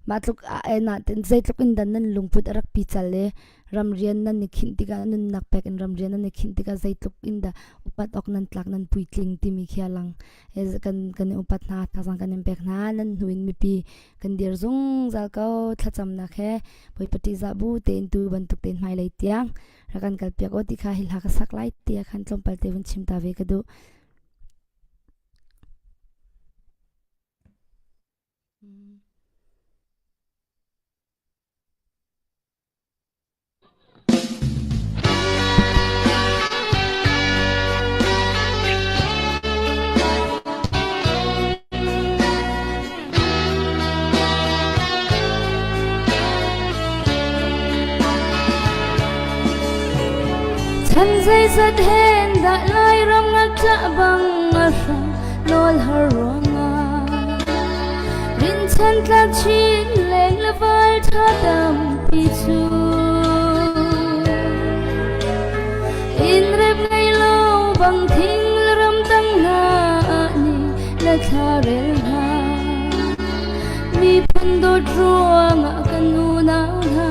Mah tluk na ten zeitluk in dan nan lungput a rak pi cal le ramrian nan i khinh tikah nunnak pek in ramrian nan i khinh tikah zeitluk in dah upat awk nan tlak nan puitling timi khi a lang. Kan kan i upat hna thazang kan in pek hna nan hnu in mipi kan dir zungzal ko thlacamnak he Bawipa ṭihzah bu tein tu bantuk tein hmailei tiang rak kan kalpiak aw ti kha hi hla ka sak lai tiah khan tlawmpal te vun chim ta ve ka duh. Chan zeizat hen dah Lairam ngakṭah bang a hram nawl har ruangah Rinchan tlak chin leng le val ṭha tampi cu Inn rep ngei lo bang thing le ram tang hna nih le thla rel hna Miphun dawt ruangah kan unau hna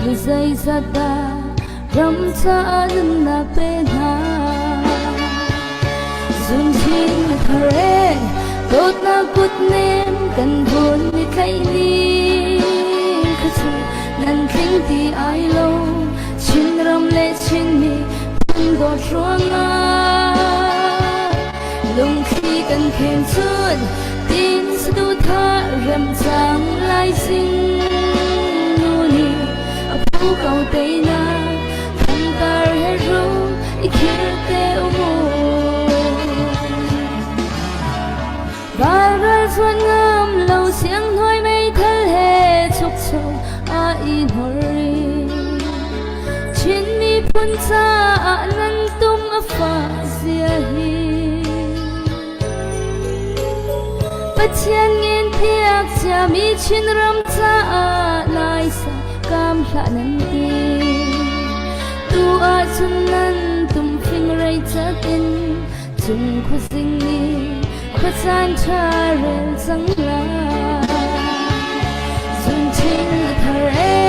mi zeizat dah ram caah nunnak pe hna. Zunthin thar e dawtnak kutnem kan vun i tlaih ni kha cu nan tling ti ai lo Chinram le Chinmi phun dawt ruangah Lungthli kan khen cun tin saduhthah rem cang lai sing nu nih a phu ko teinak thantar he rum i khir te umu Valral zuan ngam lo siang hnuai meithal he chuk a i hnor Chin miphun caah nan tum a fah zia hi Pathian ngen phiak ciami Chinram caah laisa kam hlah nan ti Tu ahcun nan tum fingrei cat in Cung khuazing nih khuacaan ṭha rel cang lai. Zunthin a thar e,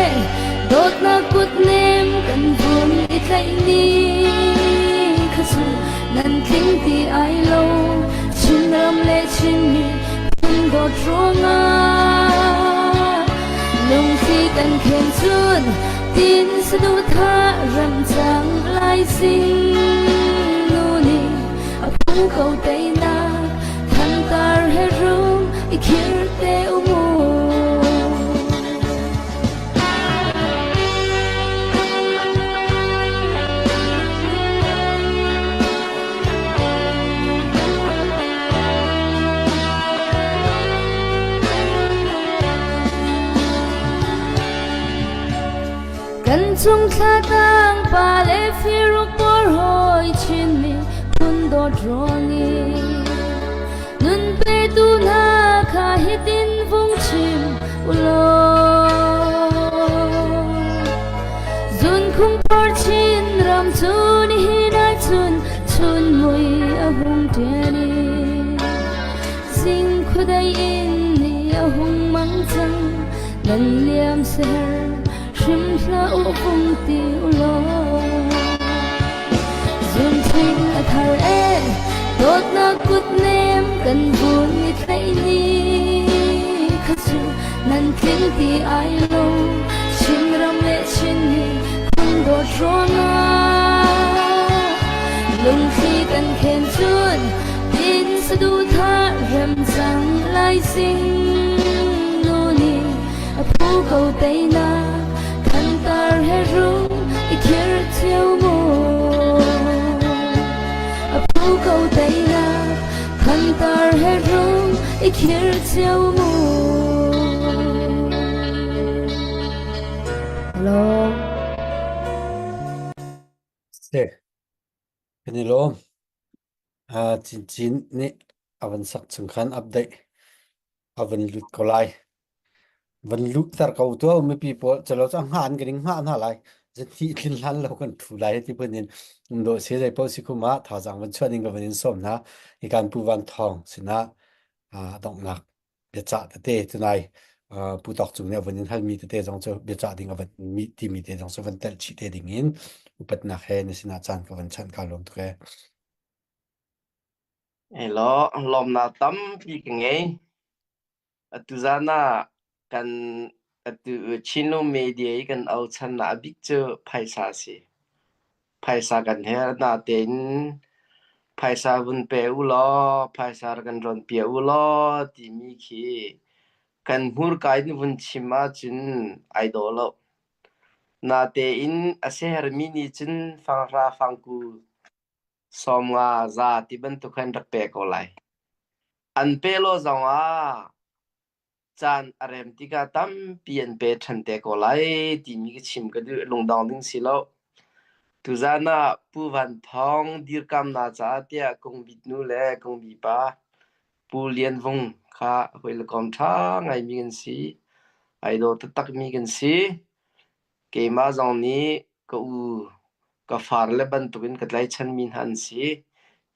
dawtnak kutnem kan vun i tlaih ni kha cu nan tling ti ai lo. Chinram le Chinmi phun dawt ruangah lungthli kan khen cun tin saduhthah rem cang lai sing nu nih a phu ko teinak thantar he rum i khir te umu. Kan chung thlatang pa le firuk por hoi Chinmi phun dawt ruangi Nun petu hna kha hitin vung chim ulaw Zun khung por chin ram cu nihin ahcun chun mui a hung ṭian i Zing khuadei in ni a hung mang cang nan liam ser hrim hlah u vung ti u law Zunthin a thar e dawtnak kutnem kan vun i tlaih ni kha cu nan tling ti ai lo Chinram le Chinmi phun dawt ruangah lungthli kan khen cun tin saduhthah rem cang lai sing nu nih a phu ko teinak thantar he rung i khir cio mu a phu ko teinak thantar he rung i khir cio mu Hello. Se, kan i lawm. Cincin nih a van sak chung khan update a van lut ko lai. Van luhter ko tuah mipi pawl calo cu hnga an kan in hngah hna lai. Zan tlin hlan lo kan thu lai ti phun in um dawh si zei paoh si khum ah thazaang van chuah ding ka van in sawm hna. Hi kan Pu Van Thawng sinah donghnak biacah tete tunai. Pu Tawk Cung nih a vun in halmi tete zong cu biacah ding a van mi timi te zong cu van telh chih te ding in upatnak he na sinah caan ka van chanh ka lawm tuk ee. Hello, lawmnak tampi ka ngei. Atu zan ah kan atu Chinlung media i kan ochannak bik cu phaisa a si. Phaisa kan herh natein phaisa vun pe u law, phaisa rak kan rawn piah u law timi khi kan hmurka in vun chim ahcun ai dawh lo. Natein a siaherhmi nih cun fanghra fangku 50 za ti bantuk khan rak pe ko lai. An pe lo zongah caan a rem tikah tampi an pe ṭhan te ko lai timi ka chim ka duh lungdong ding si lo. Tuzan ah Pu Van Thawng dirkamnak caah tiah Kungbi nu le Kungbi pa Pu Lian Vung kha hawi le kom ṭha ngaimi kan si. Ai daw taktakmi kan si. Keimah zong nih ka u ka farle bantukin ka tlaichanmi hna an si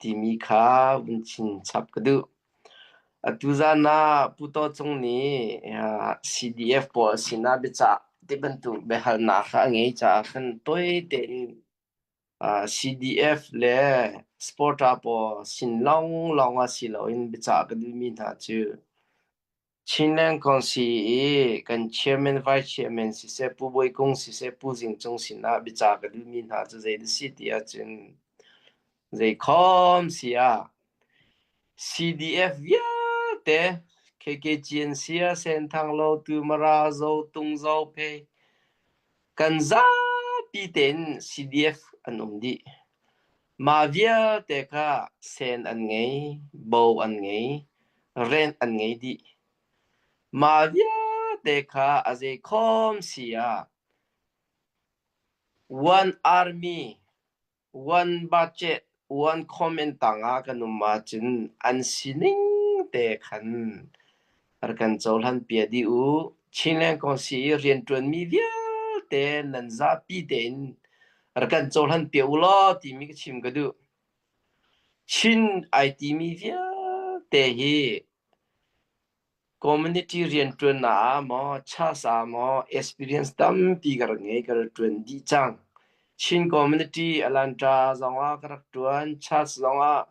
timi kha vun chinchap ka duh. Atu zan ah Pu Taw Cung nih CDF pawl sinah biacah ti bantuk biahalnak kha a ngei caah khan tawi tein CDF le Sporta pawl sin lawnglawng ah si loin biacah ka duhmi hna cu Chinland Council i kan chairman, vice chairman siseh, Pu Bawi Kung siseh, Pu Zing Cung sinah biaca ka duhmi hna cu zei a si ti ahcun zeikhom si ah CDF vialte KKGNC ah Senthang Lautu Mara Zo Tung Zo Phe kan zapi tein CDF an um dih. Mah vialte kha sen an ngei, bo an ngei, rent an ngei dih. Mah vialte kha a zeikhom si ah one army, one budget, one comment tangah kan um ahcun an sining te khan rak kan cohlan piak dih u. Chinland Council i rianṭuanmi vialte nan zapi tein rak kan cohlan piak u law timi ka chim ka duh. Chin ai timi vialte hi community rianṭuannak ah maw, church ah maw experience tampi ka rak ngei, ka rak ṭuan dih cang. Chin community Atlanta zongah ka rak ṭuan, church zongah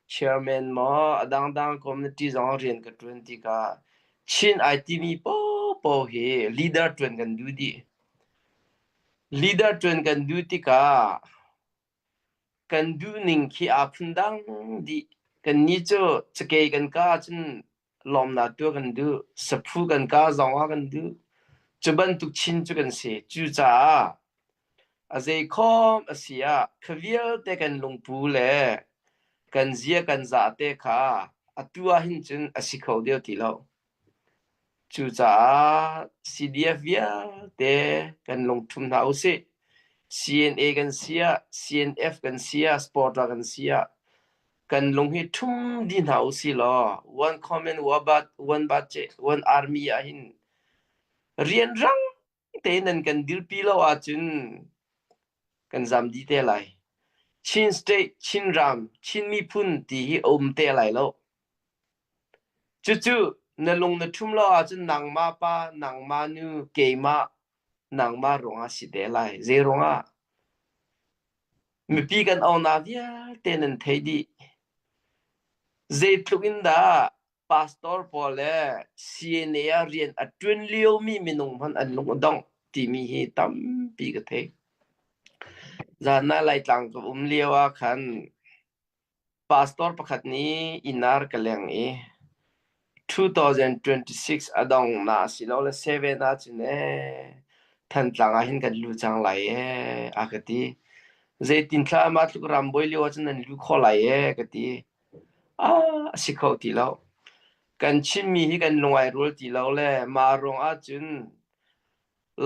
chairman maw a dangdang community zong rian ka ṭuan tikah Chin ai timi paohpaoh hi leader ṭuan kan duh dih. Leader ṭuan kan duh tikah kan duhning khi aa phundang dih. Kannih cu cakei kan ka ahcun lawmnak tuah kan duh, saphu kan ka zong ah kan duh. Cu bantuk Chin cu kan si. Cucaah a zeikhom a si ah kha vialte kan lungpu le kan zia kan zah te kha atu ah hin cun a si kho deuh ti lo. Cucaah CDF vialte kan lungṭhum hna usih. CNA kan si ah, CNF kan si ah, Sporter kan si ah, kan lung hi ṭhum dih hna usih law one common one budget, one army ah hin rianrang tein nan kan dirpi lo ahcun kan zam dih te lai. Chin state, Chinram, Chin miphun ti hi a um te lai lo. Cucu na lung na ṭhum lo ahcun nangmah pa, nangmah nu, keimah, nangmah ruangah si te lai. Zei ruangah? Mipi kan aunak vialte nan theih dih. Zeitluk in dah pastor pawl le CNA ah rian a ṭuan liomi minung hmanh an lung a dongh timi hi tampi ka thei. Zan ah Laitlang ka um lio ah khan Pastor pakhat nih inn ah ka leng i 2026 a donghnak asilole 7 ahcun ee Thantlang ah hin kan lu cang lai ee a ka ti. Zeitin thla mah tluk rambuai lio ahcun nan lu khawh lai ee ka ti. Ah, a si kho ti lo. Kan Chinmi hi kan lung ai rual ti lo le mah ruang ahcun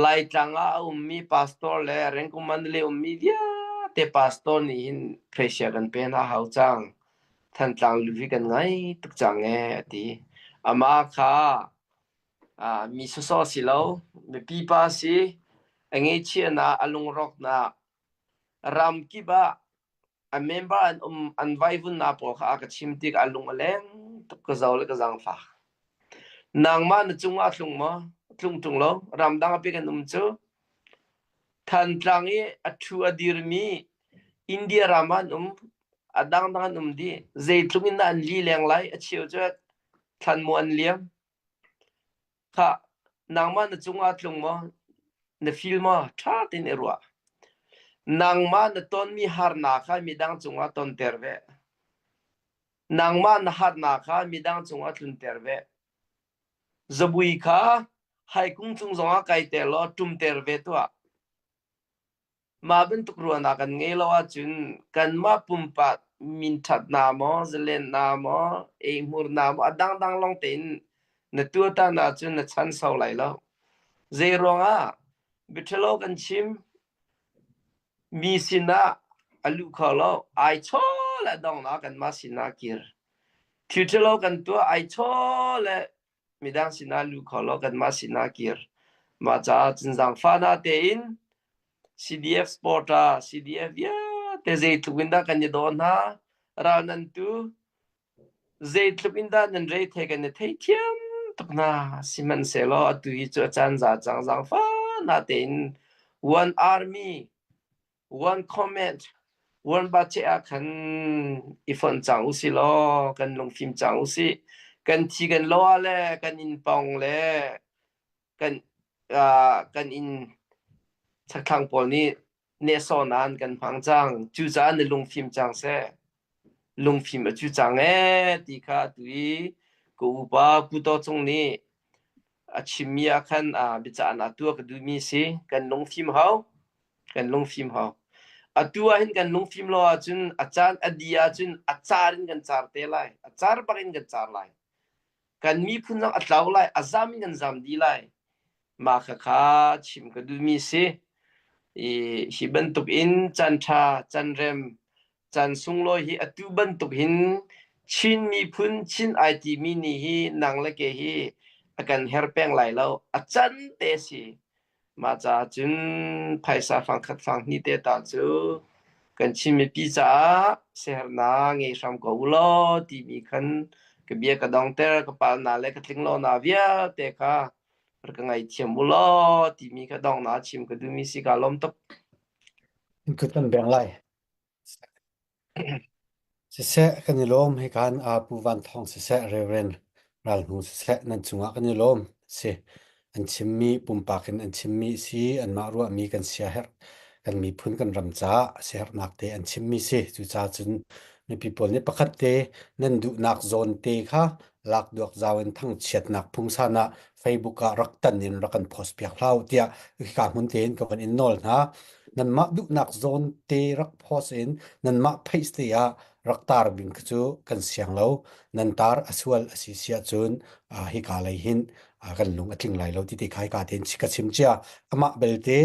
Laitlang ah a ummi pastor le Rengkum Mandalay ummi vialte pastor nih hin pressure kan pe hna hau cang. Thantlang lu hi kan ngai tuk cang ee a ti. Amah kha ah, mi sawsawh si lo, mipi pa si, a ngeihchiahnak, a lungrawknak, ram kip ah a member an um an vaivunnak pawl kha a ka chim tik a lung a leng tuk ka zo le ka zaangfak. Nangmah na cungah a tlung maw? Tlung ṭung lo. Ramdang ah pek an um cu. Thantlang i a ṭhu a dirmi India ram ah an um. A dangdang an um dih. Zeitluk in dah an li leng lai? A cheu cu thlanmuh an liam. Khah, nangmah na cungah a tlung maw? Na feel maw? Ṭha tein i ruah. Nangmah na tonmi harnak kha midang cungah tonter ve. Nangmah na harnak kha midang cungah tlunter ve. Zabui kha haikung cung zongah kaiter law ṭumter ve tuah. Mah bantuk ruahnak kan ngei lo ahcun kanmah pumpak minṭhatnak maw, zalennak maw, eihmurnak maw a dangdang lawng tein na tuahtan ahcun na chan sau lai lo. Zeiruangah biaṭhalo kan chim mi sinah a luh kho lo, ai chaw le donghnak kanmah sinah kir. Thil ṭhalo kan tuah ai chaw le midang sinah luh kho lo kanmah sinah kir. Mah caah cun zaangfahnak tein CDF supporter CDF vialte zeitluk in dah kan i daw hna ral nan tu zeitluk in dah nan rei thei kan i theithiam tuk hna sihmanhsehlaw atu hi cu a caan za cang zaangfahnak tein one army one comment one budget ah khan i fonh cang usih law kan lungfim cang usih kan thi kan lo ah le kan inn pawng le kan uh, kan inn chakthlang pawl nih nehsawh nan kan hmang cang cucaah na lungfim cang seh lungfim a cu cang ee ti kha atu i ka upa Pu To Cung nih a chimmi ah khan uh, biacahnak tuah ka duhmi si kan lungfim hau kan lungfim hau. Atu ah hin kan lungfim lo ahcun a caan a di ahcun a car in kan car te lai. A car bak in kan car lai. Kan miphun zong a tlau lai, a zam in kan zam dih lai. Mah khakha chim ka duhmi si. I hi bantuk in caan ṭha, caan rem, caan sunglawi hi atu bantuk hin Chin miphun, Chin ai timi nih hi nang le ke hi a kan her peng lai lo. A can te si. Mah caah cun phaisa fangkhat fanghnih te ta cu kan Chin mipi caah siaherhnak ngei hram ko u law timi khan ka bia ka dongter ka palnak le ka tlinglonak vialte kha rak ka ngaithiam u law timi kha donghnak chim ka duhmi si kaa lawm tuk. Kut kan beng lai. Siseh, kan i lawm. Hika in aa Pu Van Thawng siseh, Reverend Ral Hmung siseh, nan cungah kan i lawm. Si, an chimmi pumpak in an chimmi si, anmah ruahmi kan siaherh, kan miphun kan ram caah siaherhnak te an chimmi si. Cucaah cun mipi pawl nih pakhat te nan duhnak zawn te kha lak duak zau in thangchiatnak phungsan ah Facebook ah rak tan in rak kan post piak hlah u tiah hika hmun tein ka van in nawl hna. Nanmah duhnak zawn te rak post in nanmah page te ah rak tar ding khi cu kan siang lo. Nan tar a sual a si si ahcun hika lei hin kan lung a tling lai lo ti te kha hika tein ka chim cia. Amah belte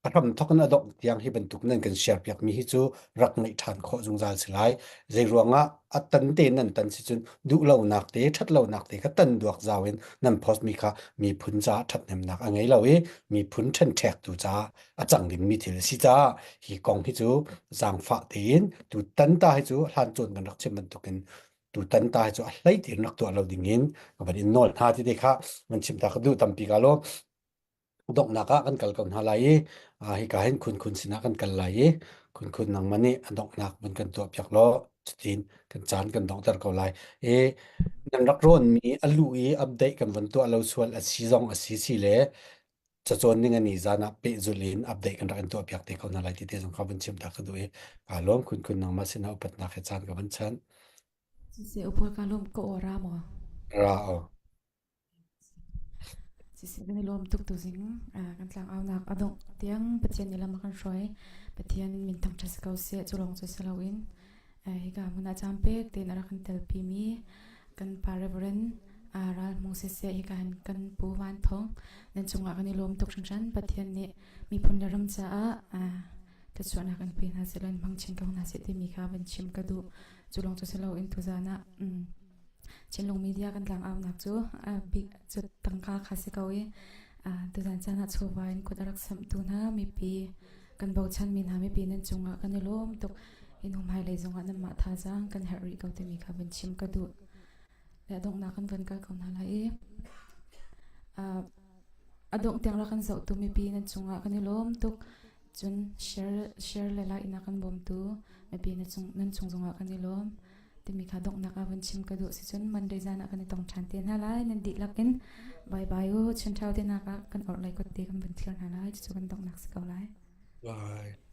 a hramthok in a dongh tiang hi bantuk nan kan share piak mi hi cu rak ngeih ṭhan khawh zungzal si lai. Zei ruangah a tan te nan tan si cun duhlonak te ṭhatlonak te kha tan duak zau in nan post mi kha miphun caah ṭhathnemnak a ngei lo i miphun ṭhenṭhektu caah a cang dingmi thil a si caah hi kong hi cu zaangfah tein tu tan ta hi cu hlan cawn kan rak chim bantukin tutan ta hi cu a hlei tein rak tuah lo ding in ka van in nawl hna ti te kha van chim ta ka duh tampi ka lo donghnak ah kan kal ko hna lai i hika hin khun khun sinah kan kal lai i khun khun nangmah nih a donghnak van kan tuah piak law cutin kan caan kan donghter ko lai i nan rak rawnmi a lu i update kan van tuah lo sual a si zong a si si le cacawn ning ani zan ah pehzulh in update kan rak in tuah piak te ko hna lai ti te zong kha van chim ta ka duh i kaa lawm khun khun nangmah sinah upatnak he caan ka van chan Siseh upol ka lawm ka aw ra maw? Ra aw. Siseh kan i lawm tuk tuzing kan tlangaunak a dongh tiang Pathian nih lam a kan hruai. Pathian min thangṭhat si ko seh cu lawng cu si loin hika hmun ah caan pek tein a rak kan telpimi kan pa Reverend Ral Hmung siseh hika hin kan Pu Van Thawng nan cungah kan i lawm tuk hringhran. Pathian nih miphun le ram caah thluachuahnak an pe hna seh law in hmang chin ko hna seh timi kha van chim ka duh. Cu lawng cu si loin tuzaan ah Chinlung media kan tlangaunak cu bik cu tangka kha si ko i tuzaan caan ah chawva in kut a rak samhtu hna mipi kan bochanmi hna mipi nan cungah kan i lawm tuk. In hmailei zongah nanmah thazaang kan herh rih ko timi kha van chim ka duh. Le donghnak kan van kal ko hna lai i. Uh, a dongh tiang rak kan zohtu mipi nan cungah kan i lawm tuk. Cun share share le like na kan bawmtu mipi na cung nan chung zongah kan i lawm. Timi kha donghnak ah vun chim ka duh si cun Monday zan ah kan i tong ṭhan te hna lai. Nan dihlak in bye bye u. Chun ṭhau te nak ah kan orhlei kut te kan vun thlir hna lai. Cucu kan donghnak si ko lai. Bye.